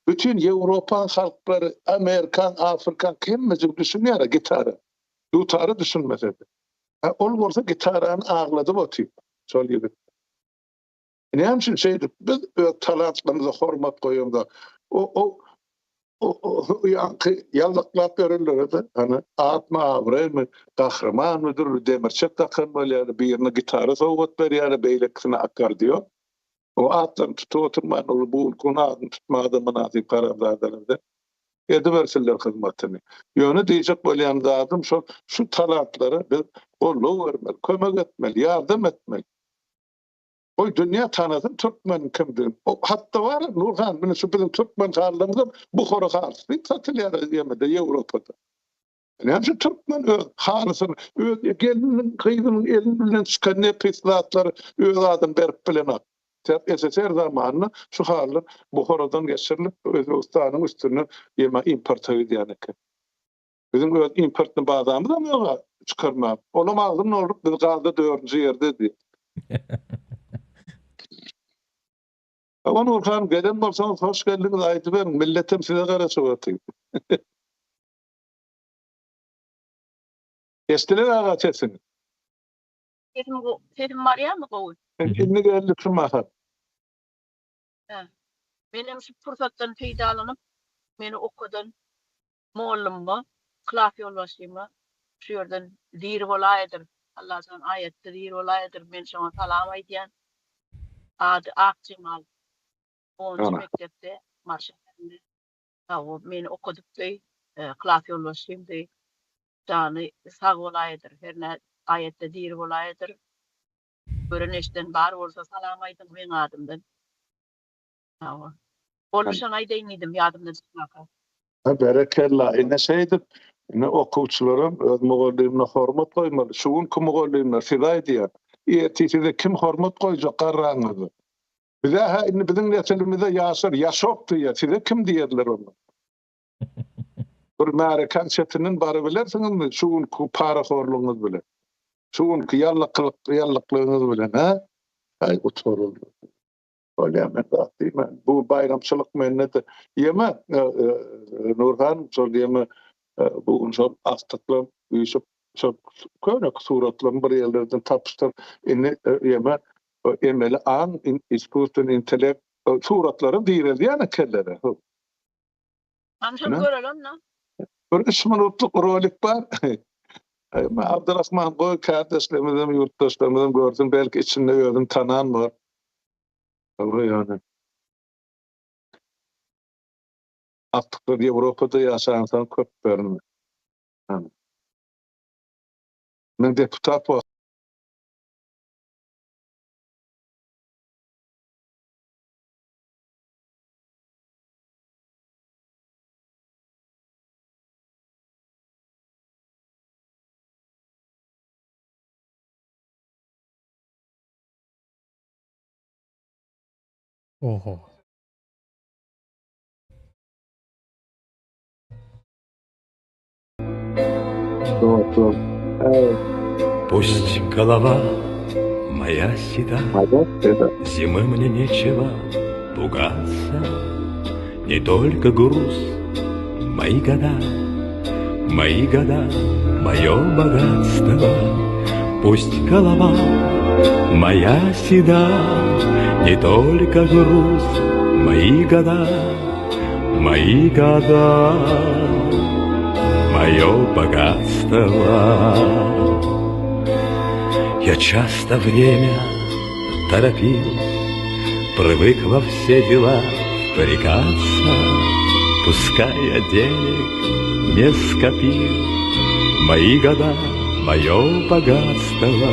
bütin Ýewropaň halklary, Amerikan, Afrikan hemmejik düşünýär gitara. Dutara düşünmese-de. A ol bolsa gitarany agladyp otyr şol ýigit. Näme üçin şeýdip biz öz talantlarymyza hormat goýamzok. O o ýaňky ýallaklap ýörenlere-de hany atmy abraýmy gahrymanmy dürli demirçek dakan bolýar birine gitara sowgat berýär beýlekisine akkordeon. O atlaryny tutup oturman ol bu gün adyny tutmaga-da mynasyp haramzadalar-da. Edibersinler hyzmatyny. Ýöne diýjek bolýan zadym şol şu talantlara biz goldaw bermeli, kömek etmeli, ýardam etmeli. Goý dünýä tanasyn türkmeniň kimdigini. O hatda bar Nurhan mine şu biziň türkmen halylarymyzam Buhara halysy diýip satylýar ýemede Ýewropada. Näme üçin türkmen öz halysyny öz gelniniň gyzynyň elini bilen çykan nepis zatlary öz adyny berip bilenok. Sebäp SSR zamanynda şu halylar Buharadan geçirilip Özbegistanyň üstünden ýeme importa gidýän eken. Biziň öz importny bazamyzam ýok-a çykarmaga. Olam agzyny dolduryp biz gazda dördünji ýerde diýýär. Hawa Nurhan gelen bolsaňyz hoş geldiňiz aýdyberiň milletem size garaşyp otyr. Eşdiler aga sesiňi. Sesim sesim barýarmy gowy? Indi geldi şu mahal. Hä. Menem şu pursatdan peýdalanyp meni okadan Mollumma, klas ýolbaşçyma şu ýerden diri bolaýadyr, Allajan aýatda diri bolaýadyr, men şoňa salam aýdýan. Ady Akjemal. Onunjy mekdepde, Mary şäherinde. Hawa, meni okadypdy, klas ýolbaşçymdy. Jany sag bolaýadyr, hernä aýatda diri bolaýadyr. Gören eşiden bar bolsa salam aýdyň meň adymdan. Hawa. Boldy şony aýdaýyn diýdim ýadymdan çykmaka. Ha berekella ine şeýdip ine okuwçylaram öz mugallymyna hormat goýmaly şu günki mugallymlar size aýdýan ertir size kim hormat goýjak garraňyzda bize hä indi biziň nesilimize ýaşlar ýaşok diýýär size kim diýerler onda bir märekäň çetinden barybilersiňizmi şu günki parahorlugyňyz bilen şu günki ýallakylyk ýallaklygyňyz bilen hä aý utaryldy. Bolýar men zat diýmän. Bu baýramçylyk mende-de. Ýeme Nurhan şol ýeme bu gün şol agtyklar üýşüp şol köne suratlaryny bir ýerlerden tapyşdyr. Indi ýeme emeli aň, iskusstweniý intellekt suratlary direldýän ekenler. Hany şony göreli onda. Bir üç minutlyk rolik bar. Abdurrahman goý kärdeşlerimizem ýurtdaşlarymyzam görsün belki içinde özüni tanan bar. Dogry ýöne. Agtyklar Ýewropada ýaşansoň köp berin. Men deputat Oho. Doğru. Evet. Пусть голова моя седа, Зимы мне нечего пугаться, Не только груз, мои года, Мои года, мое богатство. Пусть голова моя седа, Не только груз, мои года, Мои года, мое богатство. Я часто время торопил, Привык во все дела впрягаться, Пускай я денег не скопил, Мои года, мое богатство.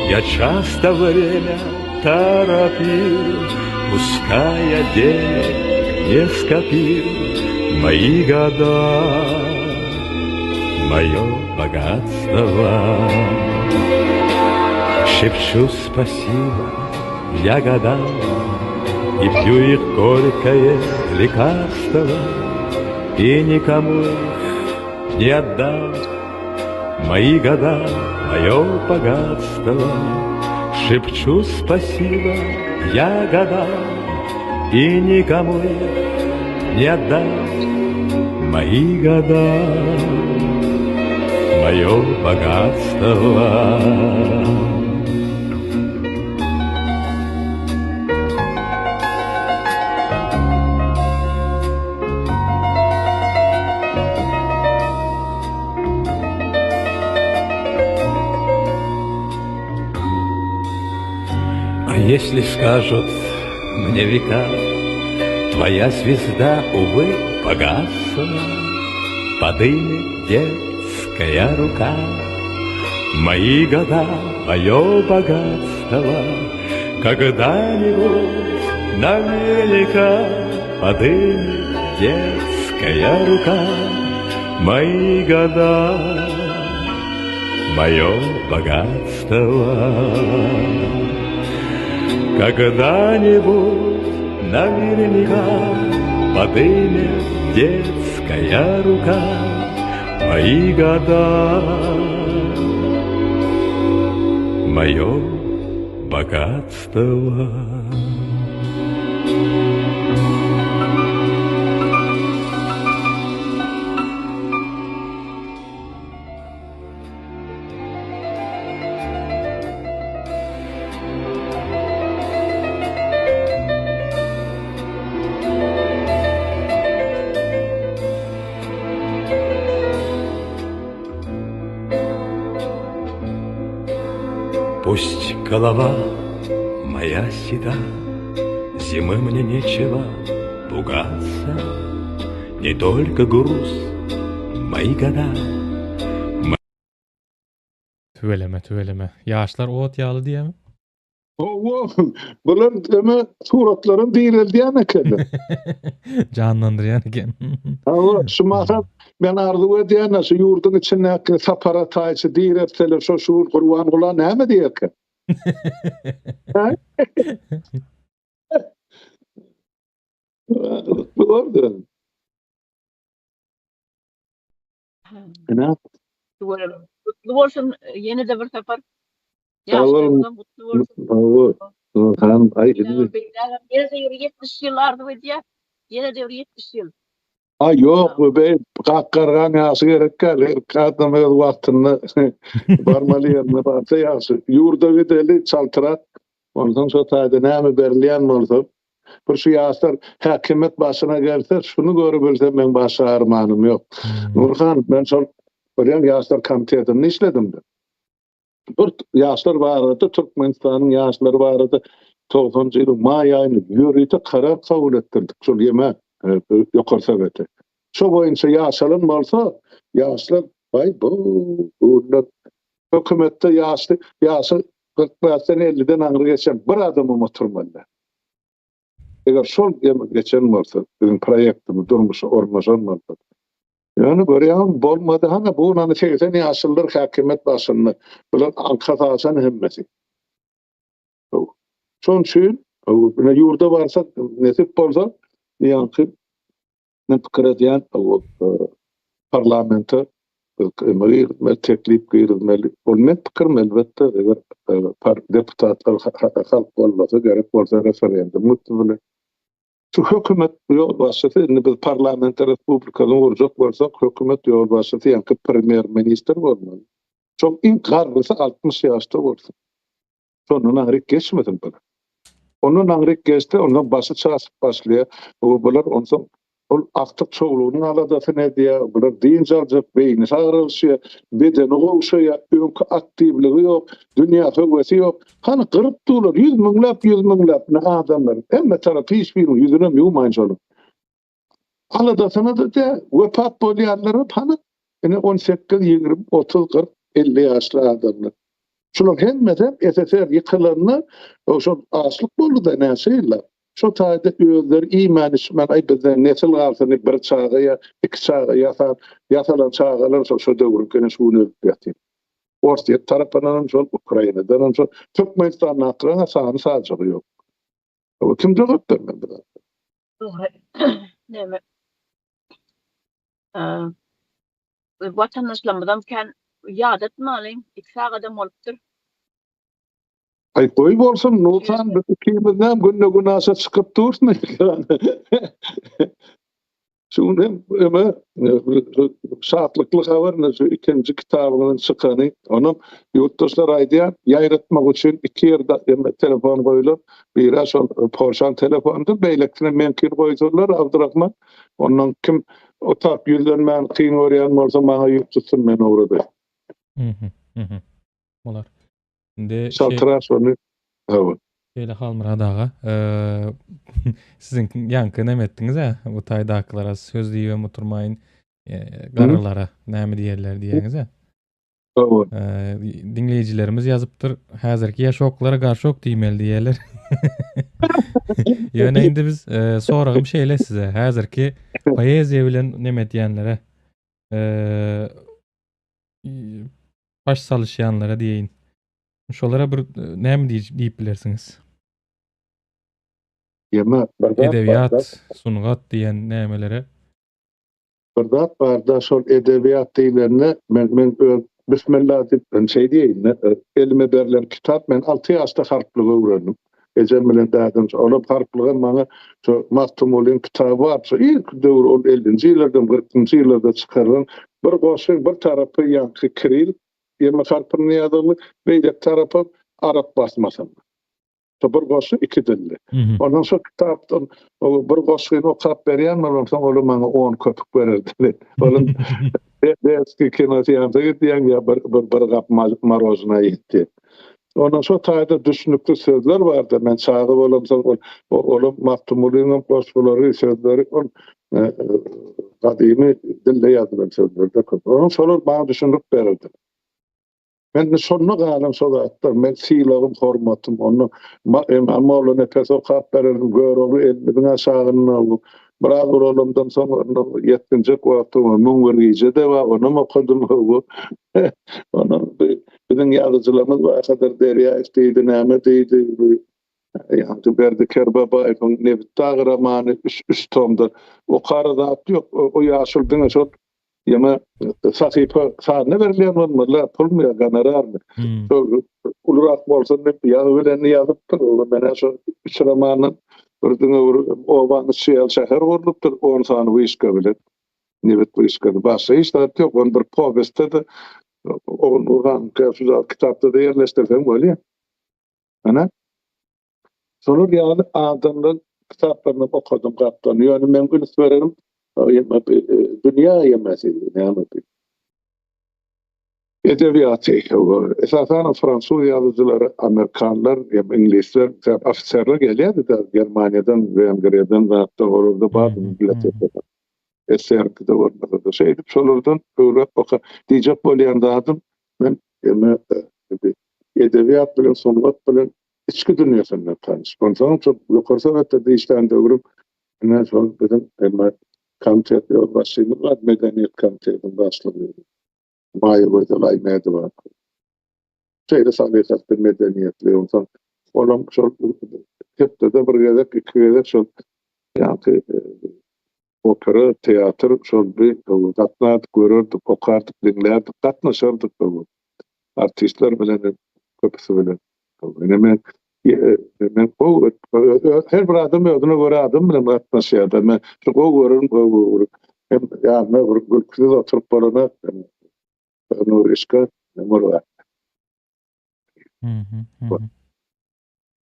Я часто время торопил, Пускай я денег не скопил, Мои года, мое богатство. Шепчу спасибо я годам И пью их горькое лекарство, И никому их не отдам. Мои года, мое богатство, Шепчу спасибо я годам, И никому их не отдам. Мои года, мое богатство. А если скажут мне века, Твоя звезда, увы, погасла, Подымет детская рука Мои года, мое богатство, Когда-нибудь наверняка Подымет детская рука Мои года, мое богатство. Когда-нибудь наверняка Подымет детская рука Мои года, мое богатство. Пусть голова моя седа, Зимы мне нечего пугаться, Не только груз мои года. Tüweleme tüweleme. Ýaşlar ot ýaly diýýämi? Hawa, bular deme suratlaram direldýän ekenler. Janlandyrýan eken. Hawa, şu mahal men arzuw edýän şu ýurduň içindäki Sapar Ataýçy direltseler şo şu gün Gurbangula näme diýerkä? Gyzykly boldy. Ine. Gutly bolsun ýene-de bir sapar. Ýaşlaryňyzam gutly bolsun. Nurhan aý Ýene-de bir 70 ýyl arzuw edýär. Ýene-de bir 70 ýyl. Aý ýok bu beý gak gargaň ýaşy gerek däl. Her adam öz wagtynda barmaly ýerine barsa ýagşy. Ýurda gideli çaltrak. Onsoň şo taýda näme berilýän bolsa Bir şu ýaşlar häkimiýet başyna gelse, şuny görübilsem meň başga armanym ýok. Nurhan, men şol. Görýäň, ýaşlar komitetinde işledim-de. Bir ýaşlar barada, Türkmenistanyň ýaşlary barada togsanjy ýylyň maý aýynda ýörite karar kabul etdirdik şol ýeme Ýokary Sowete. Şo boýunça ýaşalan bolsa, ýaşlar baý bu günler hökümetde ýaşly ýaşy 40 bäşden elliden aňry geçen bir adamam oturmaly däl. Eger şol ýeme geçen bolsa, biziň proýektimiz durmuşa ornaşan bolsa. Ýöne görýäňmi, bolmady. Hany bu gün hany 80 ýaşlylar häkimiýet başynda. Bular aňka saçan hemmesi. Şonuň üçin ine ýurda barsak, nesip bolsa, ýaňky men pikir edýän parlamente girizmeli, teklip girizmeli. Ol men pikirim elbetde, eger deputatlar halk goldasa, gerek bolsa referendum üsti bilen. Şu hökümet ýolbaşçysy, indi biz parlamenter respublikasyny gurjak bolsak, hökümet ýolbaşçysy ýaňky premýer-ministr bolmaly. Şoň iň garrysy 60 ýaşda bolsun. Şondan aňryk geçmesin bular. Ondan aňryk geçse, ondan başy çaşyp başlaýar. Bu bular onsoň ol agtyk çowlugynyň aladasyny edýär, bular dynç aljak, beýnisi agralyşýar, bedeni gowşaýar, öňki aktiwligi ýok, dünýä höwesi ýok. Hany gyryp durlar, ýüz müňläp, ýüz müňläp ine adamlar. Hemme tarapy hiç biriniň ýüzünem ýuwmaýyn şonuň. Aladasyna-da däl, wepat bolýanlaram hany ine on sekiz, 20, 30, 40, 50 ýaşly adamlar. Şularyň hemmesem SSR ýykylanda şol açlyk boldy-da näçe ýyllap. Şo taýda özleri iýmän-içmän, aý bizden nesil galsyn diýip bir çaga ýa iki çaga ýasap, ýasalan çagalar şol şo döwrüňki ine şu gün ölüp ýatyr. Orsýet tarapyndanam şol, Ukrainadanam şol, Türkmenistandakylaryň-a sany-sajagy ýok. Kim jogap bermeli bu zatlara? Dogry. Näme? Watandaşlarymyzam kän ýadatmalyň, iki sagadam bolupdyr. Aý goý bolsun Nurhan biz ikimiz näme günde günaşa çykyp durusmy ekrana. Şu gün hem öme şatlykly habar ine şu ikinji kitabyňyzyň çykany. Onam ýurtdaşlar aýdýar, ýaýratmak üçin iki ýerde eme telefon goýular. Biri şol Polşan telefonydyr, beýlekisine meňkini goýsalar Abdurahman. Ondan kim otap ýüzlenmäni kyn görýän bolsa maňa ýüz tutsun men ugradaýyn. Mhm. Mhm. Bolar. Indi Çaltrak şony. Hawa. Şeýle Halmyrat aga, siziň ýaňky näme etdiňiz-ä, bu taýdakylara söz diýibem oturmaýyn, garrylara näme diýerler diýýäňiz-ä. Hawa. Diňleýjilerimiz ýazypdyr, häzirki ýaşoklara garşok diýmeli diýýärler. Ýöne indi biz soragym şeýle size, häzirki poeziýa bilen näme edýänlere, baş salyşýanlara diýeýin. Şolara bir näme diýip bilersiňiz? Ýeme bir zat Edebiýat, sungat diýen nämelere? Bir zat barda şol edebiýat diýlende men men öz Bismillah diýip men şeý diýeýin elime berlen kitap men 6 ýaşda harplygy öwrendim. Ejem bilen dädem olam harplygam maňa şo Magtymgulyň kitaby bar şo irki döwür ol 50-nji ýyllarda 40-njy ýyllarda çykarylan bir goşgy bir tarapy ýaňky kiril ýeme harpynda ýazylgy beýleki tarapy arap basmasynda. Şo bir goşgy iki dilli. Ondan şo kitapdan bir goşgyny okap berýän bolamsoň olar maňa 10 köpük bererdiler. Olam Detski kinoseansa gidýäň ýa bir bir, bir gap marojna iýip. Ondan şo taýda düşnükli sözler bardy. Men çaga bolamsoň ol olam Magtymgulynyň goşgulary, sözleri ol e, e, gadymy dilde ýazylan sözler-de köp. Onuň şolar maňa düşündirip bererdi. Men şonda galan şo zatlar, men sylagym, hormatym, onda Molla Nepes okap bererdim, Görogly elimiziň aşagynda, biraz ulalamdan soň onda ýetginjek wagtym 1001 gije-de bar, onam okadym. Onam biziň ýazyjylarymyz Bahadyr Derýaýew diýdi, näme diýdi, bu ýaňky Berdi Kerbabaýewiň Nebitdag romany üç, üç tomdan. Okara zat ýok, o ýaşuly diňe şol Ýöne sahypa sanyna berilýän bolmaly, pulmy ýa gonorarmy? Hmm. Şol ulurak bolsun diýip ýazy bilenini ýazypdyr. Ol menä şo üç romandan bir diňe bir obanyň içi ýaly şäher gurlupdyr, 10 sany wyşka bilen. Nebit wyşkasy. Başga hiç zat ýok. Ony bir powestde-de Ogulnur şu kitapda-da ýerleşdirseň bolýar. Ana. Şolar ýaly adamlar kitaplaryny okadym gapdan. Ýöne meň üns berenim dünýä ýemesi näme bi? Edebiýaty, esasanam fransuz ýazyjylary, amerikanlar hem iňlisler, ofiserler gelýärdi-de Germaniýadan, Wengriýadan zatdan, olarda bardy bibliotekada. SSR-de bolmasa-da. Şeýdip şolardan öwrenip oka. Diýjek bolýan zadym, men eme edebiýat bilen, sungat bilen içki dünýäsinden tanyş. Onsoň şol ýokary sowetde işlän döwrüm ine şol biziň eme komitet ýolbaşçymyz bar, medeniýet komitetiniň başlygy. Maýa Gözel Aýmädowa. Şeýle salykatly, medeniýetli. Onsoň olam şol hepdede bir gezek, iki gezek şol ýaňky opera, teatr şol bir gatnardyk, görerdik, okardyk, diňlärdik, gatnaşardyk artistler bilen köpüsi bilen. Ine men men gowy her bir adam özüne görä adam bilen gatnaşýar-da. Men şu gowy görerin, gowy görüp hem ýanyna bir gülküsiz oturyp bolanok. Nurişka, Murat.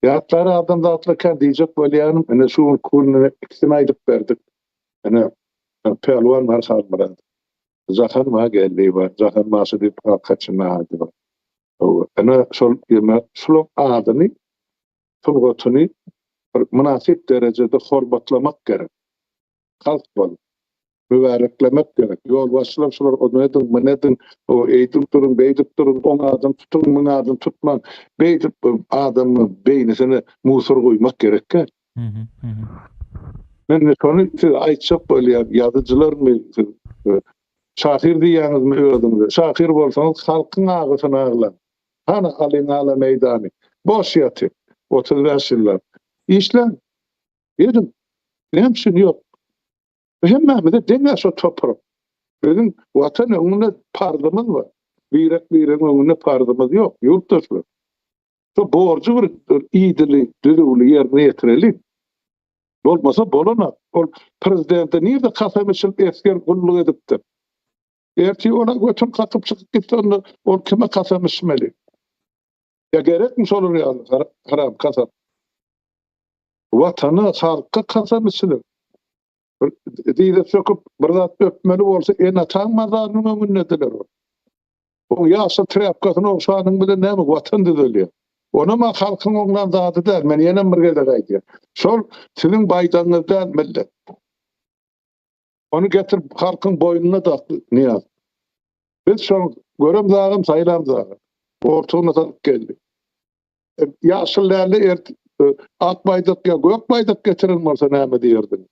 Ýatlar adam zatlar kän diýjek bolýanym, ine şu günki gününe ikisini aýdyp berdik. Ine Pälwan bar Halmyrat. Jahan bar Geldi bar. Jahan bagşy diýip halk içinde ady bar. Ine şol ýeme şulaň adyny sungatyny bir mynasyp derejede hormatlamak gerek. Halk bolup. Mübäreklemek gerek. Ýolbaşçylar şular ony ediň, muny ediň, o eýdip duruň, beýdip duruň, oň adyny tutuň, muň adyny tutmaň. Beýdip adamyň beýnisine musor guýmak gerek däl. Men indi şony size aýtjak bolýan, ýazyjylarmy siz, şahyr diýýäňizmi özüňize? Şahyr bolsaňyz halkyň agysyny aglaň. Hany alyň ala meýdany. Boş ýatyr. 35 ýyllap. Işläň. Ediň. Näme üçin ýok? Hemmämize deň-ä şo toprak. Biziň Watan öňünde parzymyz bar. Birek-biregiň öňünde parzymyz ýok, ýurtdaşlar. Şo borjy bir idili, düzüwli ýerine ýetireliň. Bolmasa bolanok. Ol prezidente nirde kasam içilip esger gulluk edipdir. Ertir ola götün kakyp çykyp gitse onda ol kime kasam içmeli? Ýa gerekmi şolar ýaly haram kasam? Watana, halka kasam içilir. Bir dyza çöküp bir zat öpmeli bolsa ene-ataň mazarynyň öňündediler ol. Oň ýaşyl trýapkasyny ogşanyň bilen näme watan düzelýär. Onam-a halkyň oňlan zady däl, men ýenem bir gezek aýdýan. Şol siziň baýdagyňyz däl millet. Ony getirip halkyň boýnuna dakdy Nyýaz. Biz şoň görem zagam saýlam zagam. Goltugyna salyp geldi. Ýaşyl dälde ert ak baýdak ýa gök baýdak getiren bolsa näme diýerdiň?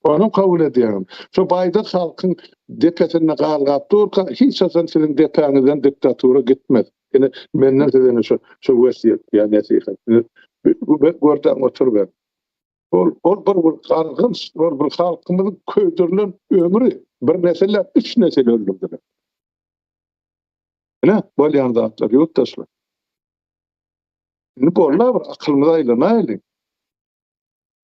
Onam kabul edýäňmi? Şo baýdak halkyň depesinde galgap durka hiç haçan siziň depäňizden diktatura gitmez. Ine menden size ine şo şo wesýet ýa nesihat. Ine gördäň oturyber. Ol ol bir bir gargynç, ol bir halkymyzyň köýdürilen ömri bir nesil däl, üç nesil öldürdiler. Ine bolýan zatlar ýurtdaşlar. Indi boldy bir akylymyza aýlanaýlyň.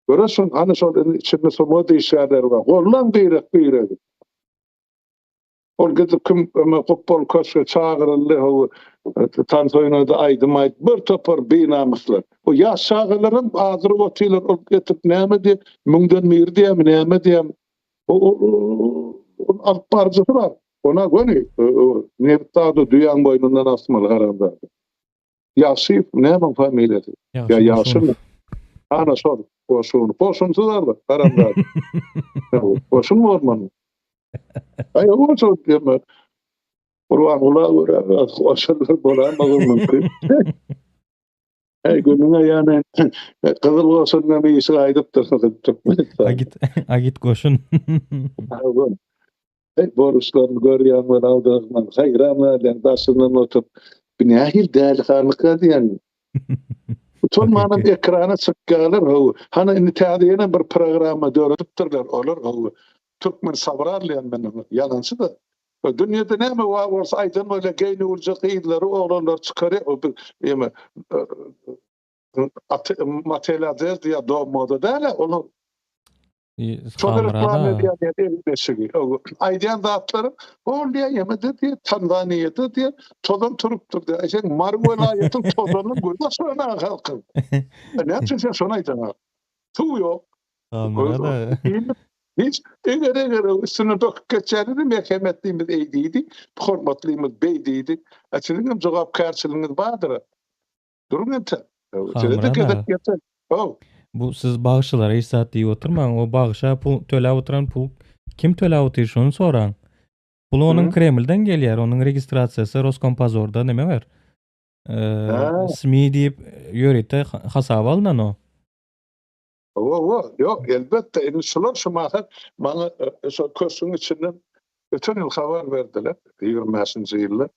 Görersiň, hany şol indi içinde sungat işgärleri bar. Gollaň birek biregi. Ol gidip kim öme gupbaly köşge çagyryldy, ho tans oýnady, aýdym aýt, bir topar binamyslar. O ýaş çagalaram azyryp otyrlar, ol getirip näme diýip, müňden biri diýýärmi, näme diýýärmi? O alyp baryjysy bar. Ona göni nebit zady düýäň boýnundan asmaly haramzada. Ýagşyýew näme familiýasy? Ýa Ýagşymy? Ana şol goşun. Goşunsyz aldyk haramzada. Goşun bolmaly. Aý o şol diýme. Gurbanguly görä goşunlar bolanmagy mümkin. Äý günüňe ýany gyzyl goşundan işi gaýdypdyr Türkmenistan. Agit agit goşun. Heý, boluşlaryny görýäň we aldyrman, haýran galýaň, daşyndan oturyp, bu nähili dälihanyka diýýäň. Utanmanam ekrana çykýarlar, how. Hany indi täze ýene bir programma döredipdirler, olar how, Türkmen sabral diýen men oňa, ýalançy-da. Dünýede näme bar bolsa aýdan bolýar, geýnüwlije gyzlary, oglanlary çykarýar, o bir ýeme motel odezdy ýa dom moda däl-ä, olar Şol reklama edýän ýer egin-eşigi. Aýdýan zatlary ol diýýär, ýemede diýýär, Tanzaniýada diýýär, tozan turupdyr diýýär. Sen Mary welaýatyň tozanyny gözi açylan halkyň. Näme üçin sen şony aýdaňok? Suw ýok. Halmyrada. Hiç eger-eger üstüne döküp geçýänini merhemetlimiz eý diýdi, hormatlymyz beý diýdi. A siziň hem jogapkärçiligiňiz bardyr. Duruň entek. Size-de gezek ýeter. How. Bu siz bagşylara hiç zat diýip oturmaň. O bagşa pul töläp oturan pul kim töläp otyr şony soraň. Pul onuň Kremlden gelýär, onuň registrasiýasy Roskompazorda neme bar? SMI diýip ýörite hasaba alnan o. Hawa, hawa, ýok, elbetde, indi şular şu mahal maňa şo köşgüň içinden öten ýyl habar berdiler, 25-nji ýylda.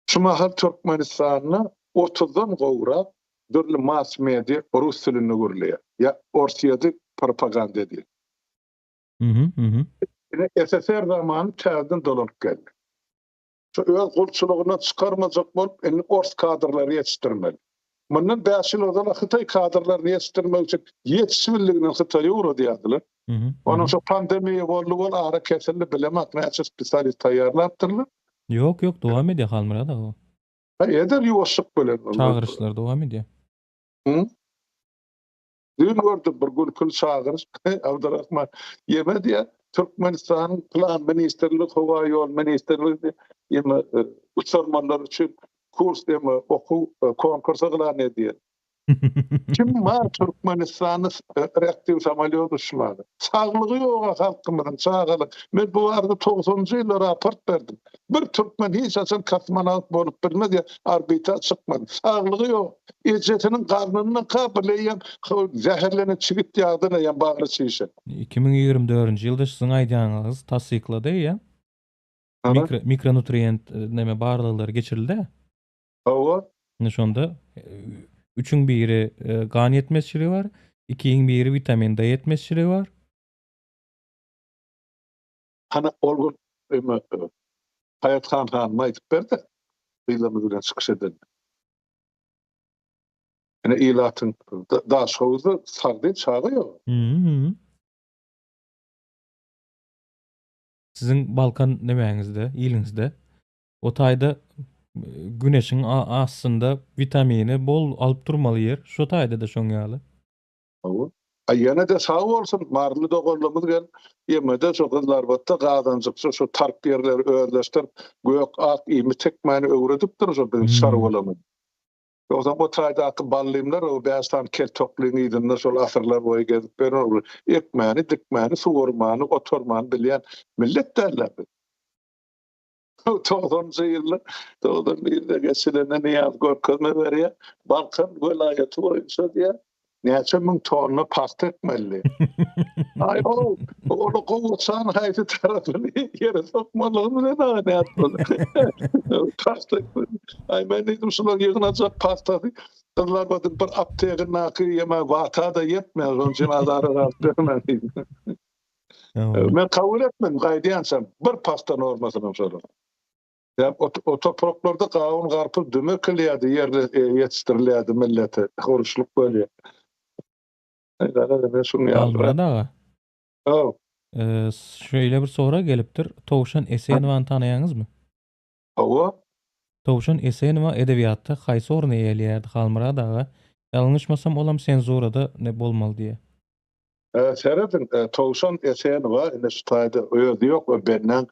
Şu mahal Türkmenistanda otuzdan gowrak dürli mass media rus dilinde gürleýär, ýa Orsýeti propaganda edýär. Ine, SSR zamany täzeden dolanyp geldi. Şu öz gulçulygyndan çykarmajak bolup, indi ors kadrlary ýetişdirmeli. Mundan bäş ýyl ozal hytaý kadrlaryny ýetişdirmek üçin ýetişibildiginden Hytaýa ugradýardylar. Onuň şu pandemiýa boldy bol ara kesildi bilemok näçe spesialist taýýarlapdyrlar. Ýok ýok dowam edýär Halmyrat aga. Ha eder ýuwaşlyk bilen. Çagyryşlar dowam edýär. Düýn gördüm bir gülküli çagyryş Abdurrahman ýeme diýýär Türkmenistanyň plan ministrligi howa ýol ministrligi ýeme uçarmanlar üçin kurs ýeme okuw konkurs yglan edýär. Kim bar Türkmenistanda reaktiw samolýot uçmaga? Saglygy ýoga halkymyzyň çagalyk. Men bu barada togsanynjy ýylda raport berdim. Bir türkmen hiç haçan kosmonawt bolup bilmez ýa orbita çykmaz. Saglygy ýok. Ejesiniň garnynda bir eýýäm zäherlenen çigit ýagdan eýýäm bagry çişen. 2024-nji ýylda siziň aýdýanyňyz tassyklady eýýäm. Mikro, mikronutrient neme barlaglary geçirildi. Hawa. Indi şonda üçüň biri gan ýetmezçiligi bar, ikiň biri witamin D ýetmezçiligi bar. Hany ol gün eme Haýat han hanym aýdyp berdi, gyzlarymyz bilen çykyş edende. Ine ilatyň Daşhowuzda sagdyn çaga ýok. Siziň Balkan nemäňizde, iliňizde O taýda güneşiň astynda witamini bol alyp durmaly ýer. Şo taýda-da şoň ýaly. Hawa. Aý ýene-de sag bolsun maryly doganlarymyz gelip ýemede şo Gyzylarbatda gazanjykça şo tarp ýerleri özleşdirip gök ak iýmit ekmäni öwredipdir şo biziň çarwalarymyz. Ýogsam o taýdaky ballymlar o bäş sany keltoklyň yzynda şol asyrlar boýy gezip ýören ol ekmäni dikmäni suwarmany otarmany bilýän millet däller biz. Togsanynjy ýylda, 91-de geçilende Nyýaz görkezme berýär. Balkan welaýaty boýunça diýýär, näçe müň tonna pagta ekmeli diýýär. Aý, ol, ol gowaçany haýsy tarapyny ýere sokmalygyny bilen nätmeli. Pagta ekmeli. Aý, men diýdim, şular ýygnajak pagtasy Gyzylarbadyň bir aptegindäki ýeme wata-da ýetmeýär, şonuň üçin azara galyp bermän diýdim. Men kabul etmedim gaýdýançam bir pagta normasynam şolar. Ýa o topraklarda gawun garpyz düme ekilýärdi ýerli ýetişdirilýärdi millete huruşlyk bolýar. Halmyrat aga. Haw. Şeýle bir sorag gelipdir. Towşan Esenowany tanaýaňyzmy? Hawa. Towşan Esenowa edebiýatda haýsy orny eýeleýärdi Halmyrat aga? Ýalňyşmasam olam senzurada ne bolmaly diýýär. Serediň, Towşan Esenowa indi şu taýda özi ýok, o benden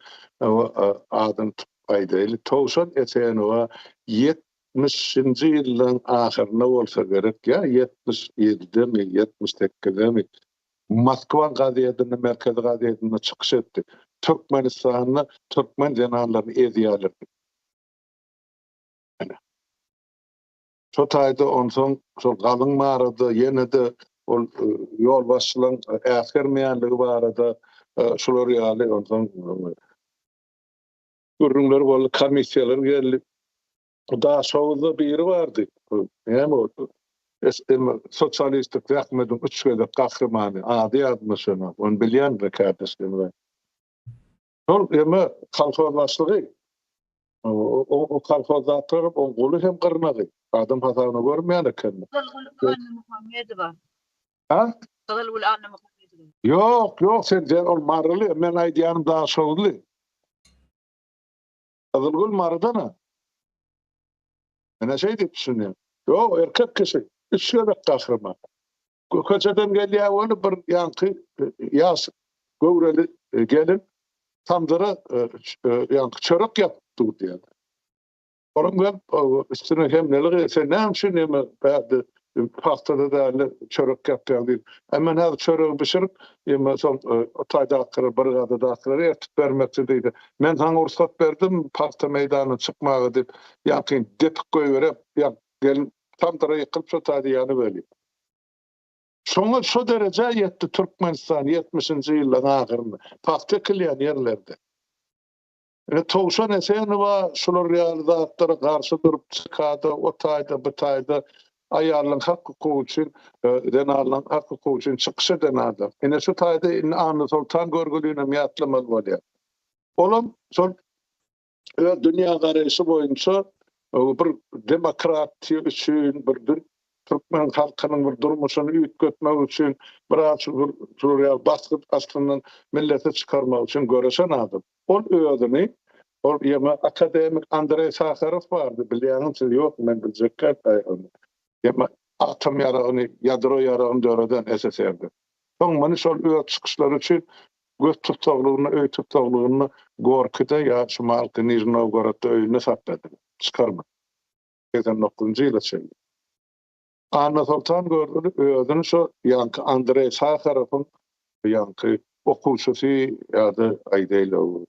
adyny tutup aýdaýly. Towşan Esenowa ýetmişinji ýyllaryň ahyrynda bolsa gerek, ýa 77-demi, 78-demi Moskwa gazetinde, Merkezi gazetinde çykyş etdi. Türkmenistanda türkmen zenanlaryny ezýärler diýip. Ine. Şo taýda onsoň şol galyň barada ýene-de ol ýolbaşçylaryň äsgermeýänligi barada şular ýaly onsoň gürrüňler boldy, komissiýalar geldi. Daşhowuzda biri bardy. Näme ol? Sosialistik zähmediň üç gezek gahrymany, ady ýadyma düşenok. Ony bilýändir kärdeşlerimiz. Şol eme kolhoz başlygy o kolhozdakylaram oň guly hem gyrnagy. Adam hasabyna görmeýän eken. Gyzylgül Annamuhammedowa. Ha? Gyzylgül Annamuhammedowa. Ýok, ýok sen sen ol maryly, men aýdýanym daşoguzly. Gyzylgül Marydan-a. Menä şeý diýip düşünýän. Ýok, erkek kişi. Üç gezek gahryman. Köçeden gelýär weli bir ýaňky ýaş göwreli gelin tamdyra ýaňky çörek ýapyp dur diýýär. Onuň gelip üstüne hemleli sen näme üçin ýeme bärde pagtada däl çörek ýapýaň diýip. E men häzir çöregi bişirip, ýeme soň o taýdakylara brigadadakylara ertip bermekçi diýdi. Men saňa rugsat berdim pagta meýdanyna çykmaga diýip, ýaňky depik goýberýär, ýaňky gelin tamdyra ýykylyp şo taýda ýanyberýär. Şoňa şo derejä ýetdi Türkmenistan ýetmişinji ýyllaryň ahyrynda pagta ekilýän ýerlerde. Ine Towşan Esenowa şular ýaly zatlara garşy durup çykada o taýda bu taýda aýallaryň hak hukugy üçin zenanlaryň hak hukugy üçin çykyş eden adam. Ine şu taýda indi Annasoltan Görgülinem ýatlamaly bolýar. Olam şol öz dünýägaraýşy boýunça bir demokratiýa üçin, bir türkmen halkynyň bir durmuşyny üýtgetmek üçin, biraz şular ýaly basgy astyndan milleti çykarmak üçin göreşen adam. Ol özüni, ol ýa akademik Andreý Saharow bardy, bilýäňiz siz, ýok, men biljekkä ony. Ýa atom ýaragyny, ýadro ýaragyny döreden SSR-de. Soň muny şol öz çykyşlary üçin Göz tussaglygynda, öý tussaglygynda Gorkide ýa şu mahalky Nižniý Nowgorodda öýünde sakladylar. Çykarmady. 89-njy ýyla çenli. Annasoltan Görgüli özüni şo ýaňky Andreý Saharowyň ýaňky okuwçysy ýa-da aýdaýly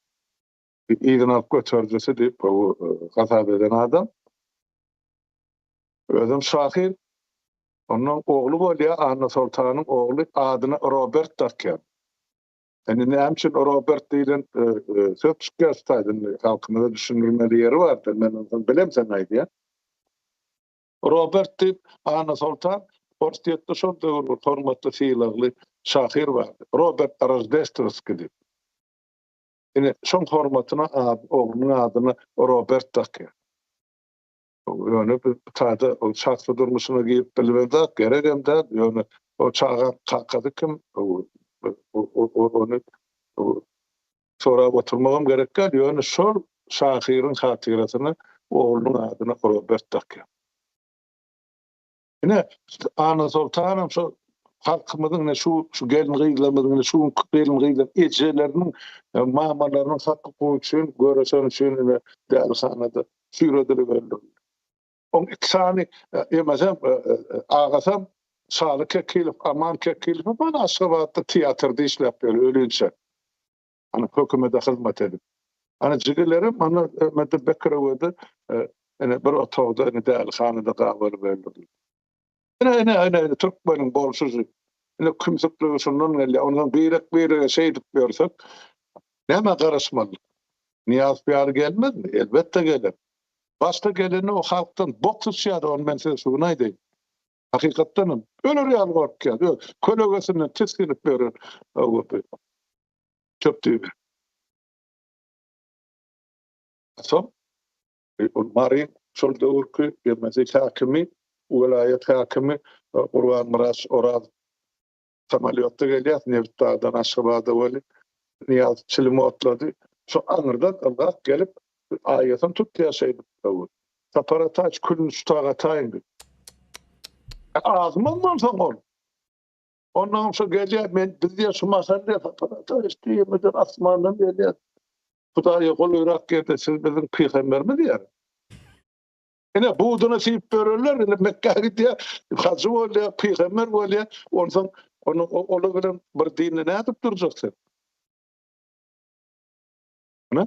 yzyny alyp göterijisi diýip hasap eden adam. Özem şahyr. Ondan ogly bolýar, Annasoltanyň ogly adyna Robert dakýar. Indi näme üçin Robert diýlen söz çykýar şu taýda indi halkymyza düşündirmeli ýeri bardyr. Men onsoň bilemsoň aýdýan. Robert diýip Annasoltan Orsýetde şol döwür bir hormatly sylagly şahyr bardy. Robert Roždestwskiý diýip. Ine şoň hormatyna oglunyň adyna Robert dakýar. Ýöne biz bu taýda ol şahsy durmuşyna girip bilmezok, geregem däl. Ýöne o çagaň kakasy kim, ony sorap oturmagam gerek däl. Ýöne şol şahyryň hatyrasyna oglunyň adyna Robert dakýar. Ine, Annasoltanam şo halkymyzyň ine şu şu gelin-gyzlarymyzyň ine şu günki gelin-gyzlar ejeleriniň, mamalarynyň hak-hukugy üçin göreşeni üçin ine dälihanada süýredilip öldürildi. Oň iki sany emesem, agasam Şaly Kekilow, Aman Kekilow bar Aşgabatda teatrda işläp ýör ölinçä. Ana hökümete hyzmat edip. Ana jigilerim ana emede Bekirewede ine bir otagda ine dälihanada gabalyp öldürildi. Ine ine ine ine türkmeniň bolşy şu. Ine kümsükligi şundan gelýär. Ondan birek birege şeýdip ýörsek nämä garaşmaly? Nyýazow ýaly gelmezmi? Elbetde geler. Başda gelende o halkdan bok syçýardy, ony men size şu gün aýdaýyn. Hakykatdan hem öler ýaly gorkýardy. Öz kölegesinden tisginip ýören çöp düýbi. Soň ol Maryň şol döwürki ýermesi häkimi, welaýat häkimi Gurbanmyrat Oraz samolýotda gelýär Nebitdagdan Aşgabada weli Nyýazow çilim otlady. Şo aňyrdan ylgap gelip aýasyny tutýar şeýdip. Sapar Ataýewiç külüni şu taýga ataýyň diýip. Azmam bolsaň ol. Ondan şo gelýär, men biz diýýär şu mahal diýýär Sapar Ataýewiç diýmeden asmandan gelýär. Hudaýa golaýrak ýerde siz biziň pygamberimiz diýýär. Ine buduny siýip bererler, ine Mekgä gidýär, hajy bolýar, pygamber bolýar. Onsoň onuň olar bilen bir dinde nädip durjak sen? Ine.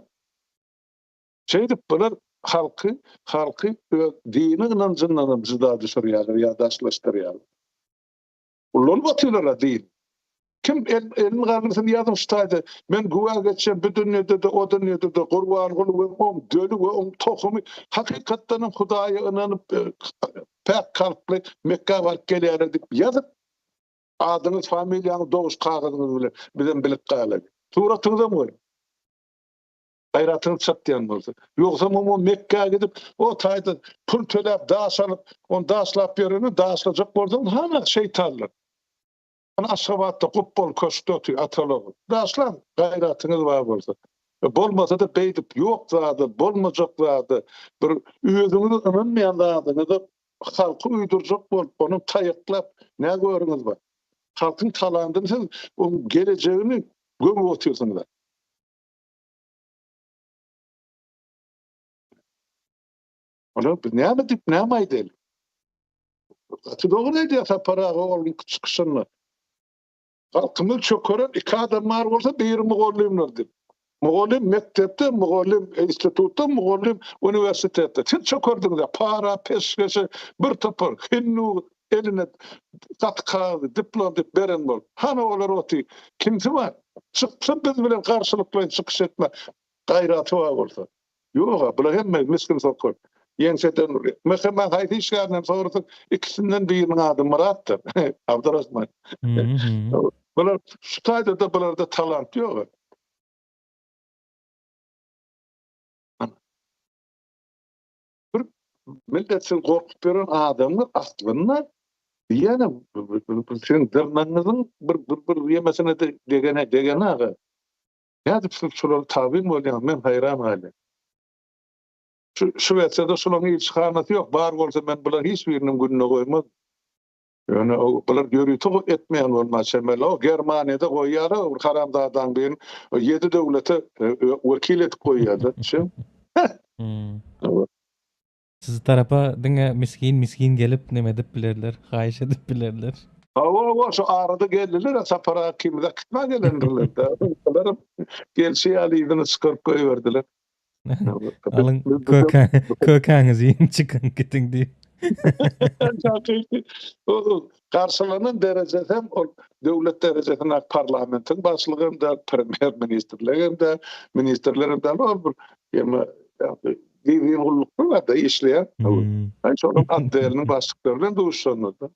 Şeýdip bular halky, halky öz dini ynanjyndan hem jyda düşürýärler ýa daşlaşdyrýarlar. Ulanyp otyrlar-a din. Kim el, elini galdyrsyn ýazyň şu taýda. Men güwä geçýän bu dünýede-de, o dünýede-de Gurbanguly we oň döli we oň tohumy hakykatdan hem Hudaýa ynanyp, päk kalply Mekgä baryp gelýärler diýip ýazyp, adyňyz, familiýaňyz, doguş kagyzyňyz bilen bizem bilip galaly. Suratyňyzam goýuň. Gaýratyňyz çatýan bolsa. Ýogsam o Mekgä gidip, o taýda pul töläp daş alyp, ony daşlap ýöreni daşlajak bolsaň, hana şeýtanlar. Ana Aşgabatda gupbaly köşkde otyr ataly-ogul. Daşlaň, gaýratyňyz bar bolsa. Bolmasa-da beýdip ýok zada, bolmajak zada, bir özüňiziň ynanmaýan zadyňyza. halky uýdurjak bolup, ony taýaklap nä görüňiz bar? Halkyň talandyny siz oň gelejegini gömüp otyrsyňyz. Olar biz näme diýip näme aýdaýly? Gaty dogry aýdýar Sapar aga ol çykyşynda. Halkymyz çökeren iki adam bar bolsa biri mugallymlar diýip. Mugallym mekdepde, mugallym institutda, mugallym uniwersitetde. Siz çökerdiňiz para, peşgeşe bir topar hindu eline gaty kagyzy, diplom diýip beren bolup. Hany olar oty kimsi bar? Çyksa biz bilen garşylyklaýyn çykyş etme gaýraty bar bolsa. Ýog-a, bular hemme misgin sokur. Ýeňseden urýar. MHM-iň haýsy işgärinden sorasaň, ikisinden biriniň ady Myratdyr. Abdurahman. Bular şu taýda-da bularda talant ýog. Bir millet siz gorkup ýören adamlar aslynda ýene siziň dyrnagyňyzyň bir bir bir ýemesine-de degene degenaga. Nädip siz şulara tabyn bolýaňyz men haýran galýan. Şu Şwesiýada şularyň ilçihanasy ýok bar bolsa men bularyň hiç biriniň gününe goýmaz. Ýöne bular ýörite etmeýän bolma çemeli o Germaniýada goýýarlar bir haramzadaň birini ýedi döwlete wekil edip goýýarlar düşün. Sizi tarapa diňe misgin misgin gelip neme edip bilerler, haýyş edip bilerler. Hawa hawa şu arada geldiler Sapar aga ikimizi äkitmä gelendirler-dä. Olaram gelşi ýaly yzyna çykaryp goýberdiler. Alyň kökä kökäňizi iýiň çykyň gitiň diýip. Garşylanan derejesi hem ol döwlet derejesindäki parlamentiň başlygy hem däl, premýer ministrler hem däl, ministrler hem däl, ol bir ýeme gizlin gulluklar barda işleýän. Aý şonuň otdeliniň başlyklary bilen duşuşanlar-da.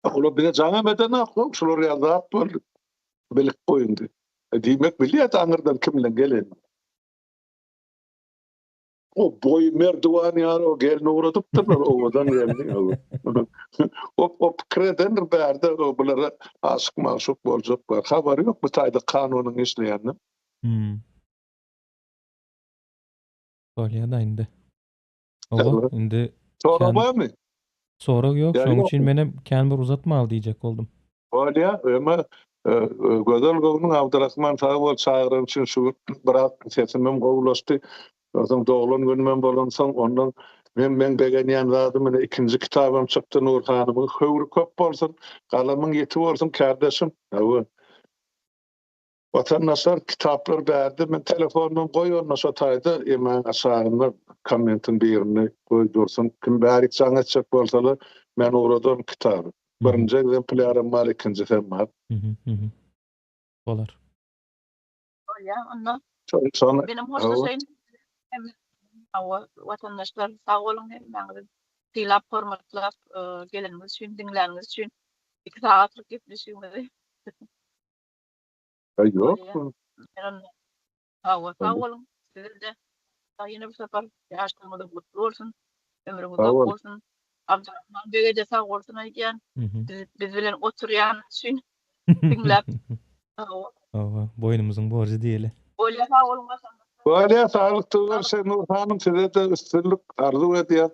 Olar bize jaňam edenok, şular ýaly zat boldy. Bilip goýuň diýip. Diýmek bilýär aňyrdan kimleň gelenini. O boýy merdiwan ýaly o gelni ugradypdyrlar owadan gelni. O o pikir edendir bärde o bulara aşyk magşuk boljaklar. Habary ýok bu taýda kanunyň işleýänini. Hmm. Bolýar-da indi. Owa, indi Sorag barmy? Sorag ýok, şonuň üçin menem kän bir uzatmaly diýjek boldum. Bolýar, emma Gözel göwnüň Abdyrahman sag bol çagyran üçin şu gün biraz sesimem gowulaşdy. Onsoň doglan günümem bolansoň ondan men meň begenýän zadym ine ikinji kitabym çykdy Nurhanymyň höwri köp bolsun, galamyň ýiti bolsun kärdeşim. Hawa. Watandaşlar kitaplar bärde men telefonymam goý onda şo taýda emäň aşagynda kommentiň birini goý dursun kim bärik jaň etjek bolsalar men ugradaryn kitaby birinji egzemplýaram bar ikinjisem bar. Bolar. Bolýa onda. Şony Menem hoşlaşaýyn. Hawa watandaşlar sag boluň hemmäňiz sylap hormatlap geleniňiz üçin diňläniňiz üçin 2 sagatlyk gepleşigimizi. Ýok. Hawa, sag boluň. Size-de ýene bir sapar ýaşlygyňyz gutly bolsun. Ömrüňiz uzak bolsun. Abdurahman bege-de sag bolsun aýdýan. Biz bilen oturýan üçin diňläp. Hawa. Hawa, boýnumyzyň borjy diýeli. Bolýa, sag boluň watandaşlar. Bolýa, saglyk görşeň Nur hanym, size-de üstünlik arzuw edýäs.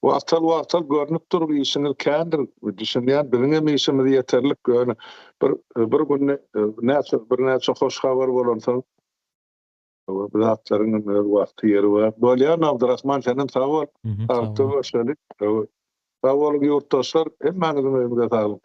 Wagtal-wagtal görnüp dur işiňiz kändir, düşünýän, biziňem işimiz ýeterlik, ýöne bir bir günde näçe birnäçe hoş habar bolansoň bu zatlaryň hem öz wagty ýeri bar. Bolýar Abdyrahman senem sag bol. Saglykda görşeli. Sag boluň ýurtdaşlar, hemmäňiziň öýüňize saglyk.